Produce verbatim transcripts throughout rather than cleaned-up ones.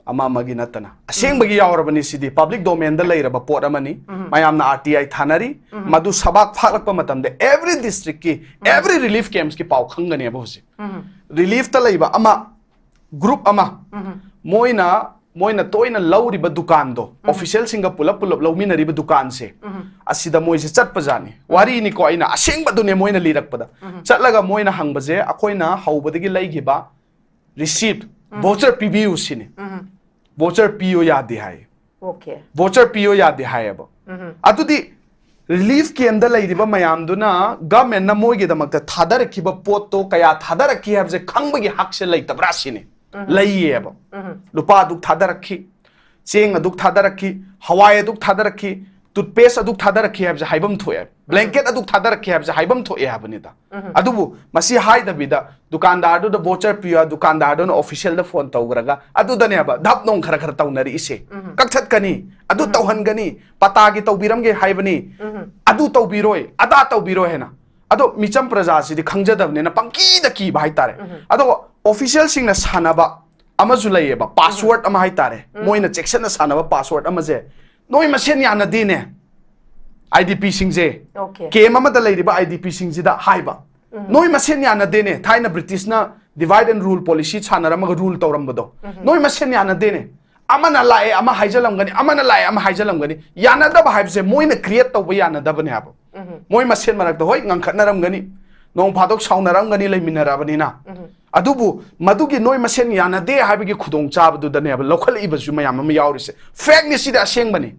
ꯑꯃ ꯑꯃꯒꯤ ꯅꯠꯇꯅ ꯑꯁꯦꯡꯕꯒꯤ ꯌꯥꯎꯔꯕꯅꯤ꯫ ꯁꯤꯗꯤ ꯄꯕ꯭ꯂꯤꯛ ꯗꯣꯃꯦꯟꯗ ꯂꯩꯔꯕ ꯄꯣꯠ ꯑꯃꯅꯤ꯫ ꯃꯌꯥꯝꯅ ꯑꯥꯔ ꯇꯤ ꯑꯥꯏ ꯊꯥꯅꯔꯤ꯫ ꯃꯗꯨ ꯁꯕꯥꯛ ꯐꯥꯛꯂꯛꯄ ꯃꯇꯝꯗ every district ꯀꯤ, every relief camps ꯀꯤ ꯄꯥꯎ ꯈꯪꯒꯅꯦꯕ ꯍꯧꯖꯤꯛ꯫ ꯔꯤꯂꯤꯐꯇ ꯂꯩꯕ ꯑꯃ, ꯒ꯭ꯔꯨꯞ ꯑꯃ, ꯃꯣꯏꯅ ꯃꯣꯏꯅ ꯇꯣꯏꯅ ꯂꯧꯔꯤꯕ ꯗꯨꯀꯥꯟꯗꯣ, ꯑꯣꯐꯤꯁꯤꯌꯦꯜꯁꯤꯡꯒ ꯄꯨꯂꯞ ꯄꯨꯂꯞ ꯂꯧꯃꯤꯟꯅꯔꯤꯕ ꯗꯨꯀꯥꯟꯁꯦ, ꯑꯁꯤꯗ ꯃꯣꯏꯁꯦ ꯆꯠꯄꯖꯥꯠꯅꯤ꯫ ꯋꯥꯔꯤꯅꯤꯀꯣ, ꯑꯩꯅ ꯑꯁꯦꯡꯕꯗꯨꯅꯦ ꯃꯣꯏꯅ ꯂꯤꯔꯛꯄꯗ꯫ ꯆꯠꯂꯒ ꯃꯣꯏꯅ ꯍꯪꯕꯁꯦ, ꯑꯩꯈꯣꯏꯅ ꯍꯧꯕꯗꯒꯤ ꯂꯩꯈꯤꯕ ꯔꯤꯁꯤꯞ, ꯚꯣꯆꯔ ꯄꯤꯕꯤꯌꯨ ꯁꯤꯅꯤ꯫ ꯚꯣꯆꯔ ꯄꯤꯌꯣ ꯌꯥꯗꯦ ꯍꯥꯏ꯫ ꯑꯣꯀꯦ꯫ ꯚꯣꯆꯔ ꯄꯤꯌꯣ ꯌꯥꯗꯦ ꯍꯥꯏꯌꯦꯕ꯫ ꯑꯗꯨꯗꯤ ꯔꯤꯂꯤꯐ ꯀꯦꯝꯗ ꯂꯩꯔꯤꯕ ꯃꯌꯥꯝꯗꯨꯅ ꯒꯚꯔꯟꯃꯦꯟꯠꯅ ꯃꯣꯏꯒꯤꯗꯃꯛꯇ ꯊꯥꯗꯔꯛꯈꯤꯕ ꯄꯣꯠꯇꯣ ꯀꯌꯥ ꯊꯥꯗꯔꯛꯈꯤ ꯍꯥꯏꯕꯁꯦ ꯈꯪꯕꯒꯤ ꯍꯛꯁꯦ ꯂꯩꯇꯕ꯭ꯔꯥ ꯁꯤꯅꯤ꯫ ꯂꯩꯌꯦꯕ꯫ ꯂꯨꯄꯥ ꯑꯗꯨꯛ ꯊꯥꯗꯔꯛꯈꯤ, ꯆꯦꯡ ꯑꯗꯨꯛ ꯊꯥꯗꯔꯛꯈꯤ, ꯍꯋꯥꯏ ꯑꯗꯨꯛ ꯊꯥꯗꯔꯛꯈꯤ, ꯇꯨꯠꯄꯦꯁ ꯑꯗꯨꯛ ꯊꯥꯗꯔꯛꯈꯤ ꯍꯥꯏꯕꯁꯦ ꯍꯥꯏꯐꯝ ꯊꯣꯛꯑꯦ, ꯕ꯭ꯂꯦꯡꯀꯦꯠ ꯑꯗꯨꯛ ꯊꯥꯗꯔꯛꯈꯤ ꯍꯥꯏꯕꯁꯦ ꯍꯥꯏꯐꯝ ꯊꯣꯛꯑꯦ ꯍꯥꯏꯕꯅꯤꯗ꯫ ꯑꯗꯨꯕꯨ ꯃꯁꯤ ꯍꯥꯏꯗꯕꯤꯗ ꯗꯨꯀꯥꯟꯗꯥꯔꯗꯨꯗ ꯚꯣꯆꯔ ꯄꯤꯌꯨ, ꯗꯨꯀꯥꯟꯗꯥꯔꯗꯨꯅ ꯑꯣꯐꯤꯁꯤꯌꯦꯜꯗ ꯐꯣꯟ ꯇꯧꯈ꯭ꯔꯒ ꯑꯗꯨꯗꯅꯦꯕ ꯙꯞ ꯅꯣꯡ ꯈꯔ ꯈꯔ ꯇꯧꯅꯔꯛꯏꯁꯦ꯫ ꯀꯛꯊꯠꯀꯅꯤ, ꯑꯗꯨ ꯇꯧꯍꯟꯒꯅꯤ, ꯄꯇꯥꯒꯤ ꯇꯧꯕꯤꯔꯝꯒꯦ ꯍꯥꯏꯕꯅꯤ, ꯑꯗꯨ ꯇꯧꯕꯤꯔꯣꯏ, ꯑꯗꯥ ꯇꯧꯕꯤꯔꯣꯏ ꯍꯥꯏꯅ꯫ ꯑꯗꯣ ꯃꯤꯆꯝ ꯄ꯭ꯔꯖꯥꯁꯤꯗꯤ ꯈꯪꯖꯗꯕꯅꯤꯅ ꯄꯪꯀꯤꯗ ꯀꯤꯕ ꯍꯥꯏꯇꯥꯔꯦ꯫ ꯑꯗꯣ ꯑꯣꯐꯤꯁꯤꯌꯦꯜꯁꯤꯡꯅ ꯁꯥꯟꯅꯕ ꯑꯃꯁꯨ ꯂꯩꯌꯦꯕ, ꯄꯥꯁꯋꯥꯔꯗ ꯑꯃ ꯍꯥꯏꯇꯥꯔꯦ꯫ ꯃꯣꯏꯅ ꯆꯦꯛꯁꯤꯟꯅ ꯁꯥꯟꯅꯕ ꯄꯥꯁꯋꯥꯔꯗ ꯑꯃꯁꯦ, "ꯅꯣꯏ ꯃꯁꯦꯟ ꯌꯥꯅꯗꯦꯅꯦ, ꯑꯥꯏ ꯗꯤ ꯄꯤꯁꯤꯡꯁꯦ"꯫ ꯑꯣꯀꯦ꯫ ꯀꯦꯝ ꯑꯃꯗ ꯂꯩꯔꯤꯕ ꯑꯥꯏ ꯗꯤ ꯄꯤꯁꯤꯡꯁꯤꯗ ꯍꯥꯏꯕ, "ꯅꯣꯏ ꯃꯁꯦꯟ ꯌꯥꯅꯗꯦꯅꯦ, ꯊꯥꯏꯅ ꯕ꯭ꯔꯤꯇꯤꯁꯅ divide and rule policy ꯁꯥꯟꯅꯔꯝꯃꯒ ꯔꯨꯜ ꯇꯧꯔꯝꯕꯗꯣ, ꯅꯣꯏ ꯃꯁꯦꯟ ꯌꯥꯅꯗꯦꯅꯦ꯫ ꯑꯃꯅ ꯂꯥꯛꯑꯦ ꯑꯃ ꯍꯥꯏꯖꯜꯂꯝꯒꯅꯤ, ꯑꯃꯅ ꯂꯥꯛꯑꯦ ꯑꯃ ꯍꯥꯏꯖꯜꯂꯝꯒꯅꯤ"꯫ ꯌꯥꯅꯗꯕ ꯍꯥꯏꯕꯁꯦ ꯃꯣꯏꯅ ꯀ꯭ꯔꯤꯌꯦꯠ ꯇꯧꯕ ꯌꯥꯅꯗꯕꯅꯦ ꯍꯥꯏꯕ꯫ ꯃꯣꯏ ꯃꯁꯦꯟ ꯃꯔꯛꯇ ꯍꯣꯏ ꯉꯪꯈꯠꯅꯔꯝꯒꯅꯤ, ꯅꯣꯡ ꯐꯥꯗꯣꯛ ꯁꯥꯎꯅꯔꯝꯒꯅꯤ ꯂꯩꯃꯤꯟꯅꯔꯕꯅꯤꯅ꯫ ꯑꯗꯨꯕꯨ ꯃꯗꯨꯒꯤ ꯅꯣꯏ ꯃꯁꯦꯟ ꯌꯥꯅꯗꯦ ꯍꯥꯏꯕꯒꯤ ꯈꯨꯗꯣꯡꯆꯥꯕꯗꯨꯗꯅꯦꯕ ꯂꯧꯈꯠꯂꯛꯏꯕꯁꯨ ꯃꯌꯥꯝ ꯑꯃ ꯌꯥꯎꯔꯤꯁꯦ꯫ ꯐꯦꯛꯅꯤ, ꯁꯤꯗꯤ ꯑꯁꯦꯡꯕꯅꯤ꯫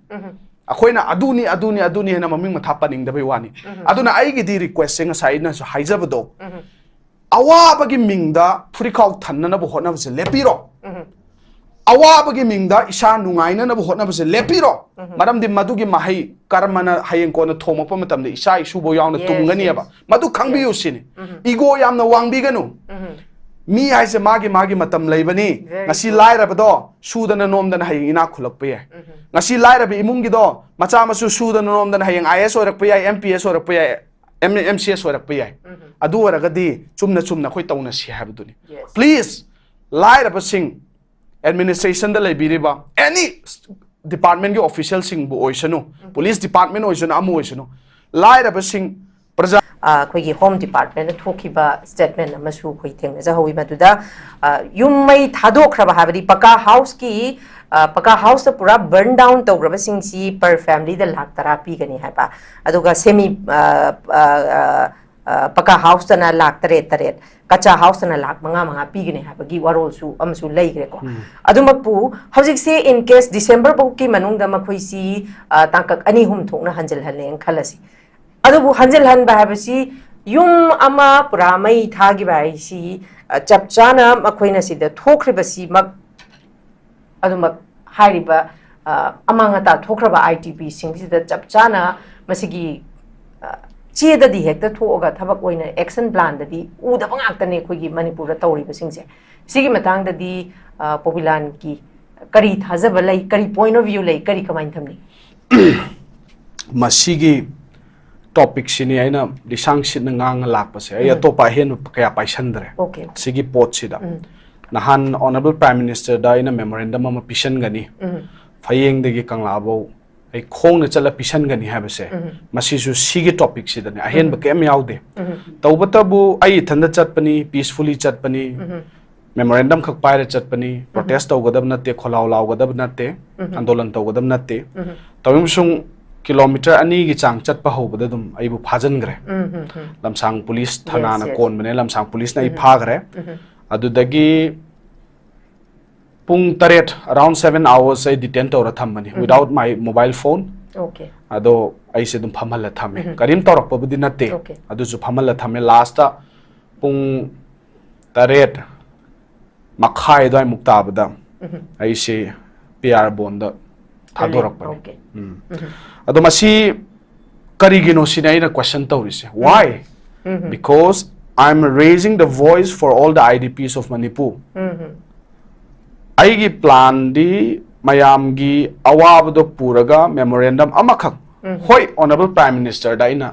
ꯑꯩꯈꯣꯏꯅ ꯑꯗꯨꯅꯤ, ꯑꯗꯨꯅꯤ, ꯑꯗꯨꯅꯤ ꯍꯥꯏꯅ ꯃꯃꯤꯡ ꯃꯊꯥ ꯄꯟꯅꯤꯡꯗꯕꯩ ꯋꯥꯅꯤ꯫ ꯑꯗꯨꯅ ꯑꯩꯒꯤꯗꯤ ꯔꯤꯀ꯭ꯋꯦꯁꯁꯦ ꯉꯁꯥꯏ ꯑꯩꯅꯁꯨ ꯍꯥꯏꯖꯕꯗꯣ, ꯑꯋꯥꯕꯒꯤ ꯃꯤꯡꯗ ꯐꯨꯔꯤꯠꯈꯥꯎ ꯊꯟꯅꯅꯕ ꯍꯣꯠꯅꯕꯁꯦ ꯂꯦꯞꯄꯤꯔꯣ꯫ ꯑꯋꯥꯕꯒꯤ ꯃꯤꯡꯗ ꯏꯁꯥ ꯅꯨꯡꯉꯥꯏꯅꯅꯕ ꯍꯣꯠꯅꯕꯁꯦ ꯂꯦꯞꯄꯤꯔꯣ꯫ ꯃꯔꯝꯗꯤ ꯃꯗꯨꯒꯤ ꯃꯍꯩ ꯀꯔꯃꯅ ꯍꯌꯦꯡ ꯀꯣꯟꯅ ꯊꯣꯡꯉꯛꯄ ꯃꯇꯝꯗ ꯏꯆꯥ ꯏꯁꯨꯕꯧ ꯌꯥꯎꯅ Yes, ꯇꯨꯝꯒꯅꯤꯕ꯫ yes. ꯃꯗꯨ ꯈꯪꯕꯤꯌꯨ ꯁꯤꯅꯤ꯫ ꯏꯒꯣ ꯌꯥꯝꯅ ꯋꯥꯡꯕꯤꯒꯅꯨ꯫ ꯃꯤ ꯍꯥꯏꯁꯦ ꯃꯥꯒꯤ ꯃꯥꯒꯤ ꯃꯇꯝ ꯂꯩꯕꯅꯤ꯫ Very ꯉꯁꯤ true. ꯂꯥꯏꯔꯕꯗꯣ ꯁꯨꯗꯅ ꯅꯣꯝꯗꯅ ꯍꯌꯦꯡ ꯏꯅꯥꯛ ꯈꯨꯜꯂꯛꯄ ꯌꯥꯏ꯫ ꯉꯁꯤ ꯂꯥꯏꯔꯕ ꯏꯃꯨꯡꯒꯤꯗꯣ ꯃꯆꯥ ꯃꯁꯨ ꯁꯨꯗꯅ ꯅꯣꯝꯗꯅ ꯍꯌꯦꯡ ꯑꯥꯏ ꯑꯦꯁ ꯑꯣꯏꯔꯛꯄ ꯌꯥꯏ, ꯑꯦꯝ ꯄꯤ ꯑꯦꯁ ꯑꯣꯏꯔꯛꯄ ꯌꯥꯏ, ꯑꯦꯝ ꯑꯦꯝ ꯁꯤ ꯑꯦꯁ ꯑꯣꯏꯔꯛꯄ ꯌꯥꯏ꯫ ꯑꯗꯨ ꯑꯣꯏꯔꯒꯗꯤ ꯆꯨꯝꯅ ꯆꯨꯝꯅ ꯑꯩꯈꯣꯏ ꯇꯧꯅꯁꯤ ꯍꯥꯏꯕꯗꯨꯅꯤ꯫ Yes. ꯄ꯭ꯂꯤꯖ, ꯂꯥꯏꯔꯕꯁꯤꯡ, ꯑꯦꯗꯃꯤꯅꯤꯁꯇ꯭ꯔꯦꯁꯟꯗ ꯂꯩꯕꯤꯔꯤꯕ ꯑꯦꯅꯤ ꯗꯤꯄꯥꯔꯠꯃꯦꯟꯒꯤ ꯑꯣꯐꯤꯁꯤꯌꯦꯜꯁꯤꯡꯕꯨ ꯑꯣꯏꯁꯅꯨ, ꯄꯨꯂꯤꯁ ꯗꯤꯄꯥꯔꯠꯃꯦꯟ ꯑꯣꯏꯁꯅꯨ, ꯑꯃ ꯑꯣꯏꯁꯅꯨ, ꯂꯥꯏꯔꯕꯁꯤꯡ, ꯄ꯭ꯔꯖꯥ ꯑ, ꯑꯩꯈꯣꯏꯒꯤ ꯍꯣꯝ ꯗꯤꯄꯥꯔꯠꯃꯦꯟꯅ ꯊꯣꯛꯈꯤꯕ ꯁ꯭ꯇꯦꯠꯃꯦꯟ ꯑꯃꯁꯨ ꯑꯩꯈꯣꯏ ꯊꯦꯡꯅꯖꯍꯧꯋꯤ꯫ ꯃꯗꯨꯗ ꯑ, ꯌꯨꯝ ꯃꯩ ꯊꯥꯗꯣꯛꯈ꯭ꯔꯕ, ꯍꯥꯏꯕꯗꯤ ꯄꯀꯥ ꯍꯥꯎꯁꯀꯤ, ꯑ, ꯄꯀꯥ ꯍꯥꯎꯁꯇ ꯄꯨꯔꯥ ꯕꯔꯟ ꯗꯥꯎꯟ ꯇꯧꯈ꯭ꯔꯕꯁꯤꯡꯁꯤ ꯄꯔ ꯐꯦꯃꯤꯂꯤꯗ ꯂꯥꯛ ꯇꯔꯥ ꯄꯤꯒꯅꯤ ꯍꯥꯏꯕ, ꯑꯗꯨꯒ ꯁꯦꯃꯤ ꯑ, ꯑ, ꯑ, ꯑ, ꯄꯀꯥ ꯍꯥꯎꯁꯇꯅ ꯂꯥꯛ ꯇꯔꯦꯠ ꯇꯔꯦꯠ, ꯀꯆꯥ ꯍꯥꯎꯁꯇꯅ ꯂꯥꯛ ꯃꯉꯥ ꯃꯉꯥ ꯄꯤꯒꯅꯤ ꯍꯥꯏꯕꯒꯤ ꯋꯥꯔꯣꯜꯁꯨ ꯑꯃꯁꯨ ꯂꯩꯈ꯭ꯔꯦꯀꯣ꯫ ꯑꯗꯨꯃꯛꯄꯨ ꯍꯧꯖꯤꯛꯁꯦ, in case December ꯐꯥꯎꯒꯤ ꯃꯅꯨꯡꯗ ꯃꯈꯣꯏꯁꯤ, ꯑ, ꯇꯥꯡꯀꯛ ꯑꯅꯤ ꯑꯍꯨꯝ ꯊꯣꯛꯅ ꯍꯟꯖꯤꯜꯍꯜꯂꯦꯅ ꯈꯜꯂꯁꯤ꯫ ꯑꯗꯨꯕꯨ ꯍꯟꯖꯤꯜꯍꯟꯕ ꯍꯥꯏꯕꯁꯤ ꯌꯨꯝ ꯑꯃ ꯄꯨꯔꯥ ꯃꯩ ꯊꯥꯈꯤꯕ ꯍꯥꯏꯁꯤ, ꯑ, ꯆꯞ ꯆꯥꯅ ꯃꯈꯣꯏꯅ ꯁꯤꯗ ꯊꯣꯛꯈ꯭ꯔꯤꯕꯁꯤꯃꯛ, ꯑꯗꯨꯃꯛ ꯍꯥꯏꯔꯤꯕ, ꯑ, ꯑꯃꯥꯡ ꯑꯇꯥ ꯊꯣꯛꯈ꯭ꯔꯕ ꯑꯥꯏ ꯗꯤ ꯄꯤꯁꯤꯡꯁꯤꯗ ꯆꯞ ꯆꯥꯅ ꯃꯁꯤꯒꯤ, ꯑ, ꯆꯦꯗꯗꯤ ꯍꯦꯛꯇ ꯊꯣꯛꯑꯒ ꯊꯕꯛ ꯑꯣꯏꯅ ꯑꯦꯛꯁꯟ ꯄ꯭ꯂꯥꯟꯗꯗꯤ ꯎꯗꯕ ꯉꯥꯛꯇꯅꯦ ꯑꯩꯈꯣꯏꯒꯤ ꯃꯅꯤꯄꯨꯔꯗ ꯇꯧꯔꯤꯕꯁꯤꯡꯁꯦ꯫ ꯁꯤꯒꯤ ꯃꯇꯥꯡꯗꯗꯤ, ꯑ, ꯄꯣꯕꯤꯂꯥꯟꯒꯤ ꯀꯔꯤ ꯊꯥꯖꯕ ꯂꯩ, ꯀꯔꯤ ꯄꯣꯏꯟ ꯑꯣꯐ ꯚ꯭ꯌꯨ ꯂꯩ, ꯀꯔꯤ ꯀꯃꯥꯏꯅ ꯊꯝꯅꯤ? ꯃꯁꯤꯒꯤ ꯇꯣꯄꯤꯛꯁꯤꯅꯤ ꯑꯩꯅ ꯂꯤꯁꯥꯡ ꯁꯤꯠꯅ ꯉꯥꯡꯉ ꯂꯥꯛꯄꯁꯦ꯫ ꯑꯩ ꯑꯇꯣꯞꯄ ꯑꯍꯦꯟꯕ ꯀꯌꯥ ꯄꯥꯏꯁꯟꯗ꯭ꯔꯦ Okay, okay. ꯁꯤꯒꯤ ꯄꯣꯠꯁꯤꯗ꯫ ꯅꯍꯥꯟ ꯑꯣꯅꯔꯦꯕꯜ ꯄ꯭ꯔꯥꯏꯝ ꯃꯤꯅꯤꯁꯇꯔꯗ ꯑꯩꯅ ꯃꯦꯃꯣꯔꯦꯟꯗꯝ ꯑꯃ ꯄꯤꯁꯟꯒꯅꯤ, ꯐꯌꯦꯡꯗꯒꯤ ꯀꯪꯂꯥꯐꯧ ꯑꯩ ꯈꯣꯡꯅ ꯆꯠꯂ ꯄꯤꯁꯟꯒꯅꯤ ꯍꯥꯏꯕꯁꯦ, ꯃꯁꯤꯁꯨ ꯁꯤꯒꯤ ꯇꯣꯄꯤꯛꯁꯤꯗꯅꯦ, ꯑꯍꯦꯟꯕ ꯀꯩꯝ ꯌꯥꯎꯗꯦ꯫ ꯇꯧꯕꯇꯕꯨ ꯑꯩ ꯏꯊꯟꯗ ꯆꯠꯄꯅꯤ, ꯄꯤꯁꯐꯨꯜꯂꯤ ꯆꯠꯄꯅꯤ, ꯃꯦꯃꯣꯔꯦꯟꯗꯝ ꯈꯛ ꯄꯥꯏꯔ ꯆꯠꯄꯅꯤ, ꯄ꯭ꯔꯣꯇꯦꯁ ꯇꯧꯒꯗꯕ ꯅꯠꯇꯦ, ꯈꯣꯜꯂꯥꯎ ꯂꯥꯎꯒꯗꯕ ꯅꯠꯇꯦ, ꯑꯟꯗꯣꯂꯟ ꯇꯧꯒꯗꯕ ꯅꯠꯇꯦ꯫ ꯇꯧꯔꯤꯕꯁꯨꯡ ꯀꯤꯂꯣꯃꯤꯇꯔ ꯑꯅꯤꯒꯤ ꯆꯥꯡ ꯆꯠꯄ ꯍꯧꯕꯗ ꯑꯗꯨꯝ ꯑꯩꯕꯨ ꯐꯥꯖꯤꯟꯈ꯭ꯔꯦ꯫ ꯂꯝꯁꯥꯡ ꯄꯨꯂꯤꯁ ꯊꯅꯥꯅ ꯀꯣꯟꯕꯅꯦ, ꯂꯝꯁꯥꯡ ꯄꯨꯂꯤꯁꯅ ꯑꯩ ꯐꯥꯈ꯭ꯔꯦ꯫ ꯑꯗꯨꯗꯒꯤ ꯄꯨꯡ ꯇꯔꯦꯠ, around seven hours ꯑꯩ ꯗꯤꯇꯦꯟ ꯇꯧꯔ ꯊꯝꯕꯅꯤ, without my mobile phone꯫ Okay. ꯑꯗꯣ ꯑꯩꯁꯦ ꯑꯗꯨꯝ ꯐꯝꯍꯜꯂ ꯊꯝꯃꯦ꯫ ꯀꯔꯤꯝ ꯇꯧꯔꯛꯄꯕꯨꯗꯤ ꯅꯠꯇꯦ, Okay. ꯑꯗꯨꯁꯨ ꯐꯝꯍꯜꯂ ꯊꯝꯃꯦ꯫ ꯂꯥꯁꯇ ꯄꯨꯡ ꯇꯔꯦꯠ ꯃꯈꯥꯏ ꯑꯗꯨꯋꯥꯏꯃꯨꯛ ꯇꯥꯕꯗ ꯑꯩꯁꯦ ꯄꯤ ꯑꯥꯔ ꯕꯣꯟꯗ ꯊꯥꯗꯣꯔꯛꯄꯅꯤ꯫ Okay. ꯎꯝ꯫ ꯑꯗꯣ ꯃꯁꯤ ꯀꯔꯤꯒꯤꯅꯣ ꯁꯤꯅꯤ ꯑꯩꯅ ꯀꯣꯏꯁꯟ ꯇꯧꯔꯤꯁꯦ꯫ Why? Because I'm raising the voice for all the I D Ps of Manipur. ꯑꯩꯒꯤ ꯄ꯭ꯂꯥꯟꯗꯤ ꯃꯌꯥꯝꯒꯤ ꯑꯋꯥꯕꯗꯣ ꯄꯨꯔꯒ ꯃꯦꯃꯣꯔꯦꯟꯗꯝ ꯑꯃꯈꯛ, ꯍꯣꯏ, ꯑꯣꯅꯔꯦꯕꯜ ꯄ꯭ꯔꯥꯏꯝ ꯃꯤꯅꯤꯁꯇꯔꯗ ꯑꯩꯅ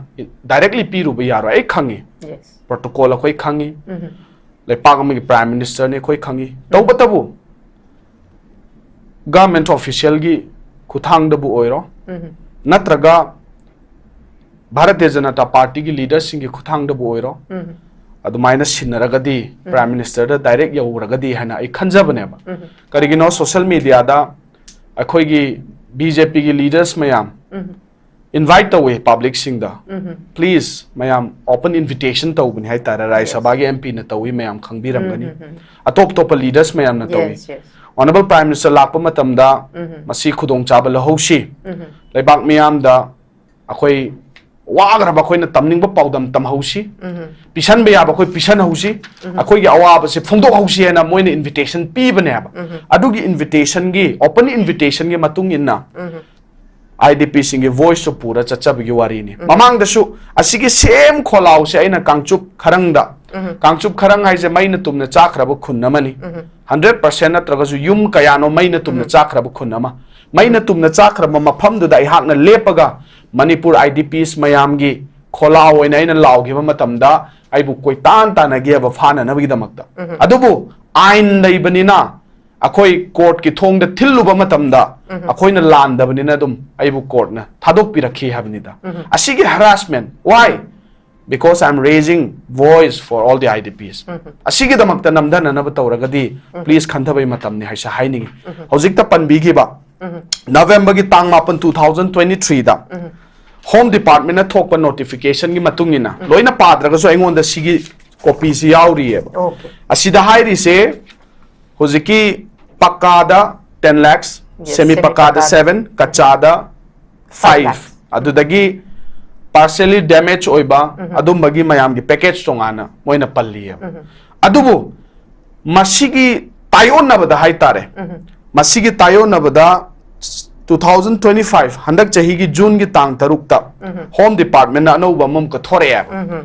ꯗꯥꯏꯔꯦꯛꯂꯤ ꯄꯤꯔꯨꯕ ꯌꯥꯔꯣꯏ, ꯑꯩ ꯈꯪꯉꯤ꯫ Yes. ꯄ꯭ꯔꯣꯇꯣꯀꯣꯜ ꯑꯩꯈꯣꯏ ꯈꯪꯉꯤ, ꯂꯩꯄꯥꯛ ꯑꯃꯒꯤ ꯄ꯭ꯔꯥꯏꯝ ꯃꯤꯅꯤꯁꯇꯔꯅꯤ ꯑꯩꯈꯣꯏ ꯈꯪꯉꯤ꯫ ꯇꯧꯕꯇꯕꯨ ꯒꯚꯔꯟꯃꯦꯟꯠ ꯑꯣꯐꯤꯁꯤꯌꯦꯜꯒꯤ ꯈꯨꯠꯊꯥꯡꯗꯕꯨ ꯑꯣꯏꯔꯣ, ꯅꯠꯇ꯭ꯔꯒ ꯚꯥꯔꯇꯤꯌ ꯖꯅꯇꯥ ꯄꯥꯔꯇꯤꯒꯤ ꯂꯤꯗꯔꯁꯤꯡꯒꯤ ꯈꯨꯠꯊꯥꯡꯗꯕꯨ ꯑꯣꯏꯔꯣ, ꯑꯗꯨꯃꯥꯏꯅ ꯁꯤꯟꯅꯔꯒꯗꯤ, ꯄ꯭ꯔꯥꯏꯝ ꯃꯤꯅꯤꯁꯇꯔꯗ ꯗꯥꯏꯔꯦꯛ ꯌꯧꯔꯒꯗꯤ ꯍꯥꯏꯅ ꯑꯩ ꯈꯟꯖꯕꯅꯦꯕ꯫ ꯀꯔꯤꯒꯤꯅꯣ, ꯁꯣꯁꯤꯌꯦꯜ ꯃꯤꯗꯤꯌꯥꯗ ꯑꯩꯈꯣꯏꯒꯤ ꯕꯤ ꯖꯦ ꯄꯤꯒꯤ ꯂꯤꯗꯔꯁ ꯃꯌꯥꯝ ꯏꯟꯚꯥꯏꯠ ꯇꯧꯋꯦ ꯄꯕ꯭ꯂꯤꯛꯁꯤꯡꯗ꯫ ꯄ꯭ꯂꯤꯖ, ꯃꯌꯥꯝ ꯑꯣꯄꯟ ꯏꯟꯚꯤꯇꯦꯁꯟ ꯇꯧꯕꯅꯤ ꯍꯥꯏꯇꯥꯔꯦ, ꯔꯥꯖ꯭ꯌ ꯁꯚꯥꯒꯤ ꯑꯦꯝ ꯄꯤꯅ ꯇꯧꯏ, ꯃꯌꯥꯝ ꯈꯪꯕꯤꯔꯝꯒꯅꯤ꯫ ꯑꯇꯣꯞ ꯑꯇꯣꯞꯄ ꯂꯤꯗꯔꯁ ꯃꯌꯥꯝꯅ ꯇꯧꯏ꯫ Yes, yes. Honourable prime minister ꯂꯥꯛꯄ ꯃꯇꯝꯗ ꯃꯁꯤ ꯈꯨꯗꯣꯡꯆꯥꯕ ꯂꯧꯍꯧꯁꯤ꯫ ꯂꯩꯕꯥꯛ ꯃꯤꯌꯥꯝꯗ ꯑꯩꯈꯣꯏ ꯋꯥꯈ꯭ꯔꯕ ꯑꯩꯈꯣꯏꯅ ꯇꯝꯅꯤꯡꯕ ꯄꯥꯎꯗꯝ ꯇꯝꯍꯧꯁꯤ꯫ ꯄꯤꯁꯟꯕ ꯌꯥꯕ ꯑꯩꯈꯣꯏ ꯄꯤꯁꯟꯍꯧꯁꯤ꯫ ꯑꯩꯈꯣꯏꯒꯤ ꯑꯋꯥꯕꯁꯦ ꯐꯣꯡꯗꯣꯛꯍꯧꯁꯤ ꯍꯥꯏꯅ ꯃꯣꯏꯅ ꯏꯟꯚꯤꯇꯦꯁꯟ ꯄꯤꯕꯅꯦꯕ꯫ ꯑꯗꯨꯒꯤ ꯏꯟꯚꯤꯇꯦꯁꯟꯒꯤ, ꯑꯣꯄꯟ ꯏꯟꯚꯤꯇꯦꯁꯟꯒꯤ ꯃꯇꯨꯡ ꯏꯟꯅ ꯑꯥꯏ ꯗꯤ ꯄꯤꯁꯤꯡꯒꯤ ꯚꯣꯏꯁꯇꯨ ꯄꯨꯔ ꯆꯠꯆꯕꯒꯤ ꯋꯥꯔꯤꯅꯤ꯫ ꯃꯃꯥꯡꯗꯁꯨ ꯑꯁꯤꯒꯤ ꯁꯦꯝ ꯈꯣꯜꯂꯥꯎꯁꯦ ꯑꯩꯅ ꯀꯥꯡꯆꯨꯞ ꯈꯔꯪꯗ, ꯀꯥꯡꯆꯨꯞ ꯈꯔꯪ ꯍꯥꯏꯁꯦ ꯃꯩꯅ ꯇꯨꯝꯅ ꯆꯥꯛꯈ꯭ꯔꯕ ꯈꯨꯟ ꯑꯃꯅꯤ꯫ ꯍꯟꯗ꯭ꯔꯦꯠ ꯄꯥꯔꯁꯦꯟ ꯅꯠꯇ꯭ꯔꯒꯁꯨ ꯌꯨꯝ ꯀꯌꯥꯅꯣ ꯃꯩꯅ ꯇꯨꯝꯅ ꯆꯥꯛꯈ꯭ꯔꯕ ꯈꯨꯟ ꯑꯃ꯫ ꯃꯩꯅ ꯇꯨꯝꯅ ꯆꯥꯛꯈ꯭ꯔꯕ ꯃꯐꯝꯗꯨꯗ ꯑꯩꯍꯥꯛꯅ ꯂꯦꯞꯄꯒ ꯃꯅꯤꯄꯨꯔ ꯑꯥꯏ ꯗꯤ ꯄꯤꯁ ꯃꯌꯥꯝꯒꯤ ꯈꯣꯜꯂꯥꯎ ꯑꯣꯏꯅ ꯑꯩꯅ ꯂꯥꯎꯈꯤꯕ ꯃꯇꯝꯗ ꯑꯩꯕꯨ ꯀꯣꯏꯇꯥꯟ ꯇꯥꯟꯅꯒꯦꯕ ꯐꯥꯅꯅꯕꯒꯤꯗꯃꯛꯇ꯫ ꯑꯗꯨꯕꯨ ꯑꯥꯏꯟ ꯂꯩꯕꯅꯤꯅ ꯑꯩꯈꯣꯏ ꯀꯣꯔꯠꯀꯤ ꯊꯣꯡꯗ ꯊꯤꯜꯂꯨꯕ ꯃꯇꯝꯗ ꯑꯩꯈꯣꯏꯅ ꯂꯥꯟꯗꯕꯅꯤꯅ ꯑꯗꯨꯝ ꯑꯩꯕꯨ ꯀꯣꯔꯠꯅ ꯊꯥꯗꯣꯛꯄꯤꯔꯛꯈꯤ ꯍꯥꯏꯕꯅꯤꯗ꯫ ꯑꯁꯤꯒꯤ harassment, why? Because I am raising voice for all the I D Ps. ꯑꯁꯤꯒꯤꯗꯃꯛꯇ ꯅꯝꯊꯅꯅꯕ ꯇꯧꯔꯒꯗꯤ ꯄ꯭ꯂꯤꯖ ꯈꯟꯊꯕꯒꯤ ꯃꯇꯝꯅꯤ ꯍꯥꯏꯁꯦ ꯍꯥꯏꯅꯤꯡꯉꯤ꯫ ꯍꯧꯖꯤꯛꯇ ꯄꯟꯕꯤꯈꯤꯕ ꯅꯕꯦꯝꯕꯔꯒꯤ ꯇꯥꯡ ꯃꯥꯄꯟ, two thousand twenty three ꯗ ꯍꯣꯝ ꯗꯤꯄꯥꯔꯠꯃꯦꯟꯅ ꯊꯣꯛꯄ ꯅꯣꯇꯤꯐꯤꯀꯦꯁꯟꯒꯤ ꯃꯇꯨꯡ ꯏꯟꯅ, ꯂꯣꯏꯅ ꯄꯥꯗ꯭ꯔꯒꯁꯨ ꯑꯩꯉꯣꯟꯗ ꯁꯤꯒꯤ ꯀꯣꯄꯤꯁꯤ ꯌꯥꯎꯔꯤꯑꯕ꯫ Okay. ꯑꯁꯤꯗ ꯍꯥꯏꯔꯤꯁꯦ ꯍꯧꯖꯤꯛꯀꯤ ꯄꯛꯀꯥꯗ ten lakhs, Yes, semi semi ꯄꯛꯀꯥꯗ ꯄꯛꯀꯥꯗ. Seven, ꯀꯆꯥꯗ Five Five, lakhs. ꯑꯗꯨꯗꯒꯤ ꯄꯥꯔꯁꯦꯂꯤ ꯗꯦꯃꯦꯖ ꯑꯣꯏꯕ ꯑꯗꯨꯝꯕꯒꯤ ꯃꯌꯥꯝꯒꯤ ꯄꯦꯀꯦꯖ ꯇꯣꯉꯥꯟꯅ ꯃꯣꯏꯅ ꯄꯜꯂꯤꯑꯕ꯫ ꯑꯗꯨꯕꯨ ꯃꯁꯤꯒꯤ ꯇꯥꯏꯑꯣꯟꯅꯕꯗ ꯍꯥꯏꯇꯥꯔꯦ, ꯃꯁꯤꯒꯤ ꯇꯥꯏꯑꯣꯟꯅꯕꯗ two thousand twenty five, ꯍꯟꯗꯛ ꯆꯍꯤꯒꯤ ꯖꯨꯟꯒꯤ ꯇꯥꯡ ꯇꯔꯨꯛꯇ ꯍꯣꯝ ꯗꯤꯄꯥꯔꯠꯃꯦꯟꯅ ꯑꯅꯧꯕ ꯑꯃꯃꯨꯛꯀ ꯊꯣꯔꯛꯑꯦꯕ꯫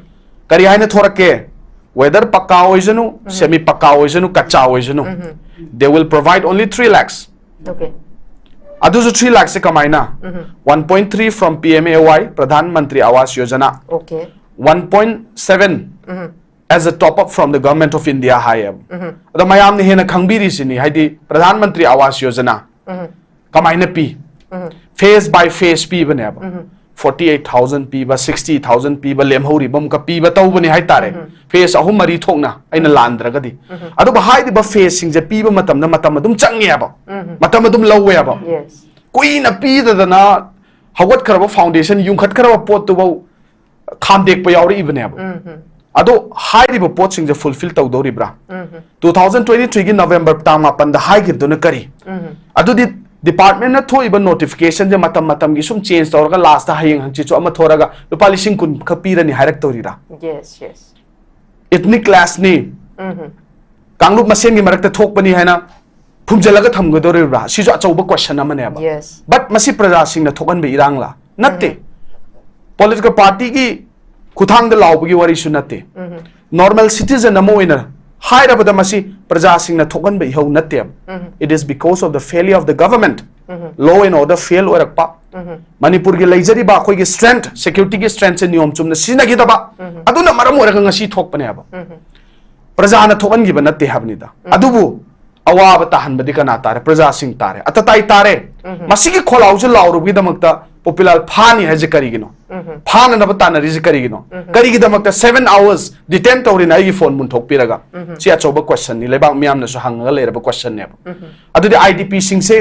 ꯀꯔꯤ ꯍꯥꯏꯅ ꯊꯣꯔꯛꯀꯦ? Whether ꯄꯛꯀꯥ ꯑꯣꯏꯁꯅꯨ, ꯁꯦꯃꯤ ꯄꯛꯀꯥ ꯑꯣꯏꯁꯅꯨ, ꯀꯆꯥ ꯑꯣꯏꯁꯅꯨ, they will provide only three lakhs. Okay. ꯑꯗꯨꯁꯨ three lakhs ꯁꯦ ꯀꯃꯥꯏꯅ? One point three from P M A Y, Pradhan Mantri Awas Yojana. Okay. One point seven as a top up from the Government of India ꯍꯥꯏꯌꯦꯕ꯫ ꯑꯗꯣ ꯃꯌꯥꯝꯅ ꯍꯦꯟꯅ ꯈꯪꯕꯤꯔꯤꯁꯤꯅꯤ, ꯍꯥꯏꯗꯤ ꯄ꯭ꯔꯙꯥꯟ ꯃꯟꯇ꯭ꯔꯤ ꯑꯋꯥꯁ ꯌꯣꯖꯅꯥ ꯀꯃꯥꯏꯅ ꯄꯤ? Phase by phase ꯄꯤꯕꯅꯦꯕ꯫ Forty eight thousand ꯄꯤꯕ, sixty thousand ꯄꯤꯕ, ꯂꯦꯝꯍꯧꯔꯤꯕ ꯑꯃꯨꯛꯀ ꯄꯤꯕ ꯇꯧꯕꯅꯦ ꯍꯥꯏꯇꯥꯔꯦ꯫ Phase ꯑꯍꯨꯝ ꯃꯔꯤ ꯊꯣꯛꯅ, ꯑꯩꯅ ꯂꯥꯟꯗ꯭ꯔꯒꯗꯤ꯫ ꯑꯗꯨꯕꯨ ꯍꯥꯏꯔꯤꯕ phase ꯁꯤꯡꯁꯦ ꯄꯤꯕ ꯃꯇꯝꯗ ꯃꯇꯝ ꯑꯗꯨꯝ ꯆꯪꯉꯦꯕ, ꯃꯇꯝ ꯑꯗꯨꯝ ꯂꯧꯋꯦꯕ꯫ Yes. ꯀꯨꯏꯅ ꯄꯤꯗꯗꯅ ꯍꯧꯒꯠꯈ꯭ꯔꯕ foundation, ꯌꯨꯡꯈꯠꯈ꯭ꯔꯕ ꯄꯣꯠꯇꯨꯐꯧ ꯈꯥꯝꯗꯦꯛꯄ ꯌꯥꯎꯔꯛꯏꯕꯅꯦꯕ꯫ ꯑꯗꯣ ꯍꯥꯏꯔꯤꯕ ꯄꯣꯠꯁꯤꯡꯁꯦ fulfill ꯇꯧꯗꯧꯔꯤꯕ꯭ꯔꯥ? Two thousand twenty three ꯒꯤ November ꯇꯥꯡ ꯃꯥꯄꯟꯗ ꯍꯥꯏꯈꯤꯕꯗꯨꯅ ꯀꯔꯤ? ꯑꯗꯨꯗꯤ department ꯅ ꯊꯣꯛꯏꯕ notification ꯁꯦ ꯃꯇꯝ ꯃꯇꯝꯒꯤ ꯁꯨꯝ change ꯇꯧꯔꯒ last ꯇ ꯍꯌꯦꯡ ꯍꯪꯆꯤꯠꯁꯨ ꯑꯃ ꯊꯣꯔꯒ ꯂꯨꯄꯥ ꯂꯤꯁꯤꯡ ꯀꯨꯟ ꯈꯛ ꯄꯤꯔꯅꯤ ꯍꯥꯏꯔꯛꯇꯧꯔꯤꯔꯥ? Yes, yes. Ethnic clash ꯅꯤ, ꯀꯥꯡꯂꯨꯞ ꯃꯁꯦꯟꯒꯤ ꯃꯔꯛꯇ ꯊꯣꯛꯄꯅꯤ ꯍꯥꯏꯅ ꯐꯨꯝꯖꯤꯜꯂꯒ ꯊꯝꯒꯗꯧꯔꯤꯕ꯭ꯔꯥ? ꯁꯤꯁꯨ ꯑꯆꯧꯕ question ꯑꯃꯅꯦꯕ꯫ Yes. But ꯃꯁꯤ ꯄ꯭ꯔꯖꯥꯁꯤꯡꯅ ꯊꯣꯛꯍꯟꯕ ꯏꯔꯥꯡꯂꯥ? ꯅꯠꯇꯦ꯫ Political party ꯒꯤ ꯈꯨꯊꯥꯡꯗ ꯂꯥꯎꯕꯒꯤ ꯋꯥꯔꯤꯁꯨ ꯅꯠꯇꯦ꯫ Normal citizen ꯑꯃ ꯑꯣꯏꯅ ꯍꯥꯏꯔꯕꯗ ꯃꯁꯤ ꯄ꯭ꯔꯖꯥꯁꯤꯡꯅ ꯊꯣꯛꯍꯟꯕ ꯏꯍꯧ ꯅꯠꯇꯦꯕ꯫ It is because of the failure of the government. Law and order fail ꯑꯣꯏꯔꯛꯄ, ꯃꯅꯤꯄꯨꯔꯒꯤ ꯂꯩꯖꯔꯤꯕ ꯑꯩꯈꯣꯏꯒꯤ strength, security ꯒꯤ strength ꯁꯦ ꯅꯤꯌꯣꯝ ꯆꯨꯝꯅ ꯁꯤꯖꯤꯟꯅꯈꯤꯗꯕ, ꯑꯗꯨꯅ ꯃꯔꯝ ꯑꯣꯏꯔꯒ ꯉꯁꯤ ꯊꯣꯛꯄꯅꯦꯕ꯫ ꯄ꯭ꯔꯖꯥꯅ ꯊꯣꯛꯍꯟꯈꯤꯕ ꯅꯠꯇꯦ ꯍꯥꯏꯕꯅꯤꯗ꯫ ꯑꯗꯨꯕꯨ ꯑꯋꯥꯕ ꯇꯥꯍꯟꯕꯗꯤ ꯀꯅꯥ ꯇꯥꯔꯦ? ꯄ꯭ꯔꯖꯥꯁꯤꯡ ꯇꯥꯔꯦ, ꯑꯇꯇꯥꯏ ꯇꯥꯔꯦ꯫ ꯃꯁꯤꯒꯤ ꯈꯣꯜꯂꯥꯎꯁꯦ ꯂꯥꯎꯔꯨꯕꯒꯤꯗꯃꯛꯇ ꯄꯣꯄꯨꯂꯥꯔ ꯐꯥꯅꯤ ꯍꯥꯏꯁꯦ ꯀꯔꯤꯒꯤꯅꯣ? ꯐꯥꯅꯅꯕ ꯇꯥꯟꯅꯔꯤꯁꯦ ꯀꯔꯤꯒꯤꯅꯣ? ꯀꯔꯤꯒꯤꯗꯃꯛꯇ seven hours detain ꯇꯧꯔꯤꯅ ꯑꯩꯒꯤ ꯐꯣꯟ ꯃꯨꯟꯊꯣꯛꯄꯤꯔꯒ? ꯁꯤ ꯑꯆꯧꯕ question ꯅꯤ, ꯂꯩꯕꯥꯛ ꯃꯤꯌꯥꯝꯅꯁꯨ ꯍꯪꯉꯒ ꯂꯩꯔꯕ question ꯅꯦꯕ꯫ ꯑꯗꯨꯗꯤ IDP ꯁꯤꯡꯁꯦ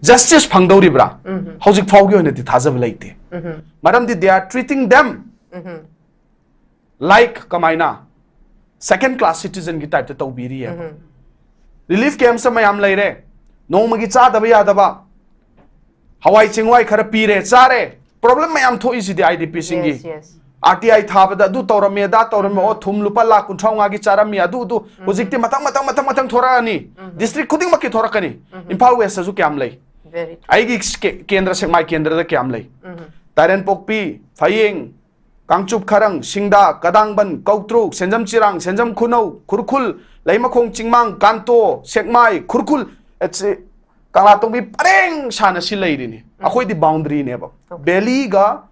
justice ꯐꯪꯗꯧꯔꯤꯕ꯭ꯔꯥ? ꯍꯧꯖꯤꯛ ꯐꯥꯎꯒꯤ ꯑꯣꯏꯅꯗꯤ ꯊꯥꯖꯕ ꯂꯩꯇꯦ꯫ ꯃꯔꯝꯗꯤ they are treating them like ꯀꯃꯥꯏꯅ second class citizen ꯒꯤ type ꯇ ꯇꯧꯕꯤꯔꯤꯌꯦꯕ꯫ Relief camps ꯇ ꯃꯌꯥꯝ ꯂꯩꯔꯦ, ꯅꯣꯡꯃꯒꯤ ꯆꯥꯗꯕ ꯌꯥꯗꯕ ꯍꯋꯥꯏ ꯆꯦꯡꯋꯥꯏ ꯈꯔ ꯄꯤꯔꯦ, ꯆꯥꯔꯦ꯫ Problem ꯃꯌꯥꯝ ꯊꯣꯛꯏꯁꯤꯗꯤ IDP ꯁꯤꯡꯒꯤ꯫ Yes, yes. RTI ꯊꯥꯕꯗ ꯑꯗꯨ ꯇꯧꯔꯝꯃꯦ, ꯑꯗꯥ ꯇꯧꯔꯝꯃꯦ, ꯑꯣ, ꯊꯨꯝ ꯂꯨꯄꯥ ꯂꯥꯈ ꯀꯨꯟꯊ꯭ꯔꯥ ꯃꯉꯥꯒꯤ ꯆꯥꯔꯝꯃꯤ, ꯑꯗꯨ ꯑꯗꯨ꯫ ꯍꯧꯖꯤꯛꯇꯤ ꯃꯊꯪ ꯃꯊꯪ ꯃꯊꯪ ꯃꯊꯪ ꯊꯣꯔꯛꯑꯅꯤ꯫ District ꯈꯨꯗꯤꯡꯃꯛꯀꯤ ꯊꯣꯔꯛꯀꯅꯤ꯫ ꯏꯝꯐꯥꯜ West ꯇꯁꯨ ꯀꯌꯥꯝ ꯂꯩ? Very true. ꯑꯩꯒꯤ ꯁ꯭ꯀꯦ-, ꯀꯦꯟꯗ꯭ꯔ, ꯁꯦꯛꯃꯥꯏ ꯀꯦꯟꯗ꯭ꯔꯗ ꯀꯌꯥꯝ ꯂꯩ? ꯇꯥꯏꯔꯦꯟꯄꯣꯛꯄꯤ, ꯐꯌꯦꯡ, ꯀꯥꯡꯆꯨꯞ ꯈꯔꯪ, ꯁꯤꯡꯗꯥ, ꯀꯗꯥꯡꯕꯟ, ꯀꯧꯇ꯭ꯔꯨꯛ, ꯁꯦꯟꯖꯝ ꯆꯤꯔꯥꯡ, ꯁꯦꯟꯖꯝ ꯈꯨꯅꯧ, ꯈꯨꯔꯈꯨꯜ, ꯂꯩꯃꯈꯣꯡ ꯆꯤꯡꯃꯥꯡ, ꯀꯥꯟꯇꯣ, ꯁꯦꯛꯃꯥꯏ, ꯈꯨꯔꯈꯨꯜ, ꯑꯦꯠꯁꯦ-, ꯀꯪꯂꯥꯇꯣꯡꯕꯤ ꯄꯔꯦꯡ ꯁꯥꯅ ꯁꯤ ꯂꯩꯔꯤꯅꯤ꯫ ꯑꯩꯈꯣꯏꯗꯤ boundary ꯅꯦꯕ꯫ Valley ꯒ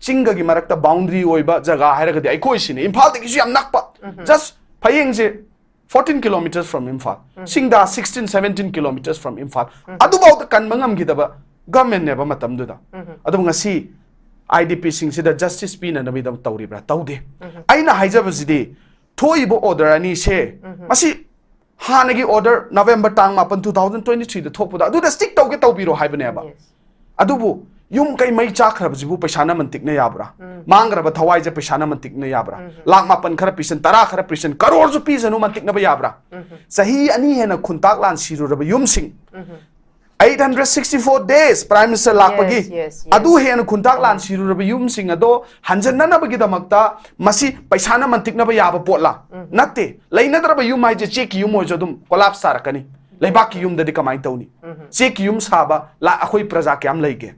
ꯆꯤꯡꯒꯒꯤ ꯃꯔꯛꯇ boundary ꯑꯣꯏꯕ ꯖꯒꯥ ꯍꯥꯏꯔꯒꯗꯤ ꯑꯩꯈꯣꯏ ꯁꯤꯅꯤ꯫ ꯏꯝꯐꯥꯜꯗꯒꯤꯁꯨ ꯌꯥꯝ ꯅꯛꯄ, just ꯐꯌꯦꯡꯁꯦ fourteen kilometers from Imphal, ꯁꯤꯡꯗꯥ sixteen, seventeen kilometers from Imphal, ꯑꯗꯨꯐꯥꯎꯗ ꯀꯟꯕ ꯉꯝꯈꯤꯗꯕ government ꯅꯦꯕ ꯃꯇꯝꯗꯨꯗ꯫ ꯑꯗꯨꯕꯨ ꯉꯁꯤ IDP ꯁꯤꯡꯁꯤꯗ justice ꯄꯤꯅꯅꯕꯒꯤꯗꯃꯛ ꯇꯧꯔꯤꯕ꯭ꯔꯥ? ꯇꯧꯗꯦ꯫ ꯑꯩꯅ ꯍꯥꯏꯖꯕꯁꯤꯗꯤ, ꯊꯣꯛꯏꯕ order ꯑꯅꯤꯁꯦ, ꯃꯁꯤ ꯍꯥꯟꯅꯒꯤ order November ꯇꯥꯡ ꯃꯥꯄꯟ, two thousand twenty three ꯗ ꯊꯣꯛꯄꯗ ꯑꯗꯨꯗ stick ꯇꯧꯒꯦ ꯇꯧꯕꯤꯔꯣ ꯍꯥꯏꯕꯅꯦꯕ꯫ Yes. ꯑꯗꯨꯕꯨ ꯌꯨꯝ ꯀꯩ ꯃꯩ ꯆꯥꯛꯈ꯭ꯔꯕꯁꯤꯕꯨ ꯄꯩꯁꯥꯅ ꯃꯟꯇꯤꯛꯅ ꯌꯥꯕ꯭ꯔꯥ? ꯃꯥꯡꯈ꯭ꯔꯕ ꯊꯋꯥꯏꯁꯦ ꯄꯩꯁꯥꯅ ꯃꯟꯇꯤꯛꯅ ꯌꯥꯕ꯭ꯔꯥ? ꯂꯥꯛ ꯃꯥꯄꯟ ꯈꯔ ꯄꯤꯁꯟ, ꯇꯔꯥ ꯈꯔ ꯄꯤꯁꯟ, ꯀꯔꯣꯔꯁꯨ ꯄꯤꯁꯅꯨ, ꯃꯟꯇꯤꯛꯅꯕ ꯌꯥꯕ꯭ꯔꯥ? ꯆꯍꯤ ꯑꯅꯤ ꯍꯦꯟꯅ ꯈꯨꯟꯇꯥꯛ ꯂꯥꯟ ꯁꯤꯔꯨꯔꯕ ꯌꯨꯝꯁꯤꯡ, eight hundred sixty four days Prime Minister ꯂꯥꯛꯄꯒꯤ, Yes, yes, yes. ꯑꯗꯨ ꯍꯦꯟꯅ ꯈꯨꯟꯇꯥꯛ ꯂꯥꯟ ꯁꯤꯔꯨꯔꯕ ꯌꯨꯝꯁꯤꯡ ꯑꯗꯣ ꯍꯟꯖꯟꯅꯅꯕꯒꯤꯗꯃꯛꯇ ꯃꯁꯤ ꯄꯩꯁꯥꯅ ꯃꯟꯇꯤꯛꯅꯕ ꯌꯥꯕ ꯄꯣꯠꯂꯥ? ꯅꯠꯇꯦ꯫ ꯂꯩꯅꯗ꯭ꯔꯕ ꯌꯨꯝ ꯍꯥꯏꯁꯦ ꯆꯦꯛꯀꯤ ꯌꯨꯝ ꯑꯣꯏꯔꯁꯨ ꯑꯗꯨꯝ collapse ꯇꯥꯔꯛꯀꯅꯤ꯫ ꯂꯩꯕꯥꯛꯀꯤ ꯌꯨꯝꯗꯗꯤ ꯀꯃꯥꯏꯅ ꯇꯧꯅꯤ? ꯆꯦꯛꯀꯤ ꯌꯨꯝ ꯁꯥꯕ ꯂꯥ-, ꯑꯩꯈꯣꯏ ꯄ꯭ꯔꯖꯥ ꯀꯌꯥꯝ ꯂꯩꯒꯦ?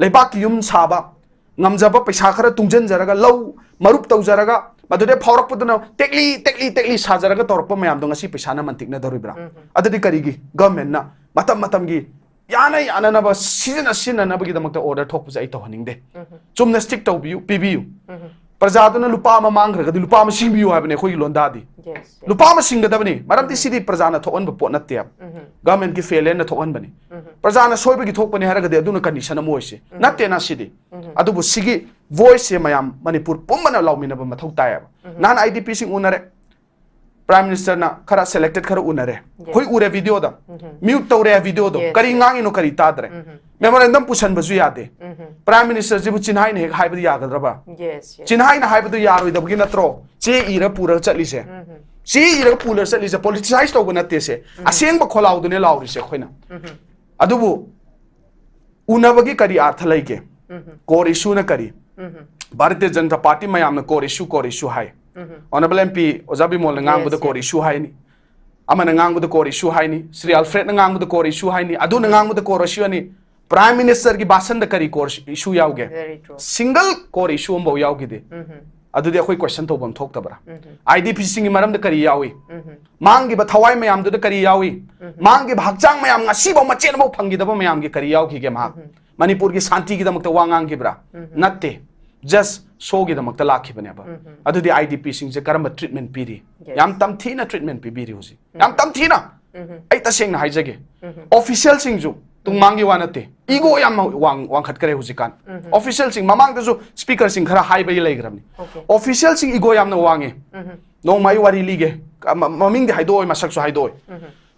ꯂꯩꯕꯥꯛꯀꯤ ꯌꯨꯝ ꯁꯥꯕ ꯉꯝꯖꯕ, ꯄꯩꯁꯥ ꯈꯔ ꯇꯨꯡꯁꯤꯟꯖꯔꯒ, ꯂꯧ ꯃꯔꯨꯞ ꯇꯧꯖꯔꯒ, ꯃꯗꯨꯗꯩ ꯐꯥꯎꯔꯛꯄꯗꯨꯅ ꯇꯦꯛꯂꯤ ꯇꯦꯛꯂꯤ ꯇꯦꯛꯂꯤ ꯁꯥꯖꯔꯒ ꯇꯧꯔꯛꯄ ꯃꯌꯥꯝꯗꯣ ꯉꯁꯤ ꯄꯩꯁꯥꯅ ꯃꯟꯇꯤꯛꯅꯗꯧꯔꯤꯕ꯭ꯔꯥ? ꯑꯗꯨꯗꯤ ꯀꯔꯤꯒꯤ government ꯅ ꯃꯇꯝ ꯃꯇꯝꯒꯤ ꯌꯥꯅ ꯌꯥꯅꯅꯕ, ꯁꯤꯖꯤꯟꯅ ꯁꯤꯖꯤꯟꯅꯅꯕꯒꯤꯗꯃꯛꯇ order ꯊꯣꯛꯄꯁꯦ ꯑꯩ ꯇꯧꯍꯟꯅꯤꯡꯗꯦ꯫ ꯆꯨꯝꯅ stick ꯇꯧꯕꯤꯌꯨ, ꯄꯤꯕꯤꯌꯨ꯫ ꯄ꯭ꯔꯖꯥꯗꯨꯅ ꯂꯨꯄꯥ ꯑꯃ ꯃꯥꯡꯈ꯭ꯔꯒꯗꯤ ꯂꯨꯄꯥ ꯑꯃ ꯁꯤꯡꯕꯤꯌꯨ ꯍꯥꯏꯕꯅꯦ ꯑꯩꯈꯣꯏꯒꯤ ꯂꯣꯟꯗꯥꯗꯤ꯫ Yes, yes. ꯂꯨꯄꯥ ꯑꯃ ꯁꯤꯡꯒꯗꯕꯅꯤ, ꯃꯔꯝꯗꯤ ꯁꯤꯗꯤ ꯄ꯭ꯔꯖꯥꯅ ꯊꯣꯛꯍꯟꯕ ꯄꯣꯠ ꯅꯠꯇꯦꯕ꯫ Government ꯀꯤ failure ꯅ ꯊꯣꯛꯍꯟꯕꯅꯤ꯫ ꯄ꯭ꯔꯖꯥꯅ ꯁꯣꯏꯕꯒꯤ ꯊꯣꯛꯄꯅꯤ ꯍꯥꯏꯔꯒꯗꯤ ꯑꯗꯨꯅ condition ꯑꯃ ꯑꯣꯏꯁꯦ꯫ ꯅꯠꯇꯦꯅ ꯁꯤꯗꯤ꯫ ꯑꯗꯨꯕꯨ ꯁꯤꯒꯤ voice ꯁꯦ ꯃꯌꯥꯝ ꯃꯅꯤꯄꯨꯔ ꯄꯨꯝꯕꯅ ꯂꯥꯎꯃꯤꯟꯅꯕ ꯃꯊꯧ ꯇꯥꯏꯌꯦꯕ꯫ ꯅꯍꯥꯟ IDP ꯁꯤꯡ ꯎꯅꯔꯦ꯫ Prime Minister ꯅ ꯈꯔ selected ꯈꯔ ꯎꯅꯔꯦ꯫ Yes. ꯑꯩꯈꯣꯏ ꯎꯔꯦ video ꯗ꯫ Mute ꯇꯧꯔꯦ video ꯗꯣ꯫ Yes, ꯀꯔꯤ yes. ꯉꯥꯡꯉꯤꯅꯣ ꯀꯔꯤ ꯇꯥꯗ꯭ꯔꯦ꯫ Memorandum ꯄꯨꯁꯟꯕꯁꯨ ꯌꯥꯗꯦ꯫ Prime Minister ꯁꯤꯕꯨ ꯆꯤꯟꯍꯥꯏꯅ ꯍꯦꯛ ꯍꯥꯏꯕꯗꯤ ꯌꯥꯒꯗ꯭ꯔꯕ? Yes, yes. ꯆꯤꯟꯍꯥꯏꯅ ꯍꯥꯏꯕꯗꯨ ꯌꯥꯔꯣꯏꯗꯕꯒꯤ ꯅꯠꯇ꯭ꯔꯣ ꯆꯦ ꯏꯔ ꯄꯨꯔꯒ ꯆꯠꯂꯤꯁꯦ? ꯆꯦ ꯏꯔꯒ ꯄꯨꯔꯒ ꯆꯠꯂꯤꯁꯦ politicize ꯇꯧꯕ ꯅꯠꯇꯦ ꯁꯦ꯫ ꯑꯁꯦꯡꯕ ꯈꯣꯜꯂꯥꯎꯗꯨꯅꯦ ꯂꯥꯎꯔꯤꯁꯦ ꯑꯩꯈꯣꯏꯅ꯫ ꯑꯗꯨꯕꯨ ꯎꯅꯕꯒꯤ ꯀꯔꯤ ꯑꯔꯊ ꯂꯩꯒꯦ? Core issue ꯅ ꯀꯔꯤ? ꯚꯥꯔꯇꯤꯌ ꯖꯅꯇꯥ ꯄꯥꯔꯇꯤ ꯃꯌꯥꯝꯅ core issue, core issue ꯍꯥꯏ꯫ Honourable MP ꯑꯣꯖꯥ ꯕꯤꯃꯣꯜꯅ ꯉꯥꯡꯕꯗ Yes, core yes. issue ꯍꯥꯏꯅꯤ, ꯑꯃꯅ ꯉꯥꯡꯕꯗ core issue ꯍꯥꯏꯅꯤ, ꯁ꯭ꯔꯤ ꯑꯜꯐ꯭ꯔꯦꯗꯅ ꯉꯥꯡꯕꯗ core issue ꯍꯥꯏꯅꯤ, ꯑꯗꯨꯅ ꯉꯥꯡꯕꯗ core issue ꯍꯥꯏꯅꯤ꯫ Prime Minister ꯒꯤ ꯚꯥꯁꯟꯗ ꯀꯔꯤ core issue ꯌꯥꯎꯒꯦ? Very true. Single core issue ꯑꯃꯐꯥꯎ ꯌꯥꯎꯈꯤꯗꯦ꯫ ꯑꯗꯨꯗꯤ ꯑꯩꯈꯣꯏ question ꯇꯧꯐꯝ ꯊꯣꯛꯇꯕ꯭ꯔꯥ? IDP ꯁꯤꯡꯒꯤ ꯃꯔꯝꯗ ꯀꯔꯤ ꯌꯥꯎꯏ? ꯃꯥꯡꯈꯤꯕ ꯊꯋꯥꯏ ꯃꯌꯥꯝꯗꯨꯗ ꯀꯔꯤ ꯌꯥꯎꯏ? ꯃꯥꯡꯈꯤꯕ ꯍꯛꯆꯥꯡ ꯃꯌꯥꯝ ꯉꯁꯤꯐꯥꯎ ꯃꯆꯦꯠ ꯑꯃꯐꯥꯎ ꯐꯪꯈꯤꯗꯕ ꯃꯌꯥꯝꯒꯤ ꯀꯔꯤ ꯌꯥꯎꯈꯤꯒꯦ ꯃꯍꯥꯛ? ꯃꯅꯤꯄꯨꯔꯒꯤ ꯁꯥꯟꯇꯤꯒꯤꯗꯃꯛꯇ ꯋꯥ ꯉꯥꯡꯈꯤꯕ꯭ꯔꯥ? ꯅꯠꯇꯦ꯫ Just showꯒꯤꯗꯃꯛꯇ ꯂꯥꯛꯈꯤꯕꯅꯦꯕ꯫ ꯑꯗꯨꯗꯤ IDPꯁꯤꯡꯁꯦ ꯀꯔꯝꯕ treatment ꯄꯤꯔꯤ? Yes. ꯌꯥꯝ ꯇꯝꯊꯤꯅ treatment ꯄꯤꯕꯤꯔꯤ ꯍꯧꯖꯤꯛ꯫ ꯌꯥꯝ ꯇꯝꯊꯤꯅ꯫ ꯑꯩ ꯇꯁꯦꯡꯅ ꯍꯥꯏꯖꯒꯦ꯫ Officialꯁꯤꯡꯁꯨ ꯇꯨꯡꯃꯥꯡꯒꯤ ꯋꯥ ꯅꯠꯇꯦ꯫ Ego ꯌꯥꯝ ꯋꯥꯡ-, ꯋꯥꯡꯈꯠꯈ꯭ꯔꯦ ꯍꯧꯖꯤꯛꯀꯥꯟ꯫ Officialꯁꯤꯡ, ꯃꯃꯥꯡꯗꯁꯨ speakerꯁꯤꯡ ꯈꯔ ꯍꯥꯏꯕꯒꯤ ꯂꯩꯈ꯭ꯔꯕꯅꯤ꯫ Okay. Officialꯁꯤꯡ ego ꯌꯥꯝꯅ ꯋꯥꯡꯉꯦ꯫ ꯅꯣꯡꯃ ꯑꯩ ꯋꯥꯔꯤ ꯂꯤꯒꯦ꯫ ꯃ-, ꯃꯃꯤꯡꯗꯤ ꯍꯥꯏꯗꯣꯛꯑꯣꯏ, ꯃꯁꯛꯁꯨ ꯍꯥꯏꯗꯣꯛꯑꯣꯏ꯫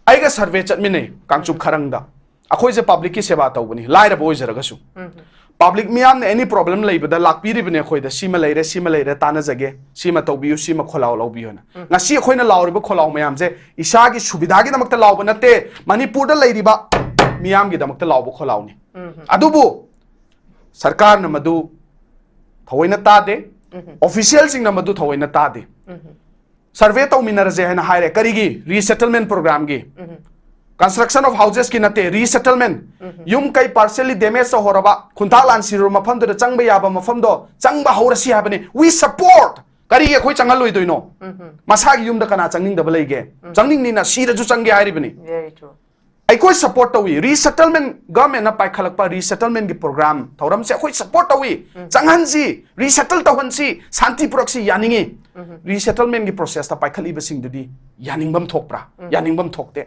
ꯑꯩꯒ survey ꯆꯠꯃꯤꯟꯅꯩ ꯀꯥꯡꯆꯨꯞ ꯈꯔꯪꯗ꯫ ꯑꯩꯈꯣꯏꯁꯦ publicꯀꯤ ꯁꯦꯕꯥ ꯇꯧꯕꯅꯤ, ꯂꯥꯏꯔꯕ ꯑꯣꯏꯖꯔꯒꯁꯨ꯫ Public ꯃꯤꯌꯥꯝꯅ any problem ꯂꯩꯕꯗ ꯂꯥꯛꯄꯤꯔꯤꯕꯅꯦ ꯑꯩꯈꯣꯏꯗ, "ꯁꯤꯃ ꯂꯩꯔꯦ, ꯁꯤꯃ ꯂꯩꯔꯦ, ꯇꯥꯟꯅꯖꯒꯦ, ꯁꯤꯃ ꯇꯧꯕꯤꯌꯨ, ꯁꯤꯃ ꯈꯣꯜꯂꯥꯎ ꯂꯧꯕꯤꯌꯨ" ꯍꯥꯏꯅ꯫ ꯉꯁꯤ ꯑꯩꯈꯣꯏꯅ ꯂꯥꯎꯔꯤꯕ ꯈꯣꯜꯂꯥꯎ ꯃꯌꯥꯝꯁꯦ ꯏꯁꯥꯒꯤ ꯁꯨꯕꯤꯗꯥꯒꯤꯗꯃꯛꯇ ꯂꯥꯎꯕ ꯅꯠꯇꯦ, ꯃꯅꯤꯄꯨꯔꯗ ꯂꯩꯔꯤꯕ ꯃꯤꯌꯥꯝꯒꯤꯗꯃꯛꯇ ꯂꯥꯎꯕ ꯈꯣꯜꯂꯥꯎꯅꯤ꯫ ꯑꯗꯨꯕꯨ ꯁꯔꯀꯥꯔꯅ ꯃꯗꯨ ꯊꯑꯣꯏꯅ ꯇꯥꯗꯦ, officialꯁꯤꯡꯅ ꯃꯗꯨ ꯊꯑꯣꯏꯅ ꯇꯥꯗꯦ꯫ Survey ꯇꯧꯃꯤꯟꯅꯔꯁꯦ ꯍꯥꯏꯅ ꯍꯥꯏꯔꯦ꯫ ꯀꯔꯤꯒꯤ? Resettlement programꯒꯤ꯫ Construction of housesꯀꯤ ꯅꯠꯇꯦ, resettlement꯫ ꯌꯨꯝ ꯀꯩ partially damage ꯇꯧꯍꯧꯔꯕ, ꯈꯨꯟꯇꯥꯛ ꯂꯥꯟ ꯁꯤꯔꯨꯔꯕ ꯃꯐꯝꯗꯨꯗ ꯆꯪꯕ ꯌꯥꯕ ꯃꯐꯝꯗꯣ ꯆꯪꯕ ꯍꯧꯔꯁꯤ ꯍꯥꯏꯕꯅꯤ꯫ We support꯫ ꯀꯔꯤꯒꯤ ꯑꯩꯈꯣꯏ ꯆꯪꯍꯜꯂꯣꯏꯗꯣꯏꯅꯣ? ꯃꯁꯥꯒꯤ ꯌꯨꯝꯗ ꯀꯅꯥ ꯆꯪꯅꯤꯡꯗꯕ ꯂꯩꯒꯦ? ꯆꯪꯅꯤꯡꯅꯤꯅ ꯁꯤꯔꯁꯨ ꯆꯪꯒꯦ ꯍꯥꯏꯔꯤꯕꯅꯤ꯫ Very true. ꯑꯩꯈꯣꯏ support ꯇꯧꯏ꯫ Resettlement, governmentꯅ ꯄꯥꯏꯈꯠꯂꯛꯄ resettlementꯀꯤ program ꯊꯧꯔꯝꯁꯦ ꯑꯩꯈꯣꯏ support ꯇꯧꯏ꯫ ꯆꯪꯍꯟꯁꯤ, resettle ꯇꯧꯍꯟꯁꯤ, ꯁꯥꯟꯇꯤ ꯄꯨꯔꯛꯁꯤ, ꯌꯥꯅꯤꯡꯉꯤ꯫ Resettlementꯀꯤ processꯇ ꯄꯥꯏꯈꯠꯂꯤꯕꯁꯤꯡꯗꯨꯗꯤ ꯌꯥꯅꯤꯡꯐꯝ ꯊꯣꯛꯄ꯭ꯔꯥ? ꯌꯥꯅꯤꯡꯐꯝ ꯊꯣꯛꯇꯦ꯫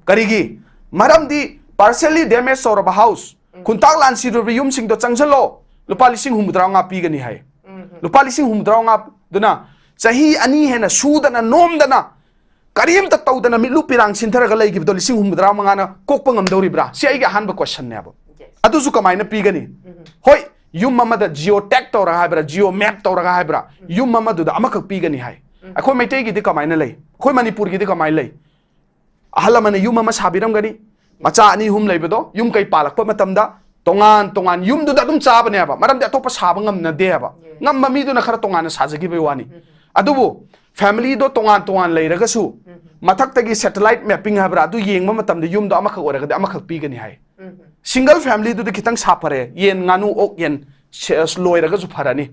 ꯀꯔꯤꯒꯤ? ꯃꯔꯝꯗꯤ partially damage ꯇꯧꯔꯕ house, ꯈꯨꯟꯇꯥꯛ ꯂꯥꯟ ꯁꯤꯔꯨꯔꯕ ꯌꯨꯝꯁꯤꯡꯗꯣ ꯆꯪꯁꯤꯜꯂꯣ, ꯂꯨꯄꯥ ꯂꯤꯁꯤꯡ ꯍꯨꯝꯐꯨꯇꯔꯥꯃꯉꯥ ꯄꯤꯒꯅꯤ ꯍꯥꯏ꯫ ꯂꯨꯄꯥ ꯂꯤꯁꯤꯡ ꯍꯨꯝꯐꯨꯇꯔꯥꯃꯉꯥꯗꯨꯅ ꯆꯍꯤ ꯑꯅꯤ ꯍꯦꯟꯅ ꯁꯨꯗꯅ ꯅꯣꯝꯗꯅ ꯀꯔꯤꯝꯇ ꯇꯧꯗꯅ ꯃꯤꯠꯂꯨ ꯄꯤꯔꯥꯡ ꯁꯤꯟꯊꯔꯒ ꯂꯩꯈꯤꯕꯗꯣ ꯂꯤꯁꯤꯡ ꯍꯨꯝꯐꯨꯇꯔꯥꯃꯉꯥꯅ ꯀꯣꯛꯄ ꯉꯝꯗꯧꯔꯤꯕ꯭ꯔꯥ? ꯁꯤ ꯑꯩꯒꯤ ꯑꯍꯥꯟꯕ questionꯅꯦꯕ꯫ Yes. ꯑꯗꯨꯁꯨ ꯀꯃꯥꯏꯅ ꯄꯤꯒꯅꯤ? ꯍꯣꯏ, ꯌꯨꯝ ꯑꯃꯗ geo tag ꯇꯧꯔꯒ ꯍꯥꯏꯕ꯭ꯔꯥ, geo map ꯇꯧꯔꯒ ꯍꯥꯏꯕ꯭ꯔꯥ, ꯌꯨꯝ ꯑꯃꯗꯨꯗ ꯑꯃꯈꯛ ꯄꯤꯒꯅꯤ ꯍꯥꯏ꯫ ꯑꯩꯈꯣꯏ ꯃꯩꯇꯩꯒꯤꯗꯤ ꯀꯃꯥꯏꯅ ꯂꯩ? ꯑꯩꯈꯣꯏ ꯃꯅꯤꯄꯨꯔꯒꯤꯗꯤ ꯀꯃꯥꯏꯅ ꯂꯩ? ꯑꯍꯜ ꯑꯃꯅ ꯌꯨꯝ ꯑꯃ ꯁꯥꯕꯤꯔꯝꯒꯅꯤ, ꯃꯆꯥ ꯑꯅꯤ ꯑꯍꯨꯝ ꯂꯩꯕꯗꯣ ꯌꯨꯝ ꯀꯩ ꯄꯥꯜꯂꯛꯄ ꯃꯇꯝꯗ ꯇꯣꯉꯥꯟ ꯇꯣꯉꯥꯟ ꯌꯨꯝꯗꯨꯗ ꯑꯗꯨꯝ ꯆꯥꯕꯅꯦꯕ, ꯃꯔꯝꯗꯤ ꯑꯇꯣꯞꯄ ꯁꯥꯕ ꯉꯝꯅꯗꯦꯕ꯫ Yes. ꯉꯝꯕ ꯃꯤꯗꯨꯅ ꯈꯔ ꯇꯣꯉꯥꯟꯅ ꯁꯥꯖꯈꯤꯕꯩ ꯋꯥꯅꯤ꯫ ꯑꯗꯨꯕꯨ familyꯗꯣ ꯇꯣꯉꯥꯟ ꯇꯣꯉꯥꯟ ꯂꯩꯔꯒꯁꯨ ꯃꯊꯛꯇꯒꯤ satellite mapping ꯍꯥꯏꯕ꯭ꯔꯥ, ꯑꯗꯨ ꯌꯦꯡꯕ ꯃꯇꯝꯗ ꯌꯨꯝꯗꯣ ꯑꯃꯈꯛ ꯑꯣꯏꯔꯒꯗꯤ ꯑꯃꯈꯛ ꯄꯤꯒꯅꯤ ꯍꯥꯏ꯫ Single familyꯗꯨꯗꯤ ꯈꯤꯇꯪ ꯁꯥꯐꯔꯦ, ꯌꯦꯟ, ꯉꯥꯅꯨ, ꯑꯣꯛ, ꯌꯦꯟ ꯁꯦ-, ꯂꯣꯏꯔꯒꯁꯨ ꯐꯔꯅꯤ꯫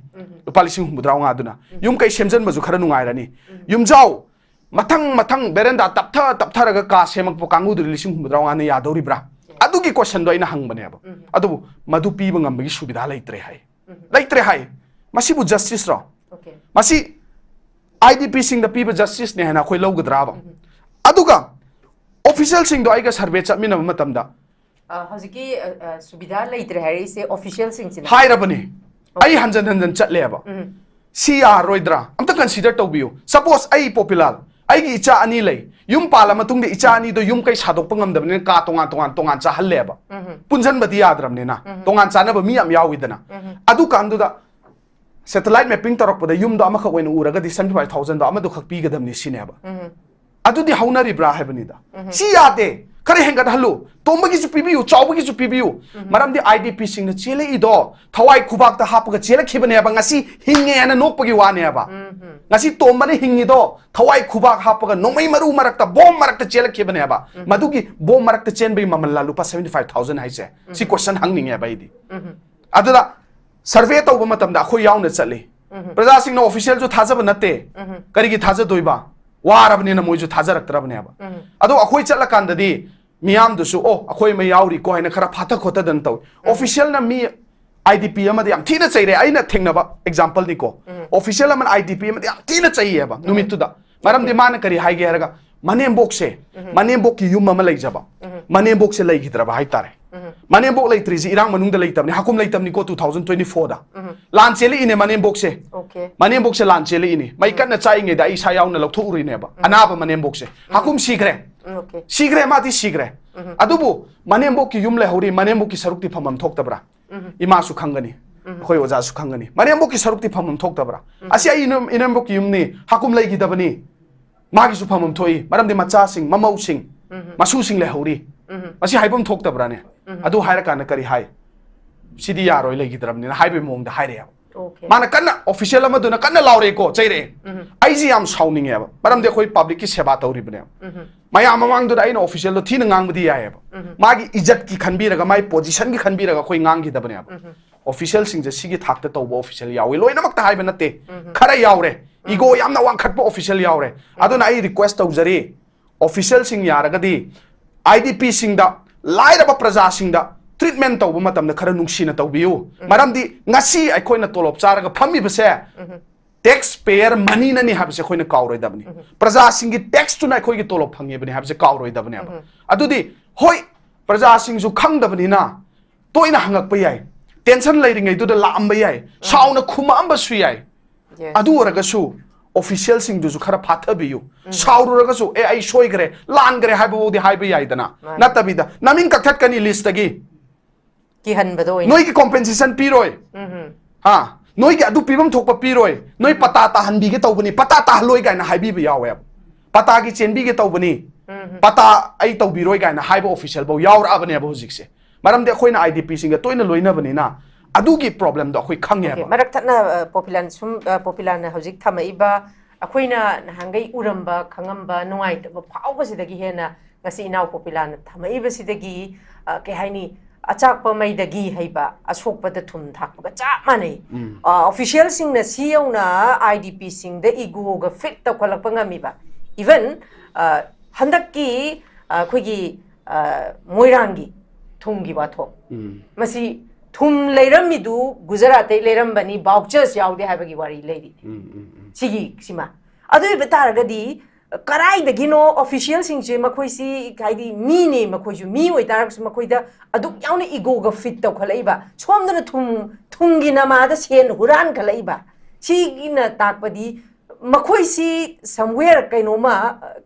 ꯂꯨꯄꯥ ꯂꯤꯁꯤꯡ ꯍꯨꯝꯐꯨꯇꯔꯥꯃꯉꯥꯗꯨꯅ ꯌꯨꯝ ꯀꯩ ꯁꯦꯝꯖꯟꯕꯁꯨ ꯈꯔ ꯅꯨꯡꯉꯥꯏꯔꯅꯤ꯫ ꯌꯨꯝꯖꯥꯎ ꯃꯊꯪ ꯃꯊꯪ veranda ꯇꯞꯊ ꯇꯞꯊꯔꯒ ꯀꯥ ꯁꯦꯝꯃꯛꯄ ꯀꯥꯡꯕꯨꯗꯨꯗꯤ ꯂꯤꯁꯤꯡ ꯍꯨꯝꯐꯨꯇꯔꯥꯃꯉꯥꯅ ꯌꯥꯗꯧꯔꯤꯕ꯭ꯔꯥ? ꯑꯗꯨꯒꯤ question ꯗꯣ ꯑꯩꯅ ꯍꯪꯕꯅꯦꯕ꯫ ꯑꯗꯨꯕꯨ ꯃꯗꯨ ꯄꯤꯕ ꯉꯝꯕꯒꯤ ꯁꯨꯕꯤꯙꯥ ꯂꯩꯇ꯭ꯔꯦ ꯍꯥꯏ꯫ ꯂꯩꯇ꯭ꯔꯦ ꯍꯥꯏ꯫ ꯃꯁꯤꯕꯨ justice ꯔꯣ? ꯃꯁꯤ I D P ꯁꯤꯡꯗ ꯄꯤꯕ justice ꯅꯦ ꯍꯥꯏꯅ ꯑꯩꯈꯣꯏ ꯂꯧꯒꯗ꯭ꯔꯥꯕ? ꯑꯗꯨꯒ official ꯁꯤꯡꯗꯣ ꯑꯩꯒ survey ꯆꯠꯃꯤꯟꯅꯕ ꯃꯇꯝꯗ ꯑ, ꯍꯧꯖꯤꯛꯀꯤ, ꯑ, ꯑ, ꯁꯨꯕꯤꯙꯥ ꯂꯩꯇ꯭ꯔꯦ ꯍꯥꯏꯔꯛꯏꯁꯦ official ꯁꯤꯡꯁꯤꯅ? ꯍꯥꯏꯔꯕꯅꯦ꯫ ꯑꯩ ꯍꯟꯖꯟ ꯍꯟꯖꯟ ꯆꯠꯂꯦꯕ꯫ ꯁꯤ ꯌꯥꯔꯔꯣꯏꯗ꯭ꯔꯥ? ꯑꯝꯇ consider ꯇꯧꯕꯤꯌꯨ꯫ Suppose ꯑꯩ ꯄꯣꯄꯤꯂꯥꯜ, ꯑꯩꯒꯤ ꯏꯆꯥ ꯑꯅꯤ ꯂꯩ, ꯌꯨꯝ ꯄꯥꯜꯂ ꯃꯇꯨꯡꯗ ꯏꯆꯥ ꯑꯅꯤꯗꯣ ꯌꯨꯝ ꯀꯩ ꯁꯥꯗꯣꯛꯄ ꯉꯝꯗꯕꯅꯤꯅ ꯀꯥ ꯇꯣꯉꯥꯟ ꯇꯣꯉꯥꯟ ꯇꯣꯉꯥꯟ ꯆꯥꯍꯜꯂꯦꯕ꯫ ꯄꯨꯟꯁꯤꯟꯕꯗꯤ ꯌꯥꯗ꯭ꯔꯕꯅꯤꯅ ꯇꯣꯉꯥꯟ ꯆꯥꯅꯕ ꯃꯤ ꯌꯥꯝ ꯌꯥꯎꯋꯤꯗꯅ꯫ ꯑꯗꯨ ꯀꯥꯟꯗꯨꯗ satellite mapping ꯇꯧꯔꯛꯄꯗ ꯌꯨꯝꯗꯣ ꯑꯃꯈꯛ ꯑꯣꯏꯅ ꯎꯔꯒꯗꯤ seventy five thousand ꯗꯣ ꯑꯃꯗꯨꯈꯛ ꯄꯤꯒꯗꯕꯅꯤ ꯁꯤꯅꯦꯕ꯫ ꯑꯗꯨꯗꯤ ꯍꯧꯅꯔꯤꯕ꯭ꯔꯥ ꯍꯥꯏꯕꯅꯤꯗ꯫ ꯁꯤ ꯌꯥꯗꯦ꯫ ꯈꯔ ꯍꯦꯟꯒꯠꯍꯜꯂꯨ꯫ ꯇꯣꯝꯕꯒꯤꯁꯨ ꯄꯤꯕꯤꯌꯨ, ꯆꯥꯎꯕꯒꯤꯁꯨ ꯄꯤꯕꯤꯌꯨ꯫ ꯃꯔꯝꯗꯤ I D P ꯁꯤꯡꯅ ꯆꯦꯜꯂꯛꯏꯗꯣ ꯊꯋꯥꯏ ꯈꯨꯕꯥꯛꯇ ꯍꯥꯞꯄꯒ ꯆꯦꯜꯂꯛꯈꯤꯕꯅꯦꯕ꯫ ꯉꯁꯤ ꯍꯤꯡꯉꯦ ꯍꯥꯏꯅ ꯅꯣꯛꯄꯒꯤ ꯋꯥꯅꯦꯕ꯫ ꯉꯁꯤ ꯇꯣꯝꯕꯅ ꯍꯤꯡꯉꯤꯗꯣ ꯊꯋꯥꯏ ꯈꯨꯕꯥꯛ ꯍꯥꯞꯄꯒ ꯅꯣꯡꯃꯩ ꯃꯔꯨ ꯃꯔꯛꯇ, ꯕꯣꯝ ꯃꯔꯛꯇ ꯆꯦꯜꯂꯛꯈꯤꯕꯅꯦꯕ꯫ ꯃꯗꯨꯒꯤ ꯕꯣꯝ ꯃꯔꯛꯇ ꯆꯦꯟꯕꯒꯤ ꯃꯃꯜꯂ ꯂꯨꯄꯥ seventy five thousand ꯍꯥꯏꯁꯦ? ꯁꯤ question ꯍꯪꯅꯤꯡꯉꯦꯕ ꯑꯩꯗꯤ꯫ ꯑꯗꯨꯗ survey ꯇꯧꯕ ꯃꯇꯝꯗ ꯑꯩꯈꯣꯏ ꯌꯥꯎꯅ ꯆꯠꯂꯤ꯫ ꯄ꯭ꯔꯖꯥꯁꯤꯡꯅ official ꯁꯨ ꯊꯥꯖꯕ ꯅꯠꯇꯦ꯫ ꯀꯔꯤꯒꯤ ꯊꯥꯖꯗꯣꯏꯕ? ꯋꯥꯔꯕꯅꯤꯅ ꯃꯣꯏꯁꯨ ꯊꯥꯖꯔꯛꯇ꯭ꯔꯕꯅꯦꯕ꯫ ꯑꯗꯣ ꯑꯩꯈꯣꯏ ꯆꯠꯂꯀꯥꯟꯗꯗꯤ ꯃꯤꯌꯥꯝꯗꯨꯁꯨ, "ꯑꯣ, ꯑꯩꯈꯣꯏ ꯑꯃ ꯌꯥꯎꯔꯤꯀꯣ" ꯍꯥꯏꯅ ꯈꯔ ꯐꯥꯊ ꯈꯣꯠꯊꯗꯅ ꯇꯧꯏ꯫ Official ꯅ ꯃꯤ I D P ꯑꯃꯗ ꯌꯥꯝ ꯊꯤꯅ ꯆꯩꯔꯦ꯫ ꯑꯩꯅ ꯊꯦꯡꯅꯕ example ꯅꯤꯀꯣ꯫ Official ꯑꯃꯅ I D P ꯑꯃꯗ ꯌꯥꯝ ꯊꯤꯅ ꯆꯩꯌꯦꯕ ꯅꯨꯃꯤꯠꯇꯨꯗ꯫ ꯃꯔꯝꯗꯤ ꯃꯥꯅ ꯀꯔꯤ ꯍꯥꯏꯒꯦ ꯍꯥꯏꯔꯒ, ꯃꯅꯦꯝꯕꯣꯛꯁꯦ, ꯃꯅꯦꯝꯕꯣꯛꯀꯤ ꯌꯨꯝ ꯑꯃ ꯂꯩꯖꯕ, ꯃꯅꯦꯝꯕꯣꯛꯁꯦ ꯂꯩꯈꯤꯗ꯭ꯔꯕ ꯍꯥꯏꯇꯥꯔꯦ꯫ ꯃꯅꯦꯝꯕꯣꯛ ꯂꯩꯇ꯭ꯔꯤꯁꯤ ꯏꯔꯥꯡ ꯃꯅꯨꯡꯗ ꯂꯩꯇꯕꯅꯤ, ꯍꯥꯀꯨꯝ ꯂꯩꯇꯕꯅꯤꯀꯣ, two thousand twenty four ꯗ꯫ ꯂꯥꯟ ꯆꯦꯜꯂꯛꯏꯅꯦ ꯃꯅꯦꯝꯕꯣꯛꯁꯦ꯫ Okay. ꯃꯅꯦꯝꯕꯣꯛꯁꯦ ꯂꯥꯟ ꯆꯦꯜꯂꯛꯏꯅꯦ꯫ ꯃꯩ ꯀꯟꯅ ꯆꯥꯛꯏꯉꯩꯗ ꯑꯩ ꯏꯁꯥ ꯌꯥꯎꯅ ꯂꯧꯊꯣꯛꯎꯔꯤꯅꯦꯕ꯫ ꯑꯅꯥꯕ ꯃꯅꯦꯝꯕꯣꯛꯁꯦ꯫ ꯍꯥꯀꯨꯝ ꯁꯤꯈ꯭ꯔꯦ꯫ Okay. ꯁꯤꯈ꯭ꯔꯦ, ꯃꯥꯗꯤ ꯁꯤꯈ꯭ꯔꯦ꯫ ꯑꯗꯨꯕꯨ ꯃꯅꯦꯝꯕꯣꯛꯀꯤ ꯌꯨꯝ ꯂꯩꯍꯧꯔꯤ, ꯃꯅꯦꯝꯕꯣꯛꯀꯤ ꯁꯔꯨꯛꯇꯤ ꯐꯝꯐꯝ ꯊꯣꯛꯇꯕ꯭ꯔꯥ? ꯏꯃꯥꯁꯨ ꯈꯪꯒꯅꯤ, ꯑꯩꯈꯣꯏ ꯑꯣꯖꯥꯁꯨ ꯈꯪꯒꯅꯤ꯫ ꯃꯅꯦꯝꯕꯣꯛꯀꯤ ꯁꯔꯨꯛꯇꯤ ꯐꯝꯐꯝ ꯊꯣꯛꯇꯕ꯭ꯔꯥ? ꯑꯁꯤ ꯑꯩ ꯏꯅꯦꯝ-, ꯏꯅꯦꯝꯕꯣꯛꯀꯤ ꯌꯨꯝꯅꯤ, ꯍꯥꯀꯨꯝ ꯂꯩꯈꯤꯗꯕꯅꯤ꯫ ꯃꯥꯒꯤꯁꯨ ꯐꯝꯐꯝ ꯊꯣꯛꯏ, ꯃꯔꯝꯗꯤ ꯃꯆꯥꯁꯤꯡ, ꯃꯃꯧꯁꯤꯡ, ꯃꯁꯨꯁꯤꯡ ꯂꯩꯍꯧꯔꯤ꯫ ꯃꯁꯤ ꯍꯥꯏꯐꯝ ꯊꯣꯛꯇꯕ꯭ꯔꯥꯅꯦ? ꯑꯗꯨ ꯍꯥꯏꯔꯀꯥꯟꯗ ꯀꯔꯤ ꯍꯥꯏ? "ꯁꯤꯗꯤ ꯌꯥꯔꯣꯏ, ꯂꯩꯈꯤꯗ꯭ꯔꯕꯅꯤꯅ" ꯍꯥꯏꯕꯒꯤ ꯃꯑꯣꯡꯗ ꯍꯥꯏꯔꯛꯑꯦꯕ꯫ Okay. ꯃꯥꯅ ꯀꯟꯅ, official ꯑꯃꯗꯨꯅ ꯀꯟꯅ ꯂꯥꯎꯔꯛꯑꯦꯀꯣ, ꯆꯩꯔꯛꯑꯦ꯫ ꯑꯩꯁꯦ ꯌꯥꯝ ꯁꯥꯎꯅꯤꯡꯉꯦꯕ, ꯃꯔꯝꯗꯤ ꯑꯩꯈꯣꯏ public ꯀꯤ ꯁꯦꯕꯥ ꯇꯧꯔꯤꯕꯅꯦꯕ꯫ ꯃꯌꯥꯝ ꯃꯃꯥꯡꯗꯨꯗ ꯑꯩꯅ official ꯗꯣ ꯊꯤꯅ ꯉꯥꯡꯕꯗꯤ ꯌꯥꯏꯑꯕ꯫ ꯃꯥꯒꯤ ꯏꯖꯠꯀꯤ ꯈꯟꯕꯤꯔꯒ, ꯃꯥꯒꯤ position ꯒꯤ ꯈꯟꯕꯤꯔꯒ ꯑꯩꯈꯣꯏ ꯉꯥꯡꯈꯤꯗꯕꯅꯦꯕ꯫ Official ꯁꯤꯡꯁꯦ ꯁꯤꯒꯤ ꯊꯥꯛꯇ ꯇꯧꯕ official ꯌꯥꯎꯏ, ꯂꯣꯏꯅꯃꯛꯇ ꯍꯥꯏꯕ ꯅꯠꯇꯦ, ꯈꯔ ꯌꯥꯎꯔꯦ꯫ Ego ꯌꯥꯝꯅ ꯋꯥꯡꯈꯠꯄ official ꯌꯥꯎꯔꯦ꯫ ꯑꯗꯨꯅ ꯑꯩ request ꯇꯧꯖꯔꯤ, official ꯁꯤꯡ ꯌꯥꯔꯒꯗꯤ I D P ꯁꯤꯡꯗ ꯂꯥꯏꯔꯕ ꯄ꯭ꯔꯖꯥꯁꯤꯡꯗ ꯇ꯭ꯔꯤꯠꯃꯦꯟ ꯇꯧꯕ ꯃꯇꯝꯗ ꯈꯔ ꯅꯨꯡꯁꯤꯅ ꯇꯧꯕꯤꯌꯨ꯫ ꯃꯔꯝꯗꯤ ꯉꯁꯤ ꯑꯩꯈꯣꯏꯅ ꯇꯣꯂꯣꯞ ꯆꯥꯔꯒ ꯐꯝꯃꯤꯕꯁꯦ ꯇꯦꯛꯁ ꯄꯦꯌꯔ ꯃꯅꯤꯅꯅꯤ ꯍꯥꯏꯕꯁꯦ ꯑꯩꯈꯣꯏꯅ ꯀꯥꯎꯔꯣꯏꯗꯕꯅꯤ꯫ ꯄ꯭ꯔꯖꯥꯁꯤꯡꯒꯤ ꯇꯦꯛꯁꯇꯨꯅ ꯑꯩꯈꯣꯏꯒꯤ ꯇꯣꯂꯣꯞ ꯐꯪꯉꯤꯕꯅꯤ ꯍꯥꯏꯕꯁꯦ ꯀꯥꯎꯔꯣꯏꯗꯕꯅꯦꯕ꯫ ꯑꯗꯨꯗꯤ ꯍꯣꯏ, ꯄ꯭ꯔꯖꯥꯁꯤꯡꯁꯨ ꯈꯪꯗꯕꯅꯤꯅ ꯇꯣꯏꯅ ꯍꯪꯉꯛꯄ ꯌꯥꯏ, ꯇꯦꯟꯁꯟ ꯂꯩꯔꯤꯉꯩꯗꯨꯗ ꯂꯥꯛꯑꯝꯕ ꯌꯥꯏ, ꯁꯥꯎꯅ ꯈꯨꯝꯃꯛꯑꯝꯕꯁꯨ ꯌꯥꯏ꯫ Yes. ꯑꯗꯨ ꯑꯣꯏꯔꯒꯁꯨ ꯑꯣꯐꯤꯁꯤꯌꯦꯜꯁꯤꯡꯗꯨꯁꯨ ꯈꯔ ꯐꯥꯊꯕꯤꯌꯨ꯫ ꯁꯥꯎꯔꯨꯔꯒꯁꯨ, "ꯑꯦ, ꯑꯩ ꯁꯣꯏꯈ꯭ꯔꯦ, ꯂꯥꯟꯈ꯭ꯔꯦ" ꯍꯥꯏꯕꯐꯥꯎꯗꯤ ꯍꯥꯏꯕ ꯌꯥꯏꯗꯅ꯫ ꯃꯥꯅꯤ. ꯅꯠꯇꯕꯤꯗ ꯅꯃꯤꯡ ꯀꯛꯊꯠꯀꯅꯤ ꯂꯤꯁꯇꯒꯤ, ꯀꯤꯍꯟꯕꯗꯣ ꯑꯣꯏꯅ ꯅꯣꯏꯒꯤ ꯀꯣꯝꯄꯦꯟꯁꯦꯁꯟ ꯄꯤꯔꯣꯏ, ꯎꯝ ꯍꯥ, ꯅꯣꯏꯒꯤ ꯑꯗꯨ ꯄꯤꯐꯝ ꯊꯣꯛꯄ ꯄꯤꯔꯣꯏ, ꯅꯣꯏ ꯄꯇꯥ ꯇꯥꯍꯟꯕꯤꯒꯦ ꯇꯧꯕꯅꯤ, ꯄꯇꯥ ꯇꯥꯍꯜꯂꯣꯏ ꯀꯥꯏꯅ ꯍꯥꯏꯕꯤꯕ ꯌꯥꯎꯋꯦꯕ꯫ "ꯄꯇꯥꯒꯤ ꯆꯦꯟꯕꯤꯒꯦ ꯇꯧꯕꯅꯤ, ꯎꯝ ꯄꯇꯥ ꯑꯩ ꯇꯧꯕꯤꯔꯣꯏ" ꯀꯥꯏꯅ ꯍꯥꯏꯕ ꯑꯣꯐꯤꯁꯤꯌꯦꯜ ꯐꯥꯎ ꯌꯥꯎꯔꯛꯑꯕꯅꯦꯕ ꯍꯧꯖꯤꯛꯁꯦ꯫ ꯃꯔꯝꯗꯤ ꯑꯩꯈꯣꯏꯅ ꯑꯥꯏ ꯗꯤ ꯄꯤꯁꯤꯡꯒ ꯇꯣꯏꯅ ꯂꯣꯏꯅꯕꯅꯤꯅ ꯑꯗꯨꯒꯤ ꯄ꯭ꯔꯣꯕ꯭ꯂꯦꯝꯗꯣ ꯑꯩꯈꯣꯏ Okay, ꯈꯪꯉꯦꯕ꯫ ꯃꯔꯛ ꯊꯠꯅ ꯑ, ꯄꯣꯄꯤꯂꯥꯅ ꯁꯨꯝ ꯑ, ꯄꯣꯄꯤꯂꯥꯅ ꯍꯧꯖꯤꯛ ꯊꯝꯃꯛꯏꯕ ꯑꯩꯈꯣꯏꯅ ꯅꯍꯥꯟꯈꯩ ꯎꯔꯝꯕ ꯈꯪꯉꯝꯕ ꯅꯨꯡꯉꯥꯏꯇꯕ ꯐꯥꯎꯕꯁꯤꯗꯒꯤ ꯍꯦꯟꯅ ꯉꯁꯤ ꯏꯅꯥꯎ ꯄꯣꯄꯤꯂꯥꯅ ꯊꯝꯃꯛꯏꯕꯁꯤꯗꯒꯤ ꯑ, ꯀꯩ ꯍꯥꯏꯅꯤ, ꯑꯆꯥꯛꯄ ꯃꯩꯗꯒꯤ ꯍꯩꯕ ꯑꯁꯣꯛꯄꯗ ꯊꯨꯝ ꯊꯥꯛꯄꯒ ꯆꯞ ꯃꯥꯟꯅꯩ꯫ ꯎꯝ. ꯑ, ꯑꯣꯐꯤꯁꯤꯌꯦꯜꯁꯤꯡꯅ ꯁꯤ ꯌꯧꯅ ꯑꯥꯏ ꯗꯤ ꯄꯤꯁꯤꯡꯗ ꯏꯒꯣꯒ ꯐꯤꯠ ꯇꯧꯈꯠꯂꯛꯄ ꯉꯝꯃꯤꯕ꯫ Even ꯑ, ꯍꯟꯗꯛꯀꯤ ꯑ, ꯑꯩꯈꯣꯏꯒꯤ ꯑ, ꯃꯣꯏꯔꯥꯡꯒꯤ ꯊꯨꯝꯒꯤ ꯋꯥꯊꯣꯛ, ꯎꯝ. ꯃꯁꯤ ꯊꯨꯝ ꯂꯩꯔꯝꯃꯤꯗꯨ ꯒꯨꯖꯔꯥꯠꯇꯩ ꯂꯩꯔꯝꯕꯅꯤ, ꯚꯥꯎꯆꯔꯁ ꯌꯥꯎꯗꯦ ꯍꯥꯏꯕꯒꯤ ꯋꯥꯔꯤ ꯂꯩꯔꯤ꯫ ꯎꯝ, ꯎꯝ, ꯎꯝ. ꯁꯤꯒꯤ ꯁꯤꯃ ꯑꯗꯨ ꯑꯣꯏꯕ ꯇꯥꯔꯒꯗꯤ ꯀꯔꯥꯏꯗꯒꯤꯅꯣ ꯑꯣꯐꯤꯁꯤꯌꯦꯜꯁꯤꯡꯁꯦ, ꯃꯈꯣꯏꯁꯤ ꯍꯥꯏꯗꯤ ꯃꯤꯅꯦ, ꯃꯈꯣꯏꯁꯨ ꯃꯤ ꯑꯣꯏꯇꯥꯔꯒꯁꯨ ꯃꯈꯣꯏꯗ ꯑꯗꯨꯛ ꯌꯥꯎꯅ ꯏꯒꯣꯒ ꯐꯤꯠ ꯇꯧꯈꯠꯂꯛꯏꯕ, ꯁꯣꯝꯗꯅ ꯊꯨꯝ ꯊꯨꯝꯒꯤ ꯅꯃꯥꯗ ꯁꯦꯟ ꯍꯨꯔꯥꯟꯈꯠꯂꯛꯏꯕ꯫ ꯁꯤꯒꯤꯅ ꯇꯥꯛꯄꯗꯤ ꯃꯈꯣꯏꯁꯤ somewhere ꯀꯩꯅꯣꯝꯃ,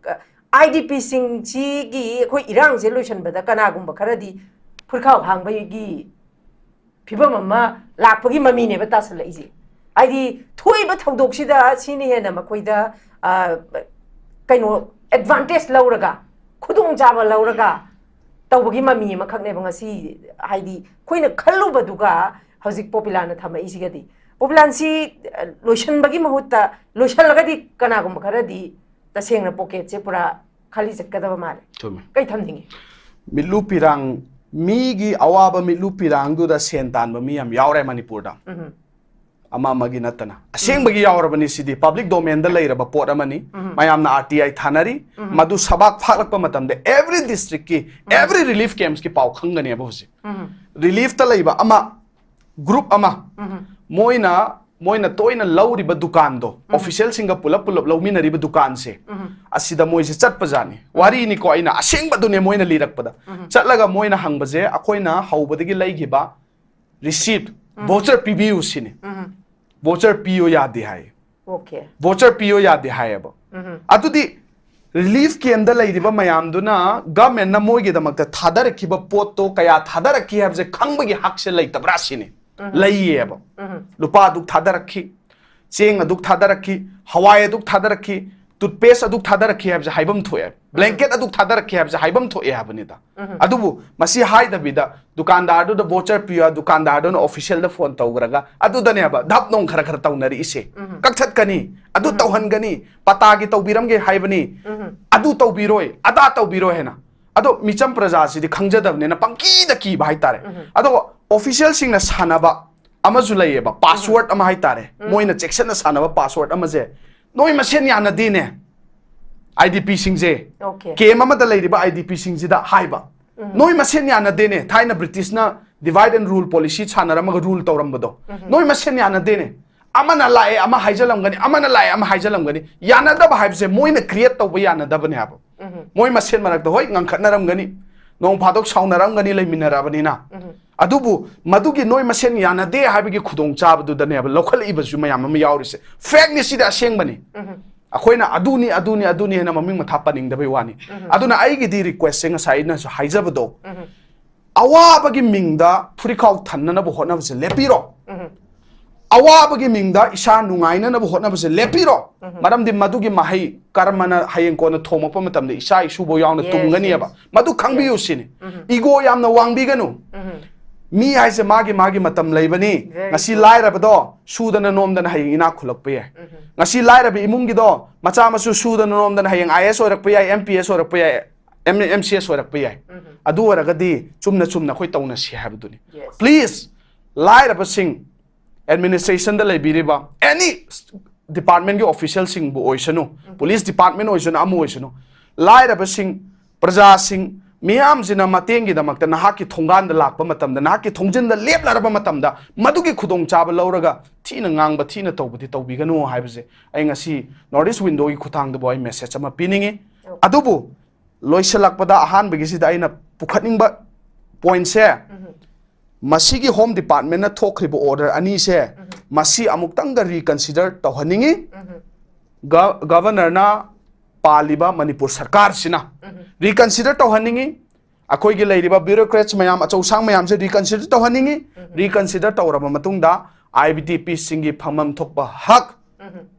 ꯑꯥꯏ ꯗꯤ ꯄꯤꯁꯤꯡꯁꯤꯒꯤ ꯑꯩꯈꯣꯏ ꯏꯔꯥꯡꯁꯦ ꯂꯣꯏꯁꯤꯟꯕꯗ ꯀꯅꯥꯒꯨꯝꯕ ꯈꯔꯗꯤ ꯐꯨꯔꯤꯈꯥꯎ ꯍꯥꯡꯕꯒꯤ ꯐꯤꯕꯝ ꯑꯃ ꯂꯥꯛꯄꯒꯤ ꯃꯃꯤꯅꯦꯕ ꯇꯥꯁꯜꯂꯛꯏꯁꯦ꯫ ꯍꯥꯏꯗꯤ ꯊꯣꯛꯏꯕ ꯊꯧꯗꯣꯛꯁꯤꯗ ꯁꯤꯅ ꯍꯦꯟꯅ ꯃꯈꯣꯏꯗ ꯑ, ꯀꯩꯅꯣ, ꯑꯦꯗꯚꯥꯟꯇꯦꯖ ꯂꯧꯔꯒ, ꯈꯨꯗꯣꯡꯆꯥꯕ ꯂꯧꯔꯒ ꯇꯧꯕꯒꯤ ꯃꯃꯤ ꯑꯃꯈꯛꯅꯦꯕ ꯉꯁꯤ, ꯍꯥꯏꯗꯤ ꯑꯩꯈꯣꯏꯅ ꯈꯜꯂꯨꯕꯗꯨꯒ ꯍꯧꯖꯤꯛ ꯄꯣꯄꯤꯂꯥꯅ ꯊꯝꯃꯛꯏꯁꯤꯒꯗꯤ꯫ ꯄꯣꯄꯤꯂꯥꯟꯁꯤ ꯑ, ꯂꯣꯏꯁꯤꯟꯕꯒꯤ ꯃꯍꯨꯠꯇ, ꯂꯣꯏꯁꯤꯜꯂꯒꯗꯤ ꯀꯅꯥꯒꯨꯝꯕ ꯈꯔꯗꯤ ꯇꯁꯦꯡꯅ ꯄꯣꯀꯦꯠꯁꯦ ꯄꯨꯔꯥ ꯈꯥꯂꯤ ꯆꯠꯀꯗꯕ ꯃꯥꯜꯂꯦ꯫ ꯆꯨꯝꯃꯦ. ꯀꯩ ꯊꯝꯅꯤꯡꯉꯤ? ꯃꯤꯠꯂꯨ ꯄꯤꯔꯥꯡ, ꯃꯤꯒꯤ ꯑꯋꯥꯕ ꯃꯤꯠꯂꯨ ꯄꯤꯔꯥꯡꯗꯨꯗ ꯁꯦꯟ ꯇꯥꯟꯕ ꯃꯤ ꯌꯥꯝ ꯌꯥꯎꯔꯦ ꯃꯅꯤꯄꯨꯔꯗ꯫ ꯎꯝ. ꯑꯃ ꯑꯃꯒꯤ ꯅꯠꯇꯅ ꯑꯁꯦꯡꯕꯒꯤ ꯌꯥꯎꯔꯕꯅꯤ꯫ ꯁꯤꯗꯤ ꯄꯕ꯭ꯂꯤꯛ ꯗꯣꯃꯦꯟꯗ ꯂꯩꯔꯕ ꯄꯣꯠ ꯑꯃꯅꯤ꯫ ꯃꯌꯥꯝꯅ ꯑꯥꯔ ꯇꯤ ꯑꯥꯏ ꯊꯥꯅꯔꯤ꯫ ꯃꯗꯨ ꯁꯕꯥꯛ ꯐꯥꯛꯂꯛꯄ ꯃꯇꯝꯗ every district ꯀꯤ, every relief camps ꯀꯤ ꯄꯥꯎ ꯈꯪꯒꯅꯦꯕ ꯍꯧꯖꯤꯛ꯫ ꯔꯤꯂꯤꯐꯇ ꯂꯩꯕ ꯑꯃ, ꯒ꯭ꯔꯨꯞ ꯑꯃ, ꯃꯣꯏꯅ ꯃꯣꯏꯅ ꯇꯣꯏꯅ ꯂꯧꯔꯤꯕ ꯗꯨꯀꯥꯟꯗꯣ, ꯑꯣꯐꯤꯁꯤꯌꯦꯜꯁꯤꯡꯒ ꯄꯨꯂꯞ ꯄꯨꯂꯞ ꯂꯧꯃꯤꯟꯅꯔꯤꯕ ꯗꯨꯀꯥꯟꯁꯦ, ꯑꯁꯤꯗ ꯃꯣꯏꯁꯦ ꯆꯠꯄꯖꯥꯠꯅꯤ꯫ ꯋꯥꯔꯤꯅꯤꯀꯣ, ꯑꯩꯅ ꯑꯁꯦꯡꯕꯗꯨꯅꯦ ꯃꯣꯏꯅ ꯂꯤꯔꯛꯄꯗ꯫ ꯆꯠꯂꯒ ꯃꯣꯏꯅ ꯍꯪꯕꯁꯦ, ꯑꯩꯈꯣꯏꯅ ꯍꯧꯕꯗꯒꯤ ꯂꯩꯈꯤꯕ ꯔꯤꯁꯤꯞ, ꯚꯣꯆꯔ ꯄꯤꯕꯤꯌꯨ ꯁꯤꯅꯤ꯫ ꯚꯣꯆꯔ ꯄꯤꯌꯣ ꯌꯥꯗꯦ ꯍꯥꯏ꯫ ꯑꯣꯀꯦ꯫ ꯚꯣꯆꯔ ꯄꯤꯌꯣ ꯌꯥꯗꯦ ꯍꯥꯏꯌꯦꯕ꯫ ꯑꯗꯨꯗꯤ ꯔꯤꯂꯤꯐ ꯀꯦꯝꯗ ꯂꯩꯔꯤꯕ ꯃꯌꯥꯝꯗꯨꯅ ꯒꯚꯔꯟꯃꯦꯟꯠꯅ ꯃꯣꯏꯒꯤꯗꯃꯛꯇ ꯊꯥꯗꯔꯛꯈꯤꯕ ꯄꯣꯠꯇꯣ ꯀꯌꯥ ꯊꯥꯗꯔꯛꯈꯤ ꯍꯥꯏꯕꯁꯦ ꯈꯪꯕꯒꯤ ꯍꯛꯁꯦ ꯂꯩꯇꯕ꯭ꯔꯥ ꯁꯤꯅꯤ꯫ ꯂꯩꯌꯦꯕ꯫ ꯂꯨꯄꯥ ꯑꯗꯨꯛ ꯊꯥꯗꯔꯛꯈꯤ, ꯆꯦꯡ ꯑꯗꯨꯛ ꯊꯥꯗꯔꯛꯈꯤ, ꯍꯋꯥꯏ ꯑꯗꯨꯛ ꯊꯥꯗꯔꯛꯈꯤ, ꯇꯨꯠꯄꯦꯁ ꯑꯗꯨꯛ ꯊꯥꯗꯔꯛꯈꯤ ꯍꯥꯏꯕꯁꯦ ꯍꯥꯏꯐꯝ ꯊꯣꯛꯑꯦ, ꯕ꯭ꯂꯦꯡꯀꯦꯠ ꯑꯗꯨꯛ ꯊꯥꯗꯔꯛꯈꯤ ꯍꯥꯏꯕꯁꯦ ꯍꯥꯏꯐꯝ ꯊꯣꯛꯑꯦ ꯍꯥꯏꯕꯅꯤꯗ꯫ ꯑꯗꯨꯕꯨ ꯃꯁꯤ ꯍꯥꯏꯗꯕꯤꯗ ꯗꯨꯀꯥꯟꯗꯥꯔꯗꯨꯗ ꯚꯣꯆꯔ ꯄꯤꯌꯨ, ꯗꯨꯀꯥꯟꯗꯥꯔꯗꯨꯅ ꯑꯣꯐꯤꯁꯤꯌꯦꯜꯗ ꯐꯣꯟ ꯇꯧꯈ꯭ꯔꯒ ꯑꯗꯨꯗꯅꯦꯕ ꯙꯞ ꯅꯣꯡ ꯈꯔ ꯈꯔ ꯇꯧꯅꯔꯛꯏꯁꯦ꯫ ꯀꯛꯊꯠꯀꯅꯤ, ꯑꯗꯨ ꯇꯧꯍꯟꯒꯅꯤ, ꯄꯇꯥꯒꯤ ꯇꯧꯕꯤꯔꯝꯒꯦ ꯍꯥꯏꯕꯅꯤ, ꯑꯗꯨ ꯇꯧꯕꯤꯔꯣꯏ, ꯑꯗꯥ ꯇꯧꯕꯤꯔꯣꯏ ꯍꯥꯏꯅ꯫ ꯑꯗꯣ ꯃꯤꯆꯝ ꯄ꯭ꯔꯖꯥꯁꯤꯗꯤ ꯈꯪꯖꯗꯕꯅꯤꯅ ꯄꯪꯀꯤꯗ ꯀꯤꯕ ꯍꯥꯏꯇꯥꯔꯦ꯫ ꯑꯗꯣ ꯑꯣꯐꯤꯁꯤꯌꯦꯜꯁꯤꯡꯅ ꯁꯥꯟꯅꯕ ꯑꯃꯁꯨ ꯂꯩꯌꯦꯕ, ꯄꯥꯁꯋꯥꯔꯗ ꯑꯃ ꯍꯥꯏꯇꯥꯔꯦ, ꯃꯣꯏꯅ ꯆꯦꯛꯁꯤꯟꯅ ꯁꯥꯟꯅꯕ ꯄꯥꯁꯋꯥꯔꯗ ꯑꯃꯁꯦ, "ꯅꯣꯏ ꯃꯁꯦꯟ ꯌꯥꯅꯗꯦꯅꯦ, ꯑꯥꯏ ꯗꯤ ꯄꯤꯁꯤꯡꯁꯦ", ꯑꯣꯀꯦ꯫ ꯀꯦꯝ ꯑꯃꯗ ꯂꯩꯔꯤꯕ ꯑꯥꯏ ꯗꯤ ꯄꯤꯁꯤꯡꯁꯤꯗ ꯍꯥꯏꯕ, "ꯅꯣꯏ ꯃꯁꯦꯟ ꯌꯥꯅꯗꯦꯅꯦ, ꯊꯥꯏꯅ ꯕ꯭ꯔꯤꯇꯤꯁꯅ divide and rule policy ꯁꯥꯟꯅꯔꯝꯃꯒ ꯔꯨꯜ ꯇꯧꯔꯝꯕꯗꯣ, ꯅꯣꯏ ꯃꯁꯦꯟ ꯌꯥꯅꯗꯦꯅꯦ, ꯑꯃꯅ ꯂꯥꯛꯑꯦ ꯑꯃ ꯍꯥꯏꯖꯜꯂꯝꯒꯅꯤ, ꯑꯃꯅ ꯂꯥꯛꯑꯦ ꯑꯃ ꯍꯥꯏꯖꯜꯂꯝꯒꯅꯤ"꯫ ꯌꯥꯅꯗꯕ ꯍꯥꯏꯕꯁꯦ ꯃꯣꯏꯅ ꯀ꯭ꯔꯤꯌꯦꯠ ꯇꯧꯕ ꯌꯥꯅꯗꯕꯅꯦ ꯍꯥꯏꯕ꯫ ꯃꯣꯏ ꯃꯁꯦꯟ ꯃꯔꯛꯇ ꯍꯣꯏ ꯉꯪꯈꯠꯅꯔꯝꯒꯅꯤ, ꯅꯣꯡ ꯐꯥꯗꯣꯛ ꯁꯥꯎꯅꯔꯝꯒꯅꯤ ꯂꯩꯃꯤꯟꯅꯔꯕꯅꯤꯅ꯫ ꯑꯗꯨꯕꯨ ꯃꯗꯨꯒꯤ ꯅꯣꯏ ꯃꯁꯦꯟ ꯌꯥꯅꯗꯦ ꯍꯥꯏꯕꯒꯤ ꯈꯨꯗꯣꯡꯆꯥꯕꯗꯨꯗꯅꯦꯕ ꯂꯧꯈꯠꯂꯛꯏꯕꯁꯨ ꯃꯌꯥꯝ ꯑꯃ ꯌꯥꯎꯔꯤꯁꯦ꯫ ꯐꯦꯛꯅꯤ ꯁꯤꯗꯤ, ꯑꯁꯦꯡꯕꯅꯤ꯫ ꯑꯩꯈꯣꯏꯅ ꯑꯗꯨꯅꯤ, ꯑꯗꯨꯅꯤ, ꯑꯗꯨꯅꯤ ꯍꯥꯏꯅ ꯃꯃꯤꯡ ꯃꯊꯥ ꯄꯟꯅꯤꯡꯗꯕꯩ ꯋꯥꯅꯤ꯫ ꯑꯗꯨꯅ ꯑꯩꯒꯤꯗꯤ ꯔꯤꯀ꯭ꯋꯦꯁꯁꯦ ꯉꯁꯥꯏ ꯑꯩꯅꯁꯨ ꯍꯥꯏꯖꯕꯗꯣ, ꯑꯋꯥꯕꯒꯤ ꯃꯤꯡꯗ ꯐꯨꯔꯤꯠꯈꯥꯎ ꯊꯟꯅꯅꯕ ꯍꯣꯠꯅꯕꯁꯦ ꯂꯦꯞꯄꯤꯔꯣ꯫ ꯑꯋꯥꯕꯒꯤ ꯃꯤꯡꯗ ꯏꯁꯥ ꯅꯨꯡꯉꯥꯏꯅꯅꯕ ꯍꯣꯠꯅꯕꯁꯦ ꯂꯦꯞꯄꯤꯔꯣ꯫ ꯃꯔꯝꯗꯤ ꯃꯗꯨꯒꯤ ꯃꯍꯩ ꯀꯔꯃꯅ ꯍꯌꯦꯡ ꯀꯣꯟꯅ ꯊꯣꯡꯂꯛꯄ ꯃꯇꯝꯗ ꯏꯆꯥ ꯏꯁꯨꯕꯧ ꯌꯥꯎꯅ Yes, ꯇꯨꯝꯒꯅꯤꯕ꯫ yes. ꯃꯗꯨ ꯈꯪꯕꯤꯌꯨ ꯁꯤꯅꯤ꯫ ꯏꯒꯣ ꯌꯥꯝꯅ ꯋꯥꯡꯕꯤꯒꯅꯨ꯫ ꯃꯤ ꯍꯥꯏꯁꯦ ꯃꯥꯒꯤ ꯃꯥꯒꯤ ꯃꯇꯝ ꯂꯩꯕꯅꯤ꯫ Very ꯉꯁꯤ true. ꯂꯥꯏꯔꯕꯗꯣ ꯁꯨꯗꯅ ꯅꯣꯝꯗꯅ ꯍꯌꯦꯡ ꯏꯅꯥꯛ ꯈꯨꯜꯂꯛꯄ ꯌꯥꯏ꯫ ꯉꯁꯤ ꯂꯥꯏꯔꯕ ꯏꯃꯨꯡꯒꯤꯗꯣ ꯃꯆꯥ ꯃꯁꯨ ꯁꯨꯗꯅ ꯅꯣꯝꯗꯅ ꯍꯌꯦꯡ ꯑꯥꯏ ꯑꯦꯁ ꯑꯣꯏꯔꯛꯄ ꯌꯥꯏ, ꯑꯦꯝ ꯄꯤ ꯑꯦꯁ ꯑꯣꯏꯔꯛꯄ ꯌꯥꯏ, ꯑꯦꯝ ꯑꯦꯝ ꯁꯤ ꯑꯦꯁ ꯑꯣꯏꯔꯛꯄ ꯌꯥꯏ꯫ ꯑꯗꯨ ꯑꯣꯏꯔꯒꯗꯤ ꯆꯨꯝꯅ ꯆꯨꯝꯅ ꯑꯩꯈꯣꯏ ꯇꯧꯅꯁꯤ ꯍꯥꯏꯕꯗꯨꯅꯤ꯫ Yes. ꯄ꯭ꯂꯤꯖ, ꯂꯥꯏꯔꯕꯁꯤꯡ, ꯑꯦꯗꯃꯤꯅꯤꯁꯇ꯭ꯔꯦꯁꯟꯗ ꯂꯩꯕꯤꯔꯤꯕ ꯑꯦꯅꯤ ꯗꯤꯄꯥꯔꯠꯃꯦꯟꯒꯤ ꯑꯣꯐꯤꯁꯤꯌꯦꯜꯁꯤꯡꯕꯨ ꯑꯣꯏꯁꯅꯨ, ꯄꯨꯂꯤꯁ ꯗꯤꯄꯥꯔꯠꯃꯦꯟ ꯑꯣꯏꯁꯅꯨ, ꯑꯃ ꯑꯣꯏꯁꯅꯨ, ꯂꯥꯏꯔꯕꯁꯤꯡ, ꯄ꯭ꯔꯖꯥꯁꯤꯡ, ꯃꯤꯌꯥꯝꯁꯤꯅ ꯃꯇꯦꯡꯒꯤꯗꯃꯛꯇ ꯅꯍꯥꯛꯀꯤ ꯊꯣꯡꯒꯥꯟꯗ ꯂꯥꯛꯄ ꯃꯇꯝꯗ, ꯅꯍꯥꯛꯀꯤ ꯊꯣꯡꯖꯤꯟꯗ ꯂꯦꯞꯂꯔꯕ ꯃꯇꯝꯗ, ꯃꯗꯨꯒꯤ ꯈꯨꯗꯣꯡꯆꯥꯕ ꯂꯧꯔꯒ ꯊꯤꯅ ꯉꯥꯡꯕ, ꯊꯤꯅ ꯇꯧꯕꯗꯤ ꯇꯧꯕꯤꯒꯅꯨ ꯍꯥꯏꯕꯁꯦ ꯑꯩ ꯉꯁꯤ ꯅꯣꯔꯠ ꯏꯁ ꯋꯤꯟꯗꯣꯒꯤ ꯈꯨꯊꯥꯡꯗꯕꯨ ꯑꯩ ꯃꯦꯁꯦꯖ ꯑꯃ ꯄꯤꯅꯤꯡꯉꯤ꯫ ꯑꯗꯨꯕꯨ ꯂꯣꯏꯁꯤꯜꯂꯛꯄꯗ ꯑꯍꯥꯟꯕꯒꯤꯁꯤꯗ ꯑꯩꯅ ꯄꯨꯈꯠꯅꯤꯡꯕ ꯄꯣꯏꯟꯠꯁꯦ, ꯃꯁꯤꯒꯤ ꯍꯣꯝ ꯗꯤꯄꯥꯔꯠꯃꯦꯟꯅ ꯊꯣꯛꯈ꯭ꯔꯤꯕ ꯑꯣꯔꯗꯔ ꯑꯅꯤꯁꯦ, ꯃꯁꯤ ꯑꯃꯨꯛꯇꯪꯒ ꯔꯤꯀꯟꯁꯤꯗꯔ ꯇꯧꯍꯟꯅꯤꯡꯉꯤ꯫ ꯒ-, ꯒꯚꯔꯅꯔꯅ ꯄꯥꯜꯂꯤꯕ ꯃꯅꯤꯄꯨꯔ ꯁꯔꯀꯥꯔꯁꯤꯅ ꯔꯤꯀꯟꯁꯤꯗꯔ ꯇꯧꯍꯟꯅꯤꯡꯉꯤ꯫ ꯑꯩꯈꯣꯏꯒꯤ ꯂꯩꯔꯤꯕ ꯕ꯭ꯌꯨꯔꯣꯀ꯭ꯔꯦꯠꯁ ꯃꯌꯥꯝ, ꯑꯆꯧ ꯑꯁꯥꯡ ꯃꯌꯥꯝꯁꯦ ꯔꯤꯀꯟꯁꯤꯗꯔ ꯇꯧꯍꯟꯅꯤꯡꯉꯤ꯫ ꯔꯤꯀꯟꯁꯤꯗꯔ ꯇꯧꯔꯕ ꯃꯇꯨꯡꯗ ꯑꯥꯏ ꯕꯤ ꯗꯤ ꯄꯤꯁꯤꯡꯒꯤ ꯐꯪꯐꯝ ꯊꯣꯛꯄ ꯍꯛ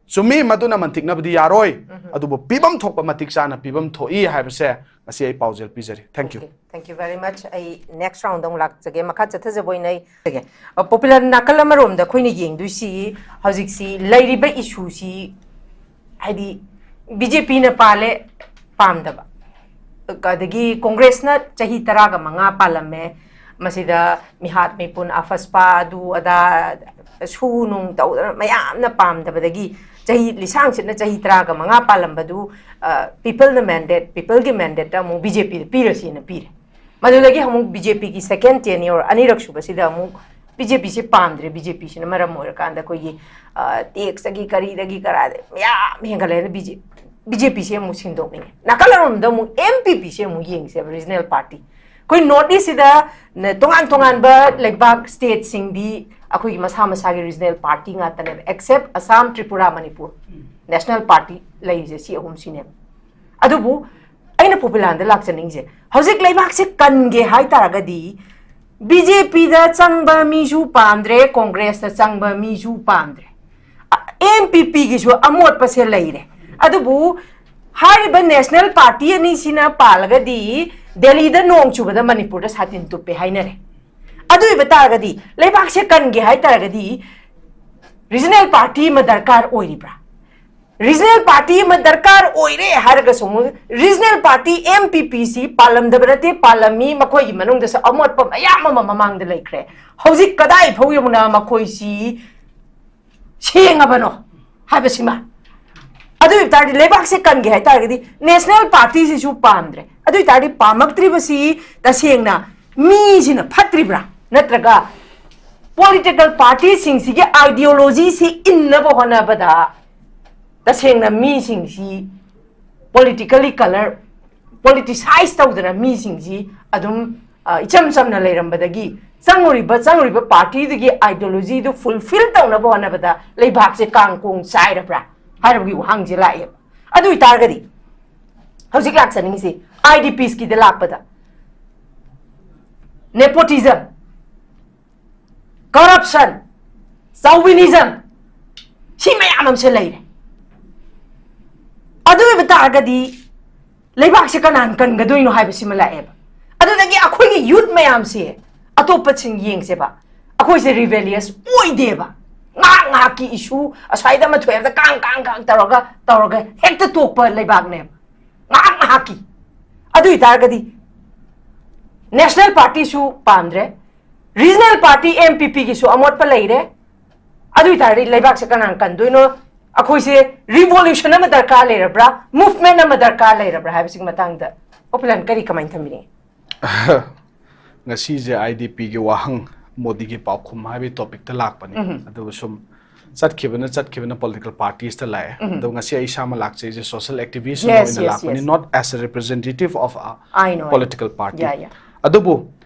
ꯆꯨꯝꯃꯤ, ꯃꯗꯨꯅ ꯃꯟꯊꯤꯛꯅꯕꯗꯤ ꯌꯥꯔꯣꯏ꯫ ꯑꯗꯨꯕꯨ ꯄꯤꯐꯝ ꯊꯣꯛꯄ ꯃꯇꯤꯛ ꯆꯥꯅ ꯄꯤꯐꯝ ꯊꯣꯛꯏ ꯍꯥꯏꯕꯁꯦ ꯉꯁꯤ ꯑꯩ ꯄꯥꯎꯖꯦꯜ ꯄꯤꯖꯔꯤ꯫ Thank you꯫ Thank you very much. ꯑꯩ ꯅꯦꯛꯁ ꯔꯥꯎꯟꯗ ꯑꯃꯨꯛ ꯂꯥꯛꯆꯒꯦ, ꯃꯈꯥ ꯆꯠꯊꯖꯕ ꯑꯣꯏꯅ ꯑꯩ ꯄꯣꯄꯨꯂꯔ ꯅꯥꯀꯜ ꯑꯃꯔꯣꯝꯗ ꯑꯩꯈꯣꯏꯅ ꯌꯦꯡꯗꯣꯏꯁꯤ ꯍꯧꯖꯤꯛꯁꯤ ꯂꯩꯔꯤꯕ ꯏꯁꯨꯁꯤ, ꯍꯥꯏꯗꯤ ꯕꯤ ꯖꯦ ꯄꯤꯅ ꯄꯥꯜꯂꯦ, ꯄꯥꯝꯗꯕ, ꯑꯗꯒꯤ ꯀꯣꯡꯒ꯭ꯔꯦꯁꯅ ꯆꯍꯤ ꯇꯔꯥꯒ ꯃꯉꯥ ꯄꯥꯜꯂꯝꯃꯦ, ꯃꯁꯤꯗ ꯃꯤꯍꯥꯠ ꯃꯤꯄꯨꯟ ꯑꯐꯁꯄꯥ ꯑꯗꯨ ꯑꯗꯥ ꯁꯨ ꯅꯨꯡ ꯇꯧꯗꯅ ꯃꯌꯥꯝꯅ ꯄꯥꯝꯗꯕꯗꯒꯤ ꯆꯍꯤ ꯂꯤꯁꯥꯡꯁꯤꯠꯅ ꯆꯍꯤ ꯇꯔꯥꯒ ꯃꯉꯥ ꯄꯥꯜꯂꯝꯕꯗꯨ ꯄꯤꯄꯜꯅ ꯃꯦꯟꯗꯦꯠ, ꯄꯤꯄꯜꯒꯤ ꯃꯦꯟꯗꯦꯠꯇ ꯑꯃꯨꯛ ꯕꯤ ꯖꯦ ꯄꯤꯗ ꯄꯤꯔꯁꯤꯅ ꯄꯤꯔꯦ꯫ ꯃꯗꯨꯗꯒꯤ ꯑꯃꯨꯛ ꯕꯤ ꯖꯦ ꯄꯤꯒꯤ ꯁꯦꯀꯦꯟ ꯇꯦꯟꯌꯣꯔ ꯑꯅꯤꯔꯛ ꯁꯨꯕꯁꯤꯗ ꯑꯃꯨꯛ ꯕꯤ ꯖꯦ ꯄꯤꯁꯤ ꯄꯥꯝꯗ꯭ꯔꯦ꯫ ꯕꯤ ꯖꯦ ꯄꯤꯁꯤꯅ ꯃꯔꯝ ꯑꯣꯏꯔꯀꯥꯟꯗ ꯑꯩꯈꯣꯏꯒꯤ ꯇꯦꯛꯁꯇꯒꯤ ꯀꯔꯤꯗꯒꯤ ꯀꯔꯥꯏꯗꯒꯤ ꯃꯌꯥꯝ ꯍꯦꯟꯒꯠꯂꯦꯅ ꯕꯤ ꯖꯦ ꯄꯤ ꯁꯤ ꯑꯃꯨꯛ ꯁꯤꯟꯗꯣꯛꯅꯤꯡꯉꯦ꯫ ꯅꯥꯀꯜ ꯑꯃꯔꯣꯝꯗ ꯑꯃꯨꯛ ꯑꯦꯝ ꯄꯤ ꯄꯤ ꯁꯤ ꯑꯃꯨꯛ ꯌꯦꯡꯁꯦꯕ, ꯔꯤꯖꯅꯦꯜ ꯄꯥꯔꯇꯤ꯫ ꯑꯩꯈꯣꯏ ꯅꯣꯔꯠ ꯏꯁꯁꯤꯗ ꯇꯣꯉꯥꯟ ꯇꯣꯉꯥꯟꯕ ꯂꯩꯕꯥꯛ ꯁ꯭ꯇꯦꯠꯁꯤꯡꯗꯤ ꯑꯩꯈꯣꯏꯒꯤ ꯃꯁꯥ ꯃꯁꯥꯒꯤ ꯔꯤꯖꯅꯦꯜ ꯄꯥꯔꯇꯤ ꯉꯥꯛꯇꯅꯦꯕ, except Assam, Tripura, Manipur. National party ꯂꯩꯔꯤꯁꯦ ꯁꯤ ꯑꯍꯨꯝꯁꯤꯅꯦꯕ꯫ ꯑꯗꯨꯕꯨ ꯑꯩꯅ ꯄꯣꯄꯨꯂꯥꯟꯗ ꯂꯥꯛꯆꯅꯤꯡꯉꯤꯁꯦ, ꯍꯧꯖꯤꯛ ꯂꯩꯕꯥꯛꯁꯦ ꯀꯟꯒꯦ ꯍꯥꯏ ꯇꯥꯔꯒꯗꯤ ꯕꯤ ꯖꯦ ꯄꯤꯗ ꯆꯪꯕ ꯃꯤꯁꯨ ꯄꯥꯝꯗ꯭ꯔꯦ, ꯀꯣꯡꯒ꯭ꯔꯦꯁꯇ ꯆꯪꯕ ꯃꯤꯁꯨ ꯄꯥꯝꯗ꯭ꯔꯦ, ꯑꯦꯝ ꯄꯤ ꯄꯤꯒꯤꯁꯨ ꯑꯃꯣꯠꯄꯁꯦ ꯂꯩꯔꯦ꯫ ꯑꯗꯨꯕꯨ ꯍꯥꯏꯔꯤꯕ ꯅꯦꯁꯅꯦꯜ ꯄꯥꯔꯇꯤ ꯑꯅꯤꯁꯤꯅ ꯄꯥꯜꯂꯒꯗꯤ ꯗꯦꯜꯂꯤꯗ ꯅꯣꯡ ꯆꯨꯕꯗ ꯃꯅꯤꯄꯨꯔꯗ ꯁꯥꯇꯤꯟ ꯇꯨꯞꯄꯦ ꯍꯥꯏꯅꯔꯦ꯫ ꯑꯗꯨ ꯑꯣꯏꯕ ꯇꯥꯔꯒꯗꯤ ꯂꯩꯕꯥꯛꯁꯦ ꯀꯟꯒꯦ ꯍꯥꯏ ꯇꯥꯔꯒꯗꯤ ꯔꯤꯖꯅꯦꯜ ꯄꯥꯔꯇꯤ ꯑꯃ ꯗꯔꯀꯥꯔ ꯑꯣꯏꯔꯤꯕ꯭ꯔꯥ? ꯔꯤꯖꯅꯦꯜ ꯄꯥꯔꯇꯤ ꯑꯃ ꯗꯔꯀꯥꯔ ꯑꯣꯏꯔꯦ ꯍꯥꯏꯔꯒꯁꯨ ꯑꯃꯨꯛ ꯔꯤꯖꯅꯦꯜ ꯄꯥꯔꯇꯤ ꯑꯦꯝ ꯄꯤ ꯄꯤꯁꯤ ꯄꯥꯜꯂꯝꯗꯕ ꯅꯠꯇꯦ, ꯄꯥꯜꯂꯝꯃꯤ꯫ ꯃꯈꯣꯏꯒꯤ ꯃꯅꯨꯡꯗꯁꯨ ꯑꯃꯣꯠꯄ ꯃꯌꯥꯝ ꯑꯃ ꯃꯃꯥꯡꯗ ꯂꯩꯈ꯭ꯔꯦ꯫ ꯍꯧꯖꯤꯛ ꯀꯗꯥꯏ ꯐꯥꯎ ꯌꯧꯅ ꯃꯈꯣꯏꯁꯤ ꯁꯦꯡꯉꯕꯅꯣ ꯍꯥꯏꯕꯁꯤꯃ꯫ ꯑꯗꯨ ꯑꯣꯏꯕ ꯇꯥꯔꯗꯤ ꯂꯩꯕꯥꯛꯁꯦ ꯀꯟꯒꯦ ꯍꯥꯏ ꯇꯥꯔꯒꯗꯤ ꯅꯦꯁꯅꯦꯜ ꯄꯥꯔꯇꯤꯁꯤꯁꯨ ꯄꯥꯝꯗ꯭ꯔꯦ꯫ ꯑꯗꯨ ꯑꯣꯏ ꯇꯥꯔꯗꯤ ꯄꯥꯝꯃꯛꯇ꯭ꯔꯤꯕꯁꯤ ꯇꯁꯦꯡꯅ ꯃꯤꯁꯤꯅ ꯐꯠꯇ꯭ꯔꯤꯕ꯭ꯔꯥ, ꯅꯠꯇ꯭ꯔꯒ ꯄꯣꯂꯤꯇꯤꯀꯦꯜ ꯄꯥꯔꯇꯤꯁꯤꯡꯁꯤꯒꯤ ꯑꯥꯏꯗꯤꯌꯣꯂꯣꯖꯤꯁꯤ ꯏꯟꯅꯕ ꯍꯣꯠꯅꯕꯗ ꯇꯁꯦꯡꯅ ꯃꯤꯁꯤꯡꯁꯤ ꯄꯣꯂꯤꯇꯤꯀꯦꯜꯂꯤ ꯀꯂꯔ, ꯄꯣꯂꯤꯇꯤꯁꯥꯏꯁ ꯇꯧꯗꯅ ꯃꯤꯁꯤꯡꯁꯤ ꯑꯗꯨꯝ, ꯑ, ꯏꯆꯝ ꯆꯝꯅ ꯂꯩꯔꯝꯕꯗꯒꯤ ꯆꯪꯉꯨꯔꯤꯕ, ꯆꯪꯉꯨꯔꯤꯕ ꯄꯥꯔꯇꯤꯗꯨꯒꯤ ꯑꯥꯏꯗꯤꯌꯣꯂꯣꯖꯤꯗꯨ ꯐꯨꯜꯐꯤꯜ ꯇꯧꯅꯕ ꯍꯣꯠꯅꯕꯗ ꯂꯩꯕꯥꯛꯁꯦ ꯀꯥꯡ ꯀꯣꯡ ꯆꯥꯏꯔꯕ꯭ꯔꯥ ꯍꯥꯏꯕꯒꯤ ꯋꯥꯍꯪꯁꯦ ꯂꯥꯛꯑꯦꯕ꯫ ꯑꯗꯨ ꯑꯣꯏꯇꯥꯔꯒꯗꯤ ꯍꯧꯖꯤꯛ ꯂꯥꯛꯆꯅꯤꯡꯉꯤꯁꯤ ꯑꯥꯏ ꯗꯤ ꯄꯤꯁꯀꯤꯗ ꯂꯥꯛꯄꯗ, nepotism, corruption, chauvinism, ꯁꯤ ꯃꯌꯥꯝ ꯑꯃꯁꯦ ꯂꯩꯔꯦ꯫ ꯑꯗꯨ ꯑꯣꯏꯕ ꯇꯥꯔꯒꯗꯤ ꯂꯩꯕꯥꯛꯁꯦ ꯀꯅꯥꯅ ꯀꯟꯒꯗꯣꯏꯅꯣ ꯍꯥꯏꯕꯁꯤꯃ ꯂꯥꯛꯑꯦꯕ꯫ ꯑꯗꯨꯗꯒꯤ ꯑꯩꯈꯣꯏꯒꯤ ꯌꯨꯠ ꯃꯌꯥꯝꯁꯦ ꯑꯇꯣꯞꯄꯁꯤꯡ ꯌꯦꯡꯁꯦꯕ, ꯑꯩꯈꯣꯏꯁꯦ ꯔꯤꯕꯦꯂꯤꯌꯁ ꯑꯣꯏꯗꯦꯕ꯫ ꯉꯥꯏꯍꯥꯛ ꯉꯥꯏꯍꯥꯛꯀꯤ ꯏꯁꯨ ꯑꯁ꯭ꯋꯥꯏꯗ ꯑꯃ ꯊꯣꯛꯑꯦ ꯍꯥꯏꯕꯗ ꯀꯥꯡ ꯀꯥꯡ ꯀꯥꯡ ꯇꯧꯔꯒ, ꯇꯧꯔꯒ ꯍꯦꯛꯇ ꯇꯣꯛꯄ ꯂꯩꯕꯥꯛꯅꯦꯕ, ꯉꯥꯏꯍꯥꯛ ꯉꯥꯏꯍꯥꯛꯀꯤ꯫ ꯑꯗꯨ ꯑꯣꯏꯇꯥꯔꯒꯗꯤ ꯅꯦꯁꯅꯦꯜ ꯄꯥꯔꯇꯤꯁꯨ ꯄꯥꯝꯗ꯭ꯔꯦ, ꯔꯤꯖꯅꯦꯜ ꯄꯥꯔꯇꯤ ꯑꯦꯝ ꯄꯤ ꯄꯤꯒꯤꯁꯨ ꯑꯃꯣꯠꯄ ꯂꯩꯔꯦ꯫ ꯑꯗꯨ ꯑꯣꯏꯇꯥꯔꯗꯤ ꯂꯩꯕꯥꯛꯁꯦ ꯀꯅꯥꯅ ꯀꯟꯗꯣꯏꯅꯣ? ꯑꯩꯈꯣꯏꯁꯦ ꯔꯤꯚꯣꯂꯨꯁꯟ ꯑꯃ ꯗꯔꯀꯥꯔ ꯂꯩꯔꯕ꯭ꯔꯥ, ꯃꯨꯚꯃꯦꯟ ꯑꯃ ꯗꯔꯀꯥꯔ ꯂꯩꯔꯕ꯭ꯔꯥ ꯍꯥꯏꯕꯁꯤꯒꯤ ꯃꯇꯥꯡꯗ ꯑꯣꯄꯤꯅꯤꯌꯟ ꯀꯔꯤ, ꯀꯃꯥꯏꯅ ꯊꯝꯕꯤꯅꯤꯡꯉꯤ? ꯉꯁꯤꯁꯦ ꯑꯥꯏ ꯗꯤ ꯄꯤꯒꯤ ꯋꯥꯍꯪ, ꯃꯣꯗꯤꯒꯤ ꯄꯥꯎꯈꯨꯝ ꯍꯥꯏꯕꯒꯤ ꯇꯣꯄꯤꯛꯇ ꯂꯥꯛꯄꯅꯤ꯫ ꯑꯗꯨꯒ ꯁꯨꯝ ꯆꯠꯈꯤꯕꯅ ꯆꯠꯈꯤꯕꯅ ꯄꯣꯂꯤꯇꯤꯀꯦꯜ ꯄꯥꯔꯇꯤꯁꯇ ꯂꯥꯛꯑꯦ꯫ ꯑꯗꯣ ꯉꯁꯤ ꯑꯩ ꯏꯁꯥꯃꯛ ꯂꯥꯛꯆꯩꯁꯦ ꯁꯣꯁꯤꯌꯦꯜ ꯑꯦꯛꯇꯤꯚꯤꯁ ꯑꯃ Yes, ꯑꯣꯏꯅ yes, ꯂꯥꯛꯄꯅꯤ, yes. not as a representative of a I know, I know. political party. Yeah, yeah. ꯑꯗꯨꯕꯨ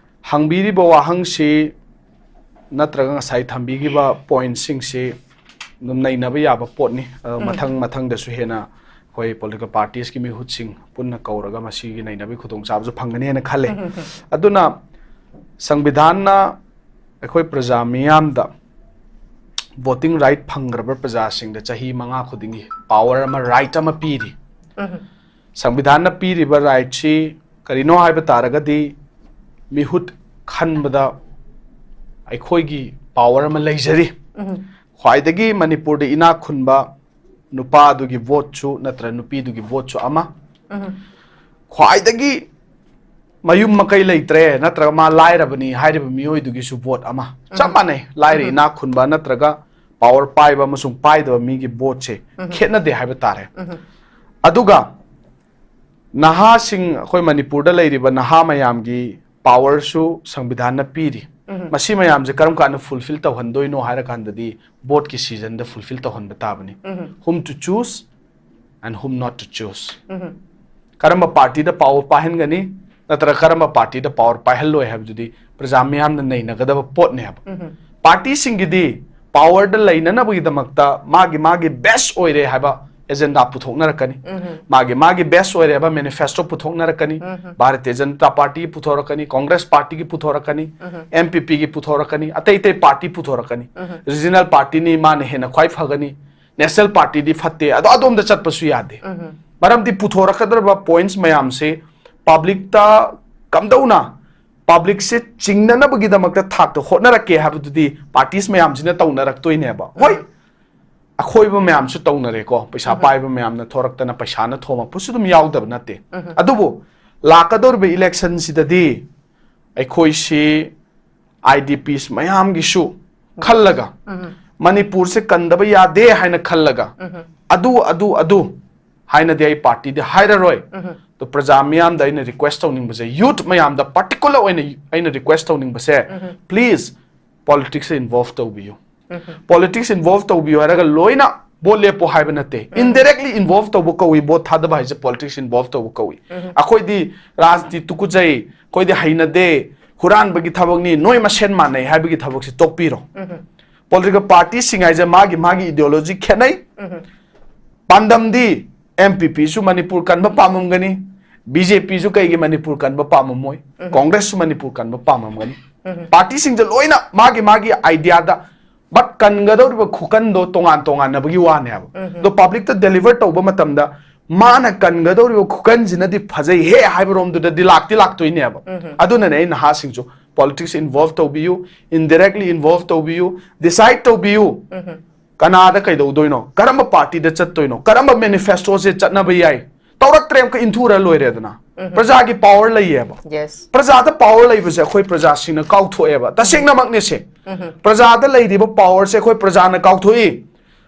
ꯍꯪꯕꯤꯔꯤꯕ ꯋꯥꯍꯪꯁꯤ ꯅꯠꯇ꯭ꯔꯒ ꯉꯁꯥꯏ ꯊꯝꯕꯤꯈꯤꯕ ꯄꯣꯏꯟꯠꯁꯤꯡꯁꯤ ꯑꯗꯨꯝ ꯅꯩꯅꯕ ꯌꯥꯕ ꯄꯣꯠꯅꯤ꯫ ꯑꯗꯣ ꯃꯊꯪ ꯃꯊꯪꯗꯁꯨ ꯍꯦꯟꯅ ꯑꯩꯈꯣꯏ ꯄꯣꯂꯤꯇꯤꯀꯦꯜ ꯄꯥꯔꯇꯤꯁꯀꯤ ꯃꯤꯍꯨꯠꯁꯤꯡ ꯄꯨꯟꯅ ꯀꯧꯔꯒ ꯃꯁꯤꯒꯤ ꯅꯩꯅꯕꯒꯤ ꯈꯨꯗꯣꯡꯆꯥꯕꯁꯨ ꯐꯪꯒꯅꯤ ꯍꯥꯏꯅ ꯈꯜꯂꯦ꯫ ꯑꯗꯨꯅ ꯁꯪꯕꯤꯙꯥꯟꯅ ꯑꯩꯈꯣꯏ ꯄ꯭ꯔꯖꯥ ꯃꯤꯌꯥꯝꯗ ꯚꯣꯇꯤꯡ ꯔꯥꯏꯠ ꯐꯪꯈ꯭ꯔꯕ ꯄ꯭ꯔꯖꯥꯁꯤꯡꯗ ꯆꯍꯤ ꯃꯉꯥ ꯈꯨꯗꯤꯡꯒꯤ ꯄꯥꯋꯔ ꯑꯃ, ꯔꯥꯏꯠ ꯑꯃ ꯄꯤꯔꯤ꯫ ꯁꯪꯕꯤꯙꯥꯟꯅ ꯄꯤꯔꯤꯕ ꯔꯥꯏꯠꯁꯤ ꯀꯔꯤꯅꯣ ꯍꯥꯏꯕ ꯇꯥꯔꯒꯗꯤ ꯃꯤꯍꯨꯠ ꯈꯟꯕꯗ ꯑꯩꯈꯣꯏꯒꯤ ꯄꯥꯋꯔ ꯑꯃ ꯂꯩꯖꯔꯤ꯫ ꯈ꯭ꯋꯥꯏꯗꯒꯤ ꯃꯅꯤꯄꯨꯔꯗ ꯏꯅꯥꯛ ꯈꯨꯟꯕ ꯅꯨꯄꯥꯗꯨꯒꯤ voteꯁꯨ ꯅꯠꯇ꯭ꯔꯒ ꯅꯨꯄꯤꯗꯨꯒꯤ voteꯁꯨ ꯑꯃ, ꯈ꯭ꯋꯥꯏꯗꯒꯤ ꯃꯌꯨꯝ ꯃꯀꯩ ꯂꯩꯇ꯭ꯔꯦ ꯅꯠꯇ꯭ꯔꯒ ꯃꯥ ꯂꯥꯏꯔꯕꯅꯤ ꯍꯥꯏꯔꯤꯕ ꯃꯤꯑꯣꯏꯗꯨꯒꯤꯁꯨ vote ꯑꯃ꯫ ꯆꯞ ꯃꯥꯟꯅꯩ, ꯂꯥꯏꯔ ꯏꯅꯥꯛ ꯈꯨꯟꯕ ꯅꯠꯇ꯭ꯔꯒ power ꯄꯥꯏꯕ ꯑꯃꯁꯨꯡ ꯄꯥꯏꯗꯕ ꯃꯤꯒꯤ voteꯁꯦ ꯈꯦꯠꯅꯗꯦ ꯍꯥꯏꯕ ꯇꯥꯔꯦ꯫ ꯑꯗꯨꯒ ꯅꯍꯥꯁꯤꯡ ꯑꯩꯈꯣꯏ ꯃꯅꯤꯄꯨꯔꯗ ꯂꯩꯔꯤꯕ ꯅꯍꯥ ꯃꯌꯥꯝꯒꯤ powerꯁꯨ ꯁꯪꯕꯤꯙꯥꯟꯅ ꯄꯤꯔꯤ꯫ ꯃꯁꯤ ꯃꯌꯥꯝꯁꯦ ꯀꯔꯝ ꯀꯥꯟꯗ fulfil ꯇꯧꯍꯟꯗꯣꯏꯅꯣ ꯍꯥꯏꯔꯀꯥꯟꯗꯗꯤ voteꯀꯤ seasonꯗ fulfil ꯇꯧꯍꯟꯕ ꯇꯥꯕꯅꯤ꯫ Whom to choose and whom not to choose. ꯀꯔꯝꯕ partyꯗ power ꯄꯥꯏꯍꯟꯒꯅꯤ ꯅꯠꯇ꯭ꯔꯒ ꯀꯔꯝꯕ partyꯗ power ꯄꯥꯏꯍꯜꯂꯣꯏ ꯍꯥꯏꯕꯗꯨꯗꯤ ꯄ꯭ꯔꯖꯥ ꯃꯤꯌꯥꯝꯅ ꯅꯩꯅꯒꯗꯕ ꯄꯣꯠꯅꯦꯕ꯫ Partyꯁꯤꯡꯒꯤꯗꯤ powerꯗ ꯂꯩꯅꯅꯕꯒꯤꯗꯃꯛꯇ ꯃꯥꯒꯤ ꯃꯥꯒꯤ best ꯑꯣꯏꯔꯦ ꯍꯥꯏꯕ agenda ꯄꯨꯊꯣꯛꯅꯔꯛꯀꯅꯤ꯫ ꯃꯥꯒꯤ ꯃꯥꯒꯤ best ꯑꯣꯏꯔꯦ ꯍꯥꯏꯕ manifesto ꯄꯨꯊꯣꯛꯅꯔꯛꯀꯅꯤ꯫ ꯚꯥꯔꯇꯤꯌ ꯖꯅꯇꯥ ꯄꯥꯔꯇꯤꯒꯤ ꯄꯨꯊꯣꯔꯛꯀꯅꯤ, ꯀꯣꯡꯒ꯭ꯔꯦꯁ ꯄꯥꯔꯇꯤꯒꯤ ꯄꯨꯊꯣꯔꯛꯀꯅꯤ, ꯑꯦꯝ ꯄꯤ ꯄꯤꯒꯤ ꯄꯨꯊꯣꯔꯛꯀꯅꯤ, ꯑꯇꯩ ꯑꯇꯩ party ꯄꯨꯊꯣꯔꯛꯀꯅꯤ꯫ Regional partyꯅꯤ ꯃꯥꯅ ꯍꯦꯟꯅ ꯈ꯭ꯋꯥꯏ ꯐꯒꯅꯤ, national partyꯗꯤ ꯐꯠꯇꯦ, ꯑꯗꯣ ꯑꯗꯣꯝꯗ ꯆꯠꯄꯁꯨ ꯌꯥꯗꯦ꯫ ꯃꯔꯝꯗꯤ ꯄꯨꯊꯣꯔꯛꯀꯗꯧꯔꯤꯕ points ꯃꯌꯥꯝꯁꯦ publicꯇ ꯀꯝꯗꯧꯅ publicꯁꯦ ꯆꯤꯡꯅꯅꯕꯒꯤꯗꯃꯛꯇ ꯊꯥꯛꯇ ꯍꯣꯠꯅꯔꯛꯀꯦ ꯍꯥꯏꯕꯗꯨꯗꯤ parties ꯃꯌꯥꯝꯁꯤꯅ ꯇꯧꯅꯔꯛꯇꯣꯏꯅꯦꯕ꯫ ꯍꯣꯏ, ꯑꯈꯣꯏꯕ ꯃꯌꯥꯝꯁꯨ ꯇꯧꯅꯔꯦꯀꯣ, ꯄꯩꯁꯥ ꯄꯥꯏꯕ ꯃꯌꯥꯝꯅ ꯊꯣꯔꯛꯇꯅ ꯄꯩꯁꯥꯅ ꯊꯣꯝꯃꯛꯄꯁꯨ ꯑꯗꯨꯝ ꯌꯥꯎꯗꯕ ꯅꯠꯇꯦ꯫ ꯑꯗꯨꯕꯨ ꯂꯥꯛꯀꯗꯧꯔꯤꯕ electionꯁꯤꯗꯗꯤ ꯑꯩꯈꯣꯏꯁꯤ I D Ps ꯃꯌꯥꯝꯒꯤꯁꯨ ꯈꯜꯂꯒ, ꯃꯅꯤꯄꯨꯔꯁꯦ ꯀꯟꯗꯕ ꯌꯥꯗꯦ ꯍꯥꯏꯅ ꯈꯜꯂꯒ, ꯑꯗꯨ ꯑꯗꯨ ꯑꯗꯨ ꯍꯥꯏꯅꯗꯤ ꯑꯩ partyꯗꯤ ꯍꯥꯏꯔꯔꯣꯏ꯫ ꯑꯗꯣ ꯄ꯭ꯔꯖꯥ ꯃꯤꯌꯥꯝꯗ ꯑꯩꯅ request ꯇꯧꯅꯤꯡꯕꯁꯦ, youth ꯃꯌꯥꯝꯗ particular ꯑꯣꯏꯅ ꯑꯩꯅ request ꯇꯧꯅꯤꯡꯕꯁꯦ, please politicsꯇ involve ꯇꯧꯕꯤꯌꯨ꯫ Politics involve ꯇꯧꯕꯤꯌꯨ ꯍꯥꯏꯔꯒ ꯂꯣꯏꯅ vote ꯂꯦꯞꯄꯣ ꯍꯥꯏꯕ ꯅꯠꯇꯦ꯫ Indirectly involve ꯇꯧꯕ ꯀꯧꯏ, vote ꯊꯥꯗꯕ ꯍꯥꯏꯁꯦ politics involve ꯇꯧꯕ ꯀꯧꯏ꯫ ꯑꯩꯈꯣꯏꯗꯤ ꯔꯥꯖꯅꯤꯇꯤ ꯇꯨꯀꯨꯠꯆꯩ, ꯑꯩꯈꯣꯏꯗꯤ ꯍꯩꯅꯗꯦ, ꯍꯨꯔꯥꯟꯕꯒꯤ ꯊꯕꯛꯅꯤ, ꯅꯣꯏ ꯃꯁꯦꯟ ꯃꯥꯟꯅꯩ ꯍꯥꯏꯕꯒꯤ ꯊꯕꯛꯁꯤ ꯇꯣꯛꯄꯤꯔꯣ꯫ Political partyꯁꯤꯡ ꯍꯥꯏꯁꯦ ꯃꯥꯒꯤ ꯃꯥꯒꯤ ideology ꯈꯦꯠꯅꯩ꯫ ꯄꯥꯟꯗꯝꯗꯤ M P Pꯁꯨ ꯃꯅꯤꯄꯨꯔ ꯀꯟꯕ ꯄꯥꯝꯃꯝꯒꯅꯤ, B J Pꯁꯨ ꯀꯩꯒꯤ ꯃꯅꯤꯄꯨꯔ ꯀꯟꯕ ꯄꯥꯝꯃꯝꯃꯣꯏ, Congressꯁꯨ ꯃꯅꯤꯄꯨꯔ ꯀꯟꯕ ꯄꯥꯝꯃꯝꯒꯅꯤ꯫ Partyꯁꯤꯡꯁꯦ ꯂꯣꯏꯅ ꯃꯥꯒꯤ ꯃꯥꯒꯤ ideaꯗ, but ꯀꯟꯒꯗꯧꯔꯤꯕ ꯈꯨꯀꯟꯗꯣ ꯇꯣꯉꯥꯟ ꯇꯣꯉꯥꯟꯅꯕꯒꯤ ꯋꯥꯅꯦꯕ꯫ ꯑꯗꯣ publicꯇ deliver ꯇꯧꯕ ꯃꯇꯝꯗ ꯃꯥꯅ ꯀꯟꯒꯗꯧꯔꯤꯕ ꯈꯨꯀꯟꯁꯤꯅꯗꯤ ꯐꯖꯩꯍꯦ ꯍꯥꯏꯕꯔꯣꯝꯗꯨꯗꯗꯤ ꯂꯥꯛꯇꯤ ꯂꯥꯛꯇꯣꯏꯅꯦꯕ꯫ ꯑꯗꯨꯅꯅꯦ ꯑꯩ ꯅꯍꯥꯁꯤꯡꯁꯨ politics involve ꯇꯧꯕꯤꯌꯨ, indirectly involve ꯇꯧꯕꯤꯌꯨ, decide ꯇꯧꯕꯤꯌꯨ꯫ ꯀꯅꯥꯗ ꯀꯩꯗꯧꯗꯣꯏꯅꯣ, ꯀꯔꯝꯕ ꯄꯥꯔꯇꯤꯗ ꯆꯠꯇꯣꯏꯅꯣ, ꯀꯔꯝꯕ ꯃꯦꯅꯤꯐꯦꯁꯇꯣꯁꯦ ꯆꯠꯅꯕ ꯌꯥꯏ, ꯇꯧꯔꯛꯇ꯭ꯔꯦ ꯑꯃꯨꯛꯀ ꯏꯟꯊꯨꯔ ꯂꯣꯏꯔꯦꯗꯅ꯫ ꯄ꯭ꯔꯖꯥꯒꯤ ꯄꯥꯋꯔ ꯂꯩꯌꯦꯕ꯫ ꯌꯦꯁ꯫ ꯄ꯭ꯔꯖꯥꯗ ꯄꯥꯋꯔ ꯂꯩꯕꯁꯦ ꯑꯩꯈꯣꯏ ꯄ꯭ꯔꯖꯥꯁꯤꯡꯅ ꯀꯥꯎꯊꯣꯛꯑꯦꯕ, ꯇꯁꯦꯡꯅꯃꯛꯅꯦ ꯁꯦ꯫ ꯄ꯭ꯔꯖꯥꯗ ꯂꯩꯔꯤꯕ ꯄꯥꯋꯔꯁꯦ ꯑꯩꯈꯣꯏ ꯄ꯭ꯔꯖꯥꯅ ꯀꯥꯎꯊꯣꯛꯏ꯫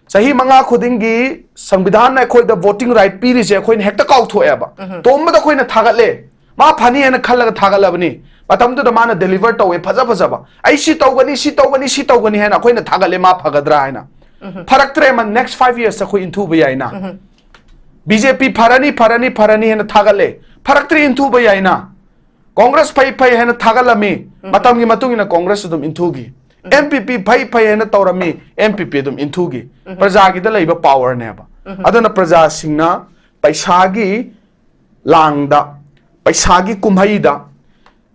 ꯆꯍꯤ ꯃꯉꯥ ꯈꯨꯗꯤꯡꯒꯤ ꯁꯪꯕꯤꯙꯥꯟꯅ ꯑꯩꯈꯣꯏꯗ ꯚꯣꯇꯤꯡ ꯔꯥꯏꯠ ꯄꯤꯔꯤꯁꯦ ꯑꯩꯈꯣꯏꯅ ꯍꯦꯛꯇ ꯀꯥꯎꯊꯣꯛꯑꯦꯕ꯫ ꯇꯣꯝꯕꯗ ꯑꯩꯈꯣꯏꯅ ꯊꯥꯒꯠꯂꯦ, ꯃꯥ ꯐꯅꯤ ꯍꯥꯏꯅ ꯈꯜꯂꯒ ꯊꯥꯒꯠꯂꯕꯅꯤ꯫ ꯃꯇꯝꯗꯨꯗ ꯃꯥꯅ ꯗꯦꯂꯤꯚꯔ ꯇꯧꯋꯦ ꯐꯖ ꯐꯖꯕ, "ꯑꯩ ꯁꯤ ꯇꯧꯒꯅꯤ, ꯁꯤ ꯇꯧꯒꯅꯤ, ꯁꯤ ꯇꯧꯒꯅꯤ" ꯍꯥꯏꯅ ꯑꯩꯈꯣꯏꯅ ꯊꯥꯒꯠꯂꯦ, ꯃꯥ ꯐꯒꯗ꯭ꯔꯥ ꯍꯥꯏꯅ꯫ ꯐꯔꯛꯇ꯭ꯔꯦ, ꯃꯥ ꯅꯦꯛꯁ ꯐꯥꯏꯚ ꯌꯔꯁꯇ ꯑꯩꯈꯣꯏ ꯏꯟꯊꯨꯕ ꯌꯥꯏꯅ꯫ ꯕꯤ ꯖꯦ ꯄꯤ ꯐꯔꯅꯤ, ꯐꯔꯅꯤ, ꯐꯔꯅꯤ ꯍꯥꯏꯅ ꯊꯥꯒꯠꯂꯦ, ꯐꯔꯛꯇ꯭ꯔꯦ, ꯏꯟꯊꯨꯕ ꯌꯥꯏꯅ꯫ ꯀꯣꯡꯒ꯭ꯔꯦꯁ ꯐꯩ ꯐꯩ ꯍꯥꯏꯅ ꯊꯥꯒꯠꯂꯝꯃꯤ, ꯃꯇꯝꯒꯤ ꯃꯇꯨꯡ ꯏꯟꯅ ꯀꯣꯡꯒ꯭ꯔꯦꯁ ꯑꯗꯨꯝ ꯏꯟꯊꯨꯈꯤ꯫ ꯑꯦꯟ ꯄꯤ ꯄꯤ ꯐꯩ ꯐꯩ ꯍꯥꯏꯅ ꯇꯧꯔꯝꯃꯤ, ꯑꯦꯟ ꯄꯤ ꯄꯤ ꯑꯗꯨꯝ ꯏꯟꯊꯨꯈꯤ꯫ ꯄ꯭ꯔꯖꯥꯒꯤꯗ ꯂꯩꯕ ꯄꯥꯋꯔꯅꯦꯕ꯫ ꯑꯗꯨꯅ ꯄ꯭ꯔꯖꯥꯁꯤꯡꯅ ꯄꯩꯁꯥꯒꯤ ꯂꯥꯡꯗ, ꯄꯩꯁꯥꯒꯤ ꯀꯨꯝꯍꯩꯗ,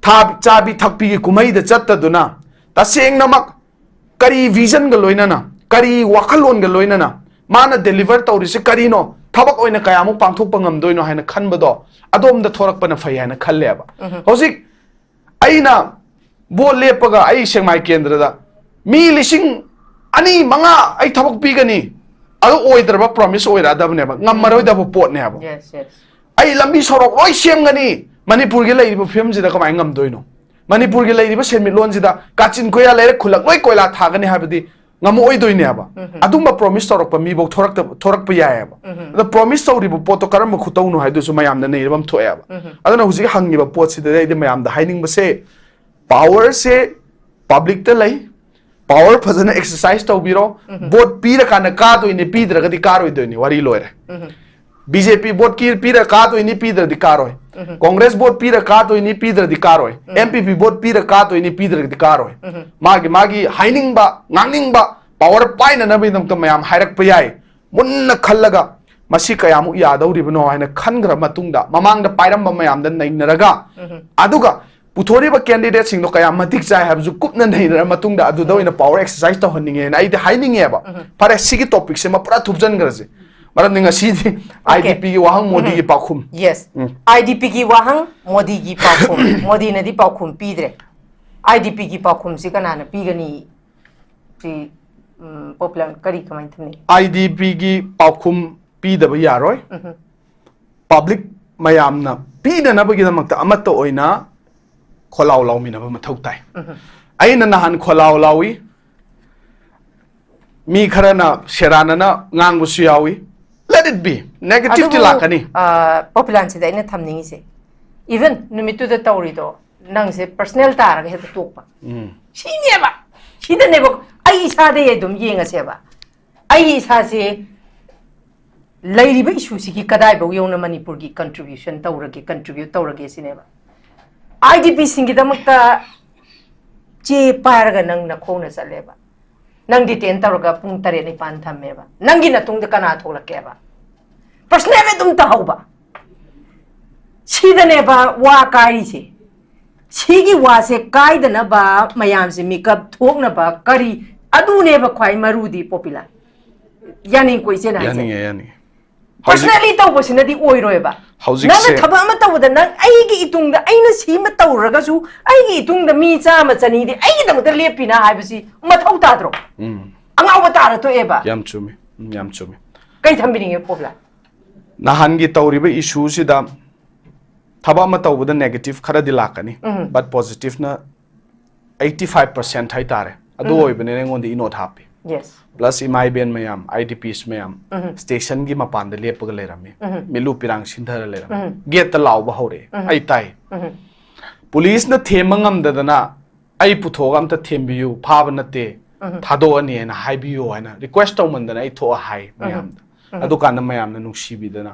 ꯊꯥ-, ꯆꯥꯕꯤ ꯊꯛꯄꯤꯒꯤ ꯀꯨꯝꯍꯩꯗ ꯆꯠꯇꯗꯨꯅ, ꯇꯁꯦꯡꯅꯃꯛ ꯀꯔꯤ ꯚꯤꯖꯟꯒ ꯂꯣꯏꯅꯅ, ꯀꯔꯤ ꯋꯥꯈꯜꯂꯣꯟꯒ ꯂꯣꯏꯅꯅ ꯃꯥꯅ ꯗꯦꯂꯤꯚꯔ ꯇꯧꯔꯤꯁꯦ ꯀꯔꯤꯅꯣ, ꯊꯕꯛ ꯑꯣꯏꯅ ꯀꯌꯥꯃꯨꯛ ꯄꯥꯡꯊꯣꯛꯄ ꯉꯝꯗꯣꯏꯅꯣ ꯍꯥꯏꯅ ꯈꯟꯕꯗꯣ ꯑꯗꯣꯝꯗ ꯊꯣꯔꯛꯄꯅ ꯐꯩ ꯍꯥꯏꯅ ꯈꯜꯂꯦꯕ꯫ ꯍꯧꯖꯤꯛ ꯑꯩꯅ ꯚꯣꯠ ꯂꯦꯞꯄꯒ ꯑꯩ ꯁꯦꯛꯃꯥꯏ ꯀꯦꯟꯗ꯭ꯔꯗ ꯃꯤ ꯂꯤꯁꯤꯡ ꯑꯅꯤ, ꯃꯉꯥ ꯑꯩ ꯊꯕꯛ ꯄꯤꯒꯅꯤ, ꯑꯗꯨ ꯑꯣꯏꯗ꯭ꯔꯕ ꯄ꯭ꯔꯣꯃꯤꯁ ꯑꯣꯏꯔꯛꯑꯗꯕꯅꯦꯕ, ꯉꯝꯃꯔꯣꯏꯗꯕ ꯄꯣꯠꯅꯦꯕ꯫ Yes, yes. ꯑꯩ ꯂꯝꯕꯤ ꯁꯣꯔꯣꯛ ꯂꯣꯏ ꯁꯦꯝꯒꯅꯤ, ꯃꯅꯤꯄꯨꯔꯒꯤ ꯂꯩꯔꯤꯕ ꯐꯤꯕꯝꯁꯤꯗ ꯀꯃꯥꯏꯅ ꯉꯝꯗꯣꯏꯅꯣ? ꯃꯅꯤꯄꯨꯔꯒꯤ ꯂꯩꯔꯤꯕ ꯁꯦꯟꯃꯤꯠꯂꯣꯟꯁꯤꯗ ꯀꯥꯆꯤꯟ ꯀꯣꯏꯌꯥ ꯂꯩꯔꯦ, ꯈꯨꯜꯂꯛ ꯂꯣꯏ ꯀꯣꯏꯂꯥ ꯊꯥꯒꯅꯤ ꯍꯥꯏꯕꯗꯤ ꯉꯝꯃꯛꯑꯣꯏꯗꯣꯏꯅꯦꯕ꯫ ꯑꯗꯨꯝꯕ ꯄ꯭ꯔꯣꯃꯤꯁ ꯇꯧꯔꯛꯄ ꯃꯤꯐꯧ ꯊꯣꯔꯛꯇꯕ, ꯊꯣꯔꯛꯄ ꯌꯥꯏꯑꯕ꯫ ꯑꯗꯣ ꯄ꯭ꯔꯣꯃꯤꯁ ꯇꯧꯔꯤꯕ ꯄꯣꯠꯇꯣ ꯀꯔꯝꯕ ꯈꯨꯇꯧꯅꯣ ꯍꯥꯏꯗꯨꯁꯨ ꯃꯌꯥꯝꯅ ꯅꯩꯅꯕ ꯑꯃ ꯊꯣꯛꯑꯦꯕ꯫ ꯑꯗꯨꯅ ꯍꯧꯖꯤꯛ ꯍꯪꯉꯤꯕ ꯄꯣꯠꯁꯤꯗꯗꯤ ꯑꯩꯗꯤ ꯃꯌꯥꯝꯗ ꯍꯥꯏꯅꯤꯡꯕꯁꯦ, ꯄꯥꯋꯔꯁꯦ ꯄꯕ꯭ꯂꯤꯛꯇ ꯂꯩ, ꯄꯥꯋꯔ ꯐꯖꯅ ꯑꯦꯛꯁꯔꯁꯥꯏꯁ ꯇꯧꯕꯤꯔꯣ꯫ ꯚꯣꯠ ꯄꯤꯔꯀꯥꯟꯗ ꯀꯥꯗꯣꯏꯅꯤ, ꯄꯤꯗ꯭ꯔꯒꯗꯤ ꯀꯥꯔꯣꯏꯗꯣꯏꯅꯤ, ꯋꯥꯔꯤ ꯂꯣꯏꯔꯦ꯫ ꯕꯤ ꯖꯦ ꯄꯤ ꯚꯣꯠ ꯀꯤ-, ꯄꯤꯔ ꯀꯥꯗꯣꯏꯅꯤ, ꯄꯤꯗ꯭ꯔꯗꯤ ꯀꯥꯔꯣꯏ꯫ ꯀꯣꯡꯒ꯭ꯔꯦꯁ ꯚꯣꯠ ꯄꯤꯔ ꯀꯥꯗꯣꯏꯅꯤ, ꯄꯤꯗ꯭ꯔꯗꯤ ꯀꯥꯔꯣꯏ꯫ ꯑꯦꯟ ꯄꯤ ꯄꯤ ꯚꯣꯠ ꯄꯤꯔ ꯀꯥꯗꯣꯏꯅꯤ, ꯄꯤꯗ꯭ꯔꯒꯗꯤ ꯀꯥꯔꯣꯏ꯫ ꯃꯥꯒꯤ, ꯃꯥꯒꯤ ꯍꯥꯏꯅꯤꯡꯕ, ꯉꯥꯡꯅꯤꯡꯕ, ꯄꯥꯋꯔ ꯄꯥꯏꯅꯅꯕꯒꯤꯗꯃꯛꯇ ꯃꯌꯥꯝ ꯍꯥꯏꯔꯛꯄ ꯌꯥꯏ꯫ ꯃꯨꯟꯅ ꯈꯜꯂꯒ ꯃꯁꯤ ꯀꯌꯥꯃꯨꯛ ꯌꯥꯗꯧꯔꯤꯕꯅꯣ ꯍꯥꯏꯅ ꯈꯟꯈ꯭ꯔ ꯃꯇꯨꯡꯗ, ꯃꯃꯥꯡꯗ ꯄꯥꯏꯔꯝꯕ ꯃꯌꯥꯝꯗ ꯅꯩꯅꯔꯒ, ꯑꯗꯨꯒ ꯄꯨꯊꯣꯔꯤꯕ ꯀꯦꯟꯗꯤꯗꯦꯠꯁꯤꯡꯗꯣ ꯀꯌꯥ ꯃꯇꯤꯛ ꯆꯥꯏ ꯍꯥꯏꯕꯁꯨ ꯀꯨꯞꯅ ꯅꯩꯅꯔ ꯃꯇꯨꯡꯗ ꯑꯗꯨꯗ ꯑꯣꯏꯅ ꯄꯥꯋꯔ ꯑꯦꯛꯁꯔꯁꯥꯏꯁ ꯇꯧꯍꯟꯅꯤꯡꯉꯦꯅ ꯑꯩꯗꯤ ꯍꯥꯏꯅꯤꯡꯉꯦꯕ꯫ ꯐꯔꯦ, ꯁꯤꯒꯤ ꯇꯣꯄꯤꯛꯁꯤꯃ ꯄꯨꯔꯥ ꯊꯨꯞꯆꯟꯈ꯭ꯔꯁꯦ, ꯃꯔꯝꯗꯤ ꯉꯁꯤꯗꯤ ꯑꯥꯏ ꯗꯤ ꯄꯤ ꯒꯤ ꯋꯥꯍꯪ, ꯃꯣꯗꯤꯒꯤ ꯄꯥꯎꯈꯨꯝ꯫ ꯌꯦꯁ꯫ ꯑꯥꯏ ꯗꯤ ꯄꯤ ꯒꯤ ꯋꯥꯍꯪ, ꯃꯣꯗꯤꯒꯤ ꯄꯥꯎꯈꯨꯝ꯫ ꯃꯣꯗꯤꯅꯗꯤ ꯄꯥꯎꯈꯨꯝ ꯄꯤꯗ꯭ꯔꯦ꯫ ꯑꯥꯏ ꯗꯤ ꯄꯤ ꯒꯤ ꯄꯥꯎꯈꯨꯝꯁꯤ ꯀꯅꯥꯅ ꯄꯤꯒꯅꯤ? ꯁꯤ ꯎꯝ, ꯄꯣꯄꯨꯂꯔ ꯀꯔꯤ ꯀꯃꯥꯏꯅ ꯊꯝꯅꯤ? ꯑꯥꯏ ꯗꯤ ꯄꯤꯒꯤ ꯄꯥꯎꯈꯨꯝ ꯄꯤꯗꯕ ꯌꯥꯔꯣꯏ꯫ ꯄꯕ꯭ꯂꯤꯛ ꯃꯌꯥꯝꯅ ꯄꯤꯅꯅꯕꯒꯤꯗꯃꯛꯇ ꯑꯃꯠꯇ ꯑꯣꯏꯅ ꯈꯣꯜꯂꯥꯎ ꯂꯥꯎꯃꯤꯟꯅꯕ ꯃꯊꯧ ꯇꯥꯏ꯫ ꯑꯩꯅ ꯅꯍꯥꯟ ꯈꯣꯜꯂꯥꯎ ꯂꯥꯎꯏ, ꯃꯤ ꯈꯔꯅ ꯁꯦꯔꯥꯟꯅꯅ ꯉꯥꯡꯕꯁꯨ ꯌꯥꯎꯏ꯫ Let it be, negative T ꯂꯥꯛꯀꯅꯤ꯫ ꯄꯣꯄꯨꯂꯥꯟꯁꯤꯗ ꯑꯩꯅ ꯊꯝꯅꯤꯡꯉꯤꯁꯦ, ꯏꯚꯟ ꯅꯨꯃꯤꯠꯇꯨꯗ ꯇꯧꯔꯤꯗꯣ ꯅꯪꯁꯦ ꯄꯔꯁꯅꯦꯜ ꯇꯥꯔꯒ ꯍꯦꯛꯇ ꯇꯣꯛꯄ, ꯁꯤꯅꯦꯕ꯫ ꯁꯤꯗꯅꯦꯕ ꯑꯩ ꯏꯁꯥꯗꯩ ꯑꯗꯨꯝ ꯌꯦꯡꯉꯁꯦꯕ꯫ ꯑꯩ ꯏꯁꯥꯁꯦ ꯂꯩꯔꯤꯕ ꯏꯁꯨꯁꯤꯒꯤ ꯀꯗꯥꯏꯐꯥꯎ ꯌꯧꯅ ꯃꯅꯤꯄꯨꯔꯒꯤ ꯀꯟꯇ꯭ꯔꯤꯕ꯭ꯌꯨꯁꯟ ꯇꯧꯔꯒꯦ, ꯀꯟꯇ꯭ꯔꯤꯕ꯭ꯌꯨꯠ ꯇꯧꯔꯒꯦ ꯁꯤꯅꯦꯕ꯫ ꯑꯥꯏ ꯗꯤ ꯄꯤꯁꯤꯡꯒꯤꯗꯃꯛꯇ ꯆꯦ ꯄꯥꯏꯔꯒ ꯅꯪ ꯅꯈꯣꯡꯅ ꯆꯠꯂꯦꯕ, ꯅꯪ ꯗꯤꯇꯦꯟ ꯇꯧꯔꯒ ꯄꯨꯡ ꯇꯔꯦꯠ ꯅꯤꯄꯥꯟ ꯊꯝꯃꯦꯕ, ꯅꯪꯒꯤ ꯅꯇꯨꯡꯗ ꯀꯅꯥ ꯊꯣꯛꯂꯛꯀꯦꯕ? ꯄꯔꯁꯅꯦꯜ ꯑꯗꯨꯝ ꯇꯧꯍꯧꯕ꯫ ꯁꯤꯗꯅꯦꯕ ꯋꯥ ꯀꯥꯏꯔꯤꯁꯦ꯫ ꯁꯤꯒꯤ ꯋꯥꯁꯦ ꯀꯥꯏꯗꯅꯕ, ꯃꯌꯥꯝꯁꯦ ꯃꯤꯀꯞ ꯊꯣꯛꯅꯕ ꯀꯔꯤ, ꯑꯗꯨꯅꯦꯕ ꯈ꯭ꯋꯥꯏ ꯃꯔꯨꯗꯤ, ꯄꯣꯄꯤꯂꯥ꯫ ꯌꯥꯅꯤꯡꯀꯣ ꯏꯆꯦꯅ ꯍꯥꯏꯁꯦ? ꯌꯥꯅꯤꯡꯉꯦ, ꯌꯥꯅꯤꯡꯉꯦ꯫ ꯄꯔꯁꯅꯦꯜꯂꯤ ꯇꯧꯕꯁꯤꯅꯗꯤ ꯑꯣꯏꯔꯣꯏꯕ꯫ ꯍꯧꯖꯤꯛꯁꯦ ꯅꯪꯅ ꯊꯕꯛ ꯑꯃ ꯇꯧꯕꯗ ꯅꯪ ꯑꯩꯒꯤ ꯏꯇꯨꯡꯗ ꯑꯩꯅ ꯁꯤ ꯑꯃ ꯇꯧꯔꯒꯁꯨ ꯑꯩꯒꯤ ꯏꯇꯨꯡꯗ ꯃꯤ ꯆꯥꯝꯃ ꯆꯅꯤꯗꯤ ꯑꯩꯒꯤꯗꯃꯛꯇ ꯂꯦꯞꯄꯤꯅ ꯍꯥꯏꯕꯁꯤ ꯃꯊꯧ ꯇꯥꯗ꯭ꯔꯣ? ꯎꯝ, ꯑꯉꯥꯎꯕ ꯇꯥꯔ ꯊꯣꯛꯑꯦꯕ꯫ ꯌꯥꯝ ꯆꯨꯝꯃꯤ꯫ ꯎꯝ, ꯌꯥꯝ ꯆꯨꯝꯃꯤ꯫ ꯀꯩ ꯊꯝꯕꯤꯅꯤꯡꯉꯦ, ꯄꯣꯞꯂꯥ? ꯅꯍꯥꯟꯒꯤ ꯇꯧꯔꯤꯕ ꯏꯁꯨꯁꯤꯗ ꯊꯕꯛ ꯑꯃ ꯇꯧꯕꯗ ꯅꯦꯒꯦꯇꯤꯚ ꯈꯔꯗꯤ ꯂꯥꯛꯀꯅꯤ, ꯎꯝ꯫ ꯕꯠ ꯄꯣꯖꯤꯇꯤꯚꯅ ꯑꯩꯠꯇꯤ ꯐꯥꯏꯚ ꯄꯥꯔꯁꯦꯟ ꯍꯥꯏꯇꯥꯔꯦ꯫ ꯑꯗꯨ ꯎꯝ꯫ ꯑꯣꯏꯕꯅꯤꯅ ꯑꯩꯉꯣꯟꯗ ꯏꯅꯣꯠ ꯍꯥꯞꯄꯤ꯫ ꯌꯦꯁ꯫ ꯄ꯭ꯂꯁ ꯏꯃꯥ ꯏꯕꯦꯟ ꯃꯌꯥꯝ, ꯑꯥꯏ ꯗꯤ ꯄꯤꯁ ꯃꯌꯥꯝ, ꯎꯝ꯫ ꯁ꯭ꯇꯦꯁꯟꯒꯤ ꯃꯄꯥꯟꯗ ꯂꯦꯞꯄꯒ ꯂꯩꯔꯝꯃꯤ꯫ ꯎꯝ꯫ ꯃꯤꯠꯂꯨ ꯄꯤꯔꯥꯡ ꯁꯤꯟꯊꯔ ꯂꯩꯔꯝꯃꯤ꯫ ꯎꯝ꯫ ꯒꯦꯠꯇ ꯂꯥꯎꯕ ꯍꯧꯔꯛꯑꯦ꯫ ꯎꯝ꯫ ꯑꯩ ꯇꯥꯏ꯫ ꯎꯝ꯫ ꯄꯨꯂꯤꯁꯅ ꯊꯦꯝꯕ ꯉꯝꯗꯗꯅ ꯑꯩ ꯄꯨꯊꯣꯛꯑꯒ ꯑꯝꯇ ꯊꯦꯝꯕꯤꯌꯨ, ꯐꯥꯕ ꯅꯠꯇꯦ, ꯎꯝ꯫ ꯊꯥꯗꯣꯛꯑꯅꯤ ꯍꯥꯏꯅ ꯍꯥꯏꯕꯤꯌꯨ ꯍꯥꯏꯅ ꯔꯤꯀ꯭ꯋꯦꯁ ꯇꯧꯃꯟꯗꯅ ꯑꯩ ꯊꯣꯛꯑ ꯍꯥꯏ ꯃꯌꯥꯝꯗ꯫ ꯎꯝ꯫ ꯑꯗꯨꯀꯥꯟꯗ ꯃꯌꯥꯝꯅ ꯅꯨꯡꯁꯤꯕꯤꯗꯅ,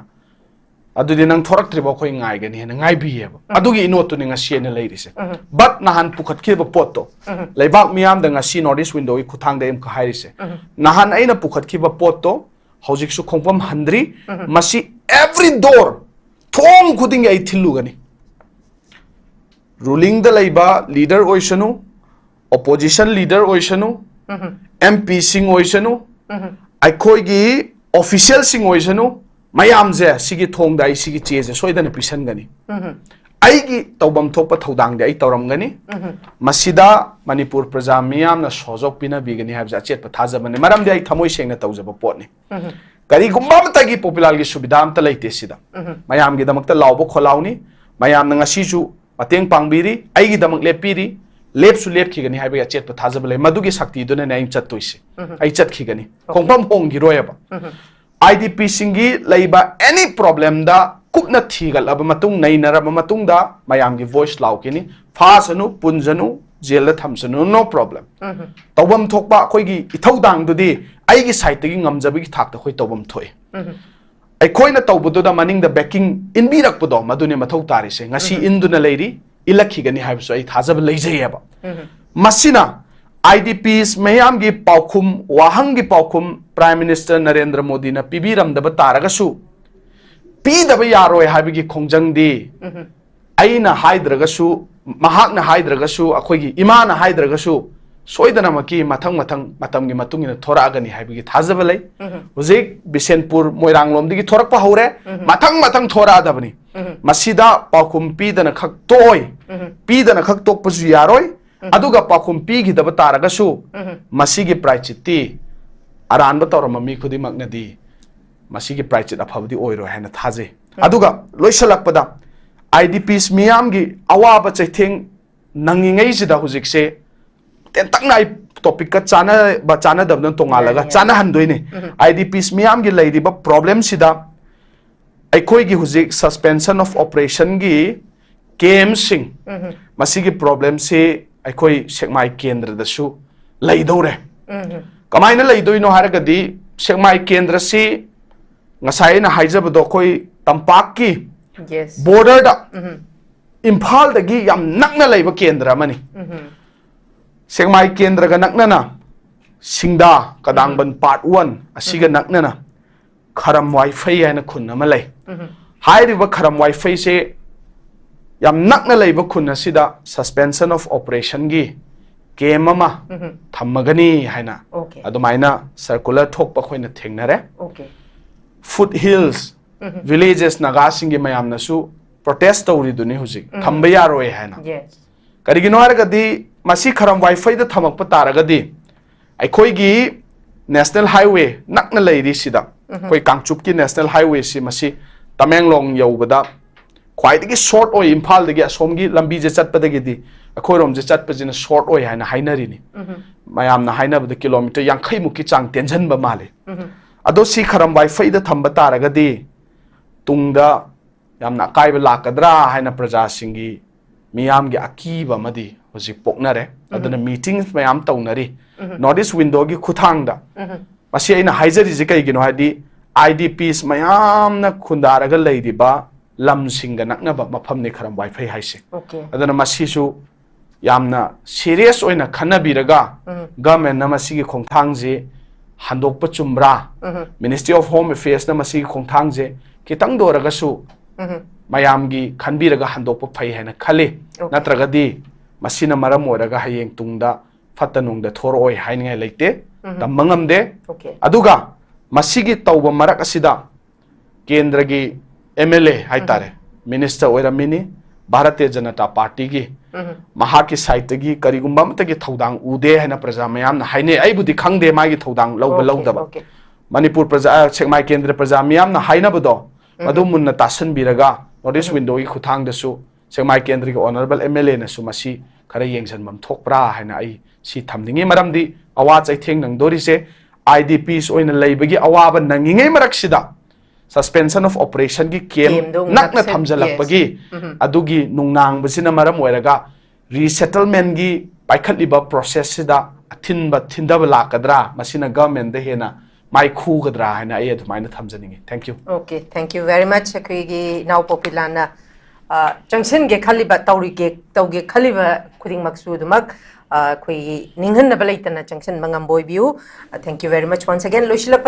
"ꯑꯗꯨꯗꯤ ꯅꯪ ꯊꯣꯔꯛꯇ꯭ꯔꯤꯕ ꯑꯩꯈꯣꯏ ꯉꯥꯏꯒꯅꯤ" ꯍꯥꯏꯅ ꯉꯥꯏꯕꯤꯌꯦꯕ꯫ ꯑꯗꯨꯒꯤ ꯏꯅꯣꯠꯇꯨꯅꯤ ꯉꯁꯤ ꯑꯩꯅ ꯂꯩꯔꯤꯁꯦ꯫ ꯎꯝ꯫ ꯕꯠ ꯅꯍꯥꯟ ꯄꯨꯈꯠꯈꯤꯕ ꯄꯣꯠꯇꯣ, ꯎꯝ꯫ ꯂꯩꯕꯥꯛ ꯃꯤꯌꯥꯝꯗ ꯉꯁꯤ ꯅꯣꯔꯠ ꯏꯁ ꯋꯤꯟꯗꯣꯒꯤ ꯈꯨꯠꯊꯥꯡꯗ ꯑꯩ ꯑꯃꯨꯛꯀ ꯍꯥꯏꯔꯤꯁꯦ, ꯎꯝ꯫ ꯅꯍꯥꯟ ꯑꯩꯅ ꯄꯨꯈꯠꯈꯤꯕ ꯄꯣꯠꯇꯣ ꯍꯧꯖꯤꯛꯁꯨ ꯈꯣꯡꯐꯝ ꯍꯟꯗ꯭ꯔꯤ꯫ ꯎꯝ꯫ ꯃꯁꯤ ꯑꯦꯚ꯭ꯔꯤ ꯗꯣꯔ, ꯊꯣꯡ ꯈꯨꯗꯤꯡꯒꯤ ꯑꯩ ꯊꯤꯜꯂꯨꯒꯅꯤ꯫ ꯔꯨꯂꯤꯡꯗ ꯂꯩꯕ ꯂꯤꯗꯔ ꯑꯣꯏꯁꯅꯨ, ꯑꯣꯄꯣꯖꯤꯁꯟ ꯂꯤꯗꯔ ꯑꯣꯏꯁꯅꯨ, ꯎꯝ꯫ ꯑꯦꯝ ꯄꯤꯁꯤꯡ ꯑꯣꯏꯁꯅꯨ, ꯎꯝ꯫ ꯑꯩꯈꯣꯏꯒꯤ ꯑꯣꯐꯤꯁꯤꯌꯦꯜꯁꯤꯡ ꯑꯣꯏꯁꯅꯨ, ꯃꯌꯥꯝꯁꯦ ꯁꯤꯒꯤ ꯊꯣꯡꯗ ꯑꯩ ꯁꯤꯒꯤ ꯆꯦꯁꯦ ꯁꯣꯏꯗꯅ ꯄꯤꯁꯟꯒꯅꯤ꯫ ꯎꯝ꯫ ꯑꯩꯒꯤ ꯇꯧꯐꯝ ꯊꯣꯛꯄ ꯊꯧꯗꯥꯡꯗꯤ ꯑꯩ ꯇꯧꯔꯝꯒꯅꯤ꯫ ꯎꯝ꯫ ꯃꯁꯤꯗ ꯃꯅꯤꯄꯨꯔ ꯄ꯭ꯔꯖꯥ ꯃꯤꯌꯥꯝꯅ ꯁꯣꯖꯣꯛ ꯄꯤꯅꯕꯤꯒꯅꯤ ꯍꯥꯏꯕꯁꯦ ꯑꯆꯦꯠꯄ ꯊꯥꯖꯕꯅꯤ꯫ ꯃꯔꯝꯗꯤ ꯑꯩ ꯊꯃꯣꯏ ꯁꯦꯡꯅ ꯇꯧꯖꯕ ꯄꯣꯠꯅꯤ꯫ ꯀꯔꯤꯒꯨꯝꯕ ꯑꯃꯠꯇꯒꯤ ꯄꯣꯄꯤꯂꯥꯜꯒꯤ ꯁꯨꯕꯤꯙꯥ ꯑꯝꯇ ꯂꯩꯇꯦ ꯁꯤꯗ꯫ ꯃꯌꯥꯝꯒꯤꯗꯃꯛꯇ ꯂꯥꯎꯕ ꯈꯣꯜꯂꯥꯎꯅꯤ꯫ ꯃꯌꯥꯝꯅ ꯉꯁꯤꯁꯨ ꯃꯇꯦꯡ ꯄꯥꯡꯕꯤꯔꯤ, ꯑꯩꯒꯤꯗꯃꯛ ꯂꯦꯞꯄꯤꯔꯤ, ꯂꯦꯞꯁꯨ ꯂꯦꯞꯈꯤꯒꯅꯤ ꯍꯥꯏꯕꯒꯤ ꯑꯆꯦꯠꯄ ꯊꯥꯖꯕ ꯂꯩ꯫ ꯃꯗꯨꯒꯤ ꯁꯛꯇꯤꯗꯨꯅꯅꯦ ꯑꯩꯅ ꯆꯠꯇꯣꯏꯁꯦ꯫ ꯑꯩ ꯆꯠꯈꯤꯒꯅꯤ꯫ ꯈꯣꯡꯐꯝ ꯍꯣꯡꯈꯤꯔꯣꯏꯕ꯫ ꯑꯥꯏ ꯗꯤ ꯄꯤꯁꯤꯡꯒꯤ ꯂꯩꯕ ꯑꯦꯅꯤ ꯄ꯭ꯔꯣꯕ꯭ꯂꯦꯝꯗ ꯀꯨꯞꯅ ꯊꯤꯒꯠꯂꯕ ꯃꯇꯨꯡ, ꯅꯩꯅꯔꯕ ꯃꯇꯨꯡꯗ ꯃꯌꯥꯝꯒꯤ ꯚꯣꯏꯁ ꯂꯥꯎꯈꯤꯅꯤ꯫ ꯐꯥꯁꯅꯨ, ꯄꯨꯟꯖꯅꯨ, ꯖꯦꯜꯗ ꯊꯝꯁꯅꯨ, no problem꯫ ꯇꯧꯐꯝ ꯊꯣꯛꯄ ꯑꯩꯈꯣꯏꯒꯤ ꯏꯊꯧꯗꯥꯡꯗꯨꯗꯤ ꯑꯩꯒꯤ ꯁꯥꯏꯠꯇꯒꯤ ꯉꯝꯖꯕꯒꯤ ꯊꯥꯛꯇ ꯑꯩꯈꯣꯏ ꯇꯧꯐꯝ ꯊꯣꯛꯏ꯫ ꯑꯩꯈꯣꯏꯅ ꯇꯧꯕꯗꯨꯗ ꯃꯅꯤꯡꯗ ꯕꯦꯀꯤꯡ ꯏꯟꯕꯤꯔꯛꯄꯗꯣ, ꯃꯗꯨꯅꯦ ꯃꯊꯧ ꯇꯥꯔꯤꯁꯦ꯫ ꯉꯁꯤ ꯏꯟꯗꯨꯅ ꯂꯩꯔꯤ, ꯏꯜꯂꯛꯈꯤꯒꯅꯤ ꯍꯥꯏꯕꯁꯨ ꯑꯩ ꯊꯥꯖꯕ ꯂꯩꯖꯩꯌꯦꯕ꯫ ꯃꯁꯤꯅ ꯑꯥꯏ ꯗꯤ ꯄꯤꯁ ꯃꯌꯥꯝꯒꯤ ꯄꯥꯎꯈꯨꯝ, ꯋꯥꯍꯪꯒꯤ ꯄꯥꯎꯈꯨꯝ ꯄ꯭ꯔꯥꯏꯝ ꯃꯤꯅꯤꯁꯇꯔ ꯅꯔꯦꯟꯗ꯭ꯔ ꯃꯣꯗꯤꯅ ꯄꯤꯕꯤꯔꯝꯗꯕ ꯇꯥꯔꯒꯁꯨ, ꯄꯤꯗꯕ ꯌꯥꯔꯣꯏ ꯍꯥꯏꯕꯒꯤ ꯈꯣꯡꯖꯪꯗꯤ ꯑꯩꯅ ꯍꯥꯏꯗ꯭ꯔꯒꯁꯨ, ꯃꯍꯥꯛꯅ ꯍꯥꯏꯗ꯭ꯔꯒꯁꯨ, ꯑꯩꯈꯣꯏꯒꯤ ꯏꯃꯥꯅ ꯍꯥꯏꯗ꯭ꯔꯒꯁꯨ, ꯁꯣꯏꯗꯅꯃꯛꯀꯤ ꯃꯊꯪ ꯃꯊꯪ ꯃꯇꯝꯒꯤ ꯃꯇꯨꯡ ꯏꯟꯅ ꯊꯣꯔꯛꯑꯒꯅꯤ ꯍꯥꯏꯕꯒꯤ ꯊꯥꯖꯕ ꯂꯩ꯫ ꯍꯧꯖꯤꯛ ꯕꯤꯁꯦꯟꯄꯨꯔ, ꯃꯣꯏꯔꯥꯡ ꯂꯣꯝꯗꯒꯤ ꯊꯣꯔꯛꯄ ꯍꯧꯔꯦ꯫ ꯃꯊꯪ ꯃꯊꯪ ꯊꯣꯔꯛꯑꯗꯕꯅꯤ꯫ ꯃꯁꯤꯗ ꯄꯥꯎꯈꯨꯝ ꯄꯤꯗꯅ ꯈꯛ ꯇꯣꯛꯑꯣꯏ꯫ ꯄꯤꯗꯅ ꯈꯛ ꯇꯣꯛꯄꯁꯨ ꯌꯥꯔꯣꯏ꯫ ꯑꯗꯨꯒ ꯄꯥꯎꯈꯨꯝ ꯄꯤꯈꯤꯗꯕ ꯇꯥꯔꯒꯁꯨ, ꯃꯁꯤꯒꯤ ꯄ꯭ꯔꯥꯏꯆꯤꯠꯇꯤ ꯑꯔꯥꯟꯕ ꯇꯧꯔꯝꯕ ꯃꯤ ꯈꯨꯗꯤꯡꯃꯛꯅꯗꯤ ꯃꯁꯤꯒꯤ ꯄ꯭ꯔꯥꯏꯆꯤꯠ ꯑꯐꯕꯗꯤ ꯑꯣꯏꯔꯣꯏ ꯍꯥꯏꯅ ꯊꯥꯖꯩ꯫ ꯑꯗꯨꯒ ꯂꯣꯏꯁꯤꯜꯂꯛꯄꯗ, ꯑꯥꯏ ꯗꯤ ꯄꯤꯁ ꯃꯤꯌꯥꯝꯒꯤ ꯑꯋꯥꯕ ꯆꯩꯊꯦꯡ ꯅꯪꯉꯤꯉꯩꯁꯤꯗ ꯍꯧꯖꯤꯛꯁꯦ ꯇꯦꯟꯇꯛꯅ ꯑꯩ ꯇꯣꯄꯤꯛꯀ ꯆꯥꯟꯅꯕ ꯆꯥꯟꯅꯗꯕꯅ ꯇꯣꯉꯥꯜꯂꯒ ꯌꯥꯅꯤ, ꯌꯥꯅꯤ꯫ ꯆꯥꯟꯅꯍꯟꯗꯣꯏꯅꯤ꯫ ꯑꯥꯏ ꯗꯤ ꯄꯤꯁ ꯃꯤꯌꯥꯝꯒꯤ ꯂꯩꯔꯤꯕ ꯄ꯭ꯔꯣꯕ꯭ꯂꯦꯝꯁꯤꯗ ꯑꯩꯈꯣꯏꯒꯤ ꯍꯧꯖꯤꯛ ꯁꯁꯄꯦꯟꯁꯟ ꯑꯣꯐ ꯑꯣꯄꯔꯦꯁꯟꯒꯤ ꯀꯦꯝꯁꯤꯡ, ꯃꯁꯤꯒꯤ ꯄ꯭ꯔꯣꯕ꯭ꯂꯦꯝꯁꯤ ꯑꯩꯈꯣꯏ ꯁꯦꯛꯃꯥꯏ ꯀꯦꯟꯗ꯭ꯔꯗꯁꯨ ꯂꯩꯗꯧꯔꯦ꯫ ꯀꯃꯥꯏꯅ ꯂꯩꯗꯣꯏꯅꯣ ꯍꯥꯏꯔꯒꯗꯤ, ꯁꯦꯛꯃꯥꯏ ꯀꯦꯟꯗ꯭ꯔꯁꯤ ꯉꯁꯥꯏ ꯑꯩꯅ ꯍꯥꯏꯖꯕꯗꯣ ꯑꯩꯈꯣꯏ ꯇꯝꯄꯥꯛꯀꯤ ꯌꯦꯁ꯫ ꯕꯣꯔꯗꯔꯗ ꯏꯝꯐꯥꯜꯗꯒꯤ ꯌꯥꯝ ꯅꯛꯅ ꯂꯩꯕ ꯀꯦꯟꯗ꯭ꯔ ꯑꯃꯅꯤ꯫ ꯁꯦꯛꯃꯥꯏ ꯀꯦꯟꯗ꯭ꯔꯒ ꯅꯛꯅꯅ ꯁꯤꯡꯗꯥ, ꯀꯗꯥꯡꯕꯟ ꯄꯥꯔꯠ ꯋꯥꯟ ꯑꯁꯤꯒ ꯅꯛꯅꯅ ꯈꯔꯝ ꯋꯥꯏꯐꯩ ꯍꯥꯏꯅ ꯈꯨꯟ ꯑꯃ ꯂꯩ꯫ ꯍꯥꯏꯔꯤꯕ ꯈꯔꯝ ꯋꯥꯏꯐꯩꯁꯦ ꯌꯥꯝ ꯅꯛꯅ ꯂꯩꯕ ꯈꯨꯟ ꯑꯁꯤꯗ ꯁꯁꯄꯦꯟꯁꯟ ꯑꯣꯐ ꯑꯣꯄꯔꯦꯁꯟꯒꯤ ꯀꯦꯝ ꯑꯃ ꯊꯝꯃꯒꯅꯤ ꯍꯥꯏꯅ ꯑꯣꯀꯦ꯫ ꯑꯗꯨꯃꯥꯏꯅ ꯁꯔꯀꯨꯂꯔ ꯊꯣꯛꯄ ꯑꯩꯈꯣꯏꯅ ꯊꯦꯡꯅꯔꯦ꯫ ꯑꯣꯀꯦ꯫ ꯐꯨꯠ ꯍꯤꯜꯁ ꯚꯤꯂꯦꯖꯦꯁ ꯅꯥꯒꯥꯁꯤꯡꯒꯤ ꯃꯌꯥꯝꯅꯁꯨ ꯄ꯭ꯔꯣꯇꯦꯁ ꯇꯧꯔꯤꯗꯨꯅꯤ ꯍꯧꯖꯤꯛ, ꯊꯝꯕ ꯌꯥꯔꯣꯏ ꯍꯥꯏꯅ꯫ ꯌꯦꯁ꯫ ꯀꯔꯤꯒꯤꯅꯣ ꯍꯥꯏꯔꯒꯗꯤ ꯃꯁꯤ ꯈꯔꯝ ꯋꯥꯏꯐꯩꯗ ꯊꯝꯃꯛꯄ ꯇꯥꯔꯒꯗꯤ, ꯑꯩꯈꯣꯏꯒꯤ ꯅꯦꯁꯅꯦꯜ ꯍꯥꯏꯋꯦ ꯅꯛꯅ ꯂꯩꯔꯤꯁꯤꯗ, ꯑꯩꯈꯣꯏ ꯀꯥꯡꯆꯨꯞꯀꯤ ꯅꯦꯁꯅꯦꯜ ꯍꯥꯏꯋꯦꯁꯤ, ꯃꯁꯤ ꯇꯃꯦꯡꯂꯣꯡ ꯌꯧꯕꯗ ꯈ꯭ꯋꯥꯏꯗꯒꯤ ꯁꯣꯔꯠ ꯑꯣꯏ꯫ ꯏꯝꯐꯥꯜꯗꯒꯤ ꯑꯁꯣꯝꯒꯤ ꯂꯝꯕꯤꯁꯦ ꯆꯠꯄꯗꯒꯤꯗꯤ ꯑꯩꯈꯣꯏꯔꯣꯝꯁꯦ ꯆꯠꯄꯁꯤꯅ ꯁꯣꯔꯠ ꯑꯣꯏ ꯍꯥꯏꯅ ꯍꯥꯏꯅꯔꯤꯅꯤ꯫ ꯃꯌꯥꯝꯅ ꯍꯥꯏꯅꯕꯗ ꯀꯤꯂꯣꯃꯤꯇꯔ ꯌꯥꯡꯈꯩꯃꯨꯛꯀꯤ ꯆꯥꯡ ꯇꯦꯟꯁꯤꯟꯕ ꯃꯥꯜꯂꯤ꯫ ꯑꯗꯣ ꯁꯤ ꯈꯔꯝ ꯋꯥꯏꯐꯩꯗ ꯊꯝꯕ ꯇꯥꯔꯒꯗꯤ ꯇꯨꯡꯗ ꯌꯥꯝꯅ ꯑꯀꯥꯏꯕ ꯂꯥꯛꯀꯗ꯭ꯔꯥ ꯍꯥꯏꯅ ꯄ꯭ꯔꯖꯥꯁꯤꯡꯒꯤ, ꯃꯤꯌꯥꯝꯒꯤ ꯑꯀꯤꯕ ꯑꯃꯗꯤ ꯍꯧꯖꯤꯛ ꯄꯣꯛꯅꯔꯦ꯫ ꯑꯗꯨꯅ ꯃꯤꯇꯤꯡ ꯃꯌꯥꯝ ꯇꯧꯅꯔꯤ꯫ ꯅꯣꯔꯠ ꯏꯁ ꯋꯤꯟꯗꯣꯒꯤ ꯈꯨꯊꯥꯡꯗ꯫ ꯃꯁꯤ ꯑꯩꯅ ꯍꯥꯏꯖꯔꯤꯁꯦ ꯀꯩꯒꯤꯅꯣ ꯍꯥꯏꯗꯤ, ꯑꯥꯏ ꯗꯤ ꯄꯤꯁ ꯃꯌꯥꯝꯅ ꯈꯨꯟꯗꯥꯔꯒ ꯂꯩꯔꯤꯕ ꯂꯝꯁꯤꯡꯒ ꯅꯛꯅꯕ ꯃꯐꯝꯅꯤ ꯈꯔꯝ ꯋꯥꯏꯐꯩ ꯍꯥꯏꯁꯦ꯫ Okay. ꯑꯗꯨꯅ ꯃꯁꯤꯁꯨ ꯌꯥꯝꯅ ꯁꯤꯔꯤꯌꯁ ꯑꯣꯏꯅ ꯈꯟꯅꯕꯤꯔꯒ, ꯒꯚꯔꯟꯃꯦꯟꯠꯅ ꯃꯁꯤꯒꯤ ꯈꯣꯡꯊꯥꯡꯁꯤ ꯍꯟꯗꯣꯛꯄ ꯆꯨꯝꯕ꯭ꯔꯥ? Ministry of Home Affairsꯅ ꯃꯁꯤꯒꯤ ꯈꯣꯡꯊꯥꯡꯁꯦ ꯈꯤꯇꯪꯗ ꯑꯣꯏꯔꯒꯁꯨ ꯃꯌꯥꯝꯒꯤ ꯈꯟꯕꯤꯔꯒ ꯍꯟꯗꯣꯛꯄ ꯐꯩ ꯍꯥꯏꯅ ꯈꯜꯂꯤ꯫ Okay. ꯅꯠꯇ꯭ꯔꯒꯗꯤ ꯃꯁꯤꯅ ꯃꯔꯝ ꯑꯣꯏꯔꯒ ꯍꯌꯦꯡ ꯇꯨꯡꯗ ꯐꯠꯇ ꯅꯨꯡꯗ ꯊꯣꯔꯛꯑꯣꯏ ꯍꯥꯏꯅꯤꯡꯉꯥꯏ ꯂꯩꯇꯦ꯫ ꯇꯝꯕ ꯉꯝꯗꯦ꯫ Okay. ꯑꯗꯨꯒ ꯃꯁꯤꯒꯤ ꯇꯧꯕ ꯃꯔꯛ ꯑꯁꯤꯗ ꯀꯦꯟꯗ꯭ꯔꯒꯤ ꯑꯦꯝ ꯑꯦꯜ ꯑꯦ ꯍꯥꯏꯇꯥꯔꯦ, ꯃꯤꯅꯤꯁꯇꯔ ꯑꯣꯏꯔꯝꯃꯤꯅꯤ ꯚꯥꯔꯇꯤꯌ ꯖꯅꯇꯥ ꯄꯥꯔꯇꯤꯒꯤ꯫ ꯃꯍꯥꯛꯀꯤ ꯁꯥꯏꯠꯇꯒꯤ ꯀꯔꯤꯒꯨꯝꯕ ꯑꯃꯠꯇꯒꯤ ꯊꯧꯗꯥꯡ ꯎꯗꯦ ꯍꯥꯏꯅ ꯄ꯭ꯔꯖꯥ ꯃꯌꯥꯝꯅ ꯍꯥꯏꯅꯩ꯫ ꯑꯩꯕꯨꯗꯤ ꯈꯪꯗꯦ ꯃꯥꯒꯤ ꯊꯧꯗꯥꯡ ꯂꯧꯕ Okay, ꯂꯧꯗꯕ꯫ okay. ꯃꯅꯤꯄꯨꯔ ꯄ꯭ꯔꯖꯥ, ꯁꯦꯛꯃꯥꯏ ꯀꯦꯟꯗ꯭ꯔ ꯄ꯭ꯔꯖꯥ ꯃꯤꯌꯥꯝꯅ ꯍꯥꯏꯅꯕꯗꯣ ꯃꯗꯨ ꯃꯨꯟꯅ ꯇꯥꯁꯟꯕꯤꯔꯒ, ꯅꯣꯔꯠ ꯏꯁ ꯋꯤꯟꯗꯣꯒꯤ ꯈꯨꯊꯥꯡꯗꯁꯨ ꯁꯦꯛꯃꯥꯏ ꯀꯦꯟꯗ꯭ꯔꯒꯤ ꯑꯣꯅꯔꯦꯕꯜ ꯑꯦꯝ ꯑꯦꯜ ꯑꯦꯅꯁꯨ ꯃꯁꯤ ꯈꯔ ꯌꯦꯡꯁꯤꯟꯐꯝ ꯊꯣꯛꯄ꯭ꯔꯥ ꯍꯥꯏꯅ ꯑꯩ ꯁꯤ ꯊꯝꯅꯤꯡꯉꯤ꯫ ꯃꯔꯝꯗꯤ ꯑꯋꯥ ꯆꯩꯊꯦꯡ ꯅꯪꯗꯣꯔꯤꯁꯦ ꯑꯥꯏ ꯗꯤ ꯄꯤꯁ ꯑꯣꯏꯅ ꯂꯩꯕꯒꯤ ꯑꯋꯥꯕ ꯅꯪꯉꯤꯉꯩ ꯃꯔꯛꯁꯤꯗ, suspension of operationꯒꯤ ꯀꯦꯝ ꯀꯦꯝꯗꯣ ꯑꯃꯨꯛ ꯅꯛꯅ ꯅꯛꯁꯟ-, ꯊꯝꯖꯤꯜꯂꯛꯄꯒꯤ yes. ꯑꯗꯨꯒꯤ ꯅꯨꯡꯅꯥꯡꯕꯁꯤꯅ ꯃꯔꯝ ꯑꯣꯏꯔꯒ resettlementꯒꯤ ꯄꯥꯏꯈꯠꯂꯤꯕ processꯁꯤꯗ ꯑꯊꯤꯟꯕ ꯊꯤꯟꯊꯕ ꯂꯥꯛꯀꯗ꯭ꯔꯥ, ꯃꯁꯤꯅ ꯒꯚꯔꯟꯃꯦꯟꯠꯇ ꯍꯦꯟꯅ ꯃꯥꯏ ꯈꯨꯒꯗ꯭ꯔꯥ ꯍꯥꯏꯅ ꯑꯩ ꯑꯗꯨꯃꯥꯏꯅ ꯊꯝꯖꯅꯤꯡꯉꯤ꯫ Thank you꯫ Okay, thank you very much꯫ ꯑꯩꯈꯣꯏꯒꯤ ꯏꯅꯥꯎ ꯄꯣꯄꯤꯂꯥꯅ, ꯑ, ꯆꯪꯁꯤꯟꯒꯦ ꯈꯜꯂꯤꯕ, ꯇꯧꯔꯤꯒꯦ, ꯇꯧꯒꯦ ꯈꯜꯂꯤꯕ ꯈꯨꯗꯤꯡꯃꯛꯁꯨ ꯑꯗꯨꯃꯛ, ꯑ, ꯑꯩꯈꯣꯏꯒꯤ ꯅꯤꯡꯍꯟꯅꯕ ꯂꯩꯇꯅ ꯆꯪꯁꯤꯟꯕ ꯉꯝꯕ ꯑꯣꯏꯕꯤꯌꯨ꯫ ꯑ, thank you very much once again꯫ ꯂꯣꯏꯁꯤꯜꯂꯛꯄ